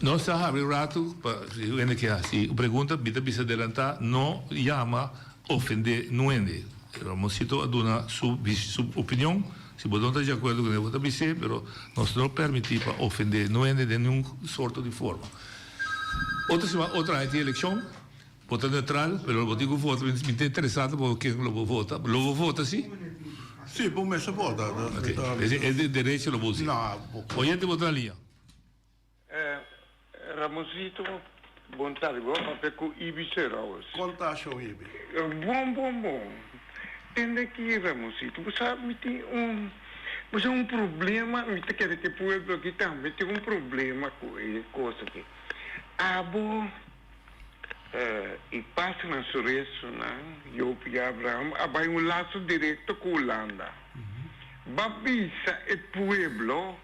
Nos ta habri un ratu pa si un hende ke hasi un pregunta, mi ta bisa adelantá, no yama ofendé nun hende. Ramoncito a duna su su opinion, si bo no ta di akuerdo kuné bo ta bis'é, pero nos no permití pa ofendé no hende den niun sorto di forma. Otro siman otro aña tin elekshon, bo ta neutral, pero lo bo tin ku vota, mi ta interesá tampoco ken lo bo vota, lo bo vota si? Sí, bo mester vota. Ok, e derecho lo bo usa. No, Oyente bo ta na liña. Ramoncito, bon tardi. Bo a papia cu Ibi Seraus. Con ta show Ibi? Bon, bon, bon. Tende aki Ramoncito, bo sa mi tin un, bo sa un problema, mi ta kere cu e pueblo aki tambe tin un problema cu e cos aki. Abo y pasanan su restonan, Job y Abraham, a bay un lazo directo cu Hulanda. Ba bisa e pueblo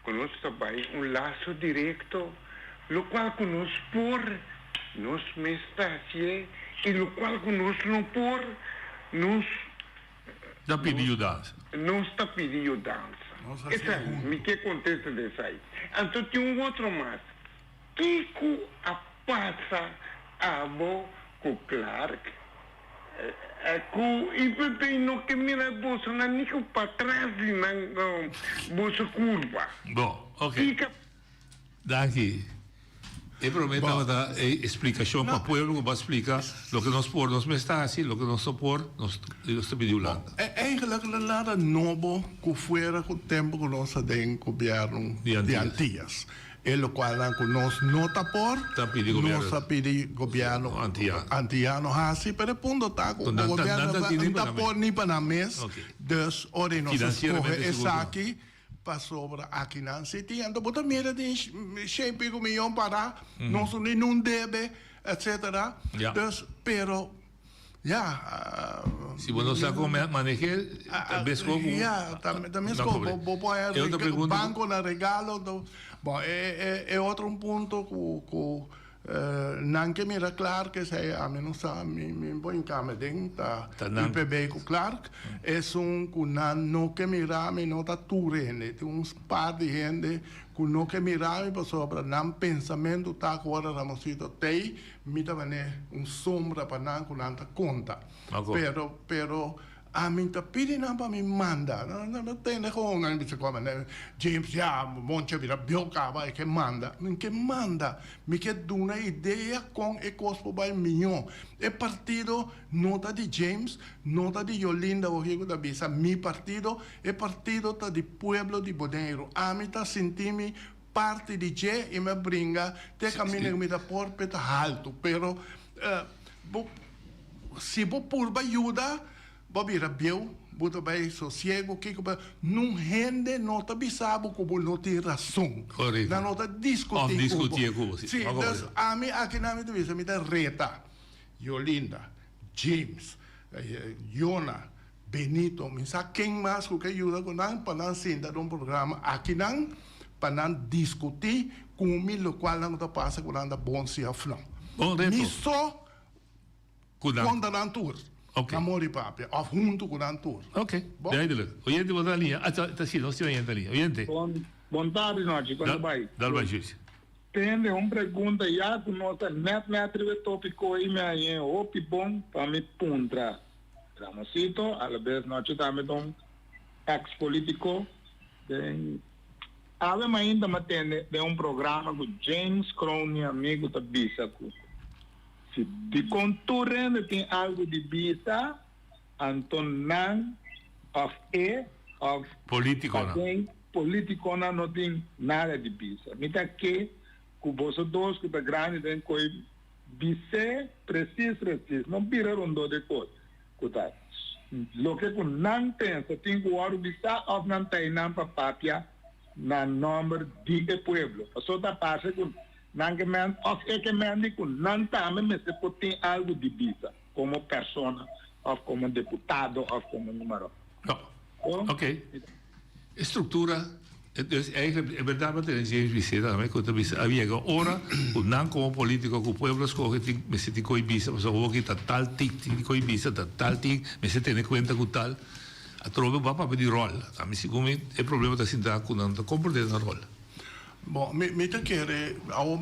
Ku nos ta bai un laso direkto, lokual ku nos por, nos mes ta hasié, i lokual ku nos no por, nos. Ta pidi yudansa. Nos ta pidi yudansa. Esei, mi ke kontesta di esei. Anto tin un otro mas. Kiko a pasa abo ku Clark? Ku IPP no ke mira bosonan ni ku patras di nan boso kurpa. Bon, ok. Danki. E promé tabata e splikashon pa pueblo ku bo a splika loke nos por nos mes ta hasi, loke nos no por nos ta pidi Hulanda. Eigenlijk no nada nobo ku fuera ku tempu ku nos ta den gobièrnu di Antias. E lokualnan ku nos no ta por, nos ta pidi gobièrnu antiano hasi, pero e punto ta ku gobièrnu no ta por ni pa nan mes, dus ora nos a skohe esaki pasobra akinan si tin. Anto bo ta mira tin shen pico miyon para, nos no tin nun debe, etcetera. Dus, pero Ya. Si bo no sa kon maneh'é, ta bes kon ku. Ya, ta mes kon bo por haña banko na regalo. Bon, e otro un punto ku ku nan ke mira Clark esei ami no sa, mi mi por hinka mi den ta UPB ku Clark. Esun ku nan no ke mira mi no ta tur hende, tin un par di hende ku no ke mira mi pasobra nan pensamentu ta ku ora Ramosito t'ei Mi ta man'é un sombra pa nan ku nan ta konta. Pero, pero ami ta pidi nan pa mi manda. Nan ta tende kon nan bisa kon manera James ya monchi a bira bieu kaba e ke manda. Mi ke manda, mi ke duna idea kon e kos por bai mihó. E partido no ta di James, no ta di Yolinda ohi ku ta bisa mi partido, e partido ta di pueblo di Boneiru. Ami ta sinti mi Parti di dje i mi a bringa te kaminda ku mi ta por p'e ta haltu. Pero bo si bo purba yuda, bo a bira bieu, bo ta bai sosiegu, kiko pa nun hende no ta bisa bo ku bo no tin rason. Nan no ta diskutí ku bo. Si, dus ami aki nan mi ta bisa mi ta reta Yolinda, James, Yona, Benito, mi sa ken mas ku ke yuda ku nan pa nan sinta den un programa akinan pa nan diskutí ku mi lokual nan ku ta pasa ku nan ta bon si òf no. Bon reto. Mi so Ku nan. konta nan tur. Ok. Na mori papia òf huntu ku nan tur. Ok, Bon. duidelijk. Oyente bo ta liña. Ah, ta si, nos tin oyente liña. Oyente. Bon, bon tardi nochi, kon ta bai? Dal bai, Jules. Tende un pregunta ya ku nos ta nèt nèt riba e topiko ei mi a hañ'é hopi bon pa mi puntra. Ramosito, alabes nochi tambe ta un ex politico den Awe mainta m'a tende den un programa cu James Kroon mi amigo ta bisa cu si dicon tur hende tin algo di bisa anto nan of e of Politiconan. paden politiconan no tin nada di bisa. Mi ta ke cu boso dos cu ta grandi den coy Bis'é presis presis, no bira rondó di kos ku ta loke ku nan pensa tin ku wòrdu bisá òf nan ta einan pa papia na nòmber di e pueblo. Pasobra ta parse ku nan ke men òf e ke men di ku nan tambe mester por tin algu di bisa komo persona òf komo deputado òf komo número. No. Ok. E struktura, dus eigenlijk e berdad bo tene James bisé tambe ku ta bisa a yega ora ku nan komo politiko ku pueblo a skohe tin mester tin koe bisa pasobra hopi ta tal tin tin koe bisa ta tal tin mester tene kuenta ku tal atrobe bo a papia di ròl ami segun mi e problema ta sinta ku nan ta komprende nan ròl. Bon, mi mi ta kere awor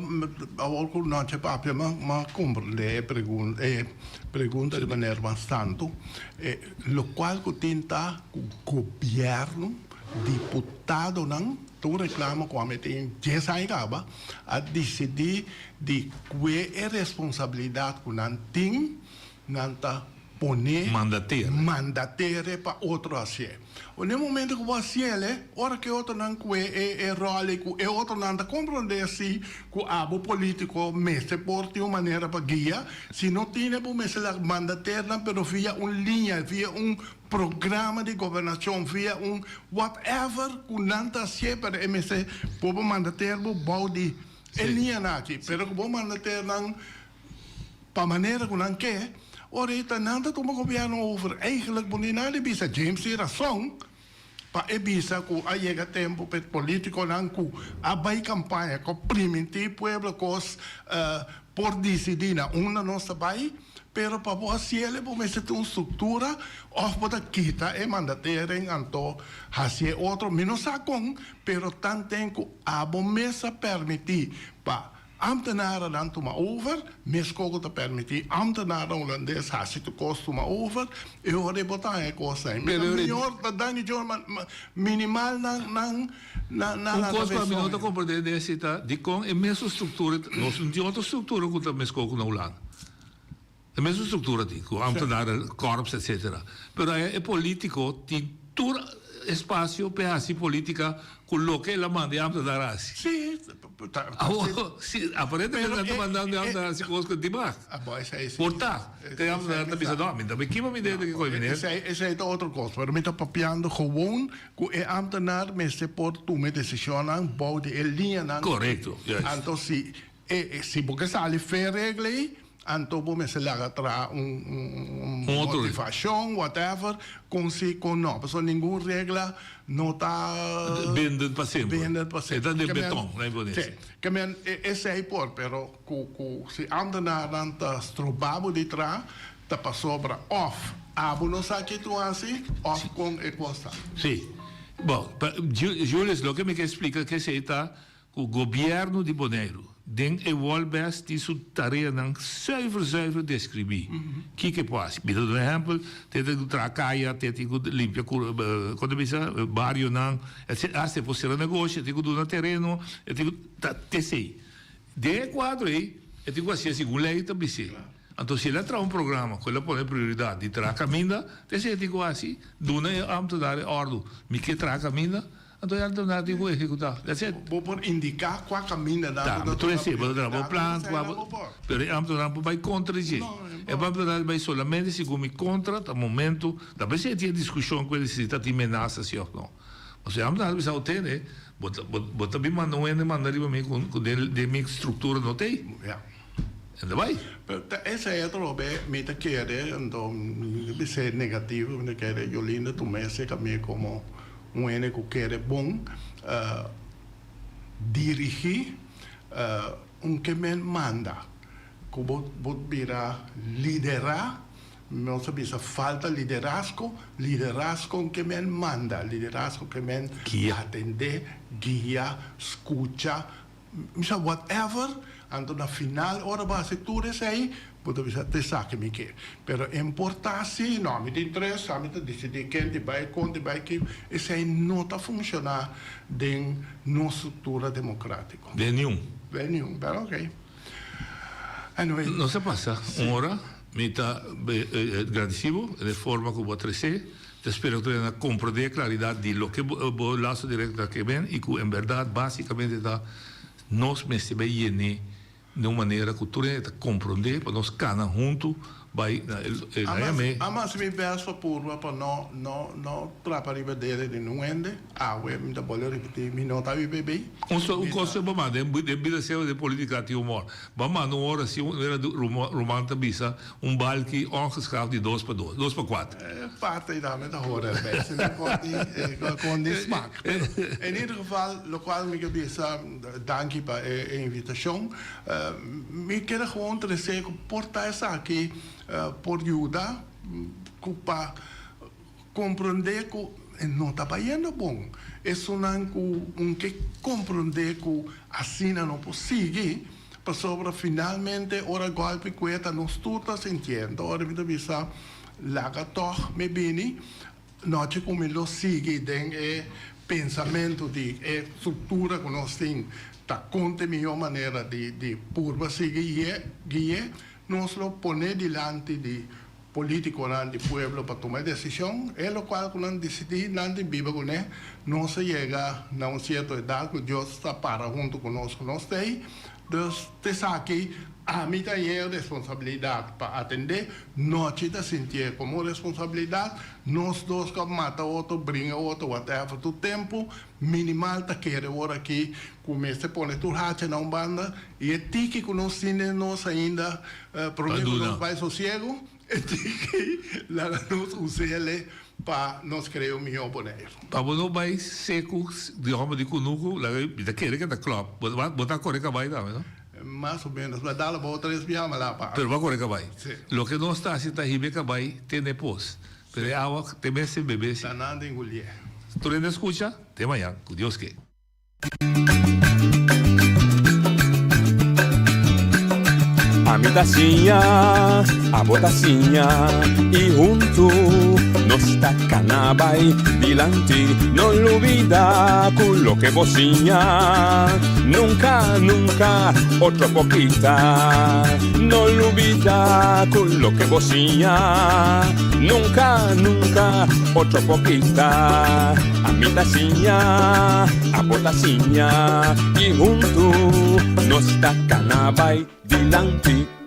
awor ku nochi a papia mi a komprende e pregun e pregunta di manera mas tantu. E lokual ku tin ta ku gobièrnu, diputadonan, ta un reklamo ku ami tin dies aña kaba, a disidí di kue e responsabilidat ku nan tin, nan ta pone Mandatere. mandatere pa otro hasié. Na e momento ku bo hasiel, ora ku e otronan kue e e ròl ei ku e otronan ta komprondé si ku abo polítiko mester por tin un manera pa guia, si no tine bo mester laga mandaternan pero via un liña, via un programa di gobernashon, via un whatever ku nan ta hasié pero e mester por bo mandater bo bou di e liñanan aki. Pero ku bo mandaternan Pa manera ku nan ke, ora ei ta nan ta tuma gobièrnu over. Eigenlijk bo ni nan di bisa. James tin rason pa e bisa ku a yega tempu pa e politikonan ku a bai kampaña ku a primintí pueblo kos por disidí na unda nos ta bai, pero pa bo hasiel bo mester tin un struktura òf bo ta kita e mandatering anto hasi e otro. Mi no sa kon, pero tanten ku abo mes a permití pa. Ambtenarennan tuma over, meskos ku ta permití ambtenarennan hulandes hasi tur kos tuma over, e ora ei bo ta haña e kosnan ei. Mi ta mior ta danki Dios ma minimal nan nan nan Un laga kos ku ami no beson. ta komprendé den esei ta dikon e mesun struktura nos no tin otro struktura ku ta meskos ku na Hulanda. E mesun struktura tin ku ambtenaren, korps etcetera. Pero aya e politico tin tur espacio p'e haci politica cu loke el a manda e ambtenar haci. Sí, ta, ta Awor, si, aparentemente nan ta mandando e ambtenar haci cos cu e tin mag. Abo, esei sí. Por ta, cu e ambtenar ta bisa, no, mi ta bay kiba mi dede ki coy meneer. Esei, esei ta otro cos, pero mi ta papiando gewoon cu e ambtenar mester por tuma e decisionnan bou di e liñanan. Corecto, juist. Anto si E si bo ke sali fe regla ei, anto bo mester laga traha un un motivashon, whatever, kon si kon no. Pasobra ningun regla no ta Bindend pa semper. Bindend pa semper. E ta den beton, na Indonesia. Si. Ke men esei por, pero ku ku si ambtenarnan ta stroba bo di traha, ta pasobra òf abo no sa ke tu hasi òf kon e kos ta. Si. Bon, Julius, loke mi ke splika ke esei ta Ku gobièrnu di Boneiru den e wòlbès tin su tareanan zuiver zuiver deskribí. Kiko e por hasi? Mi ta duna ehèmpel, te tin ku traha kaya, te tin ku limpia ku kon ta bisa, barionan, etsetera. Asta e por sera negoshi, e tin ku duna tereno, e tin ku ta esei. Den e kuadro ei e tin ku hasié segun lei ta bis'é. Anto si el a traha un programa ku el a pone prioridat di traha kaminda, ta esei e tin ku hasi, duna e ámtenar e òrdu, mi ke traha kaminda, Anto e altonan tin ku ehekutá. That's it. Bo por indiká kua kaminda nan Ta, ku ta tur tuma esei, bo ta traha bo prioridat, plan, esei kua nan bo, bo por. pero e ambtenaar por bai kontra di dje. No, e E por. ambtenaar bai solamente si ku mi kontra ta momento, ta p'esei tin e diskushon ku e si ta tin menasa si òf no. Pasobra e ambtenaar ta bisa, o tende, bo ta, bo, bo ta bin manda un hende manda riba mi ku, ku den, den mi struktura no t'ei. Ja. En ta bai. Pero ta esei atrobe mi ta kere, anto mi ta bisa e negativo, mi ta kere Jolinda tuma esei kami komo Un hende ku kere bon dirigí un ke men manda, ku bo bo bira liderá, nos a bisa falta liderazgo, liderazgo un ke men manda, liderazgo ke men atendé, guia, skucha, Mi sa whatever, anto na final ora bo hasi tur esei, bo ta bisa ta esaki mi ke. Pero e importa si, no, mi tin tres, ami ta disidí ken di bai, kon di bai, ki, esei no ta funshoná den nos struktura demokratiko. Den niun. Den niun, pero oke. Anyway. Nos a pasa un ora, mi ta gradisí bo den e forma ku bo a tresé. Ta spera ku tur a komprendé e klaridat di loke bo laso direkto ta ke ben i ku en bèrdat básikamente ta nos mester bai yen'é den un manera ku tur hende ta komprendé pa nos kana huntu bai na e na yam'é. Amo hasi mi bèst pa purba pa no no no trapa riba dede di nun hende. Awe mi ta bolbe ripití mi no ta UPB. Un so un kos bo manda den den bida seo den politica tin humor. Bo a manda un ora si un era ruman ta bisa un balki ongeschaafd di dos pa dos, dos pa kuater. E parte ei tambe ta hoor erbij. Si no kon di kon di smak. Pero in ieder geval lokual mi ke bisa danki pa e invitashon. Mi kere gewoon trese ku por ta esaki por yuda ku pa Komprondé ku e no ta bayendo bon. Esunnan ku un ke komprondé ku asina no por sigui, pasobra finalmente ora gòlpi kue ta nos tur ta sintiendo. Ora mi ta bisa, laga tòg mi bini, nochi ku mi lo sigui den e pensamentu di e struktura ku nos tin ta kon ta e mihó manera di di purba sigui gui'é, nos lo pone dilanti di Politiconan di pueblo pa tuma e decision, e locual cu nan dicidi, nan tin biba cune. Nos a yega na un cierto edad cu Dios ta para hunto cu nos cu nos t'ey. Dus t'esaki ami ta haña e responsabilidad pa atende, Nochi ta sintié como responsabilidad, nos dos cu a mata otro, bringa otro, whatever, tur tempo minimal ta kere ora aki cu mester pone tur hacha na un banda y e tiki cu nos tin den nos ainda prome cu nos bay sosiego e tiki laga nos usele pa nos crea un miho Boneiru. Pa bo no bay seco di homber di cunucu laga mi ta kere ke ta klop bo ta core cabay tambe no? Mas o menos ma dal bo tres bia ma la pa. Pero bo a core cabay. Si. Loke nos ta haci ta hiba e cabay te na e pos pero e awa te mester bebe si. Ta nan den Julié. Tur hende a scucha? Te mañan cu Dios ke. Ami ta siña, abo ta siña y hunto nos ta cana bay dilanti. No lubida cu loke bo siña nunca, nunca otro por kita. No lubida cu loke bo siña nunca, nunca otro por kita. Ami ta siña, abo ta siña y hunto nos ta cana bay dilanti.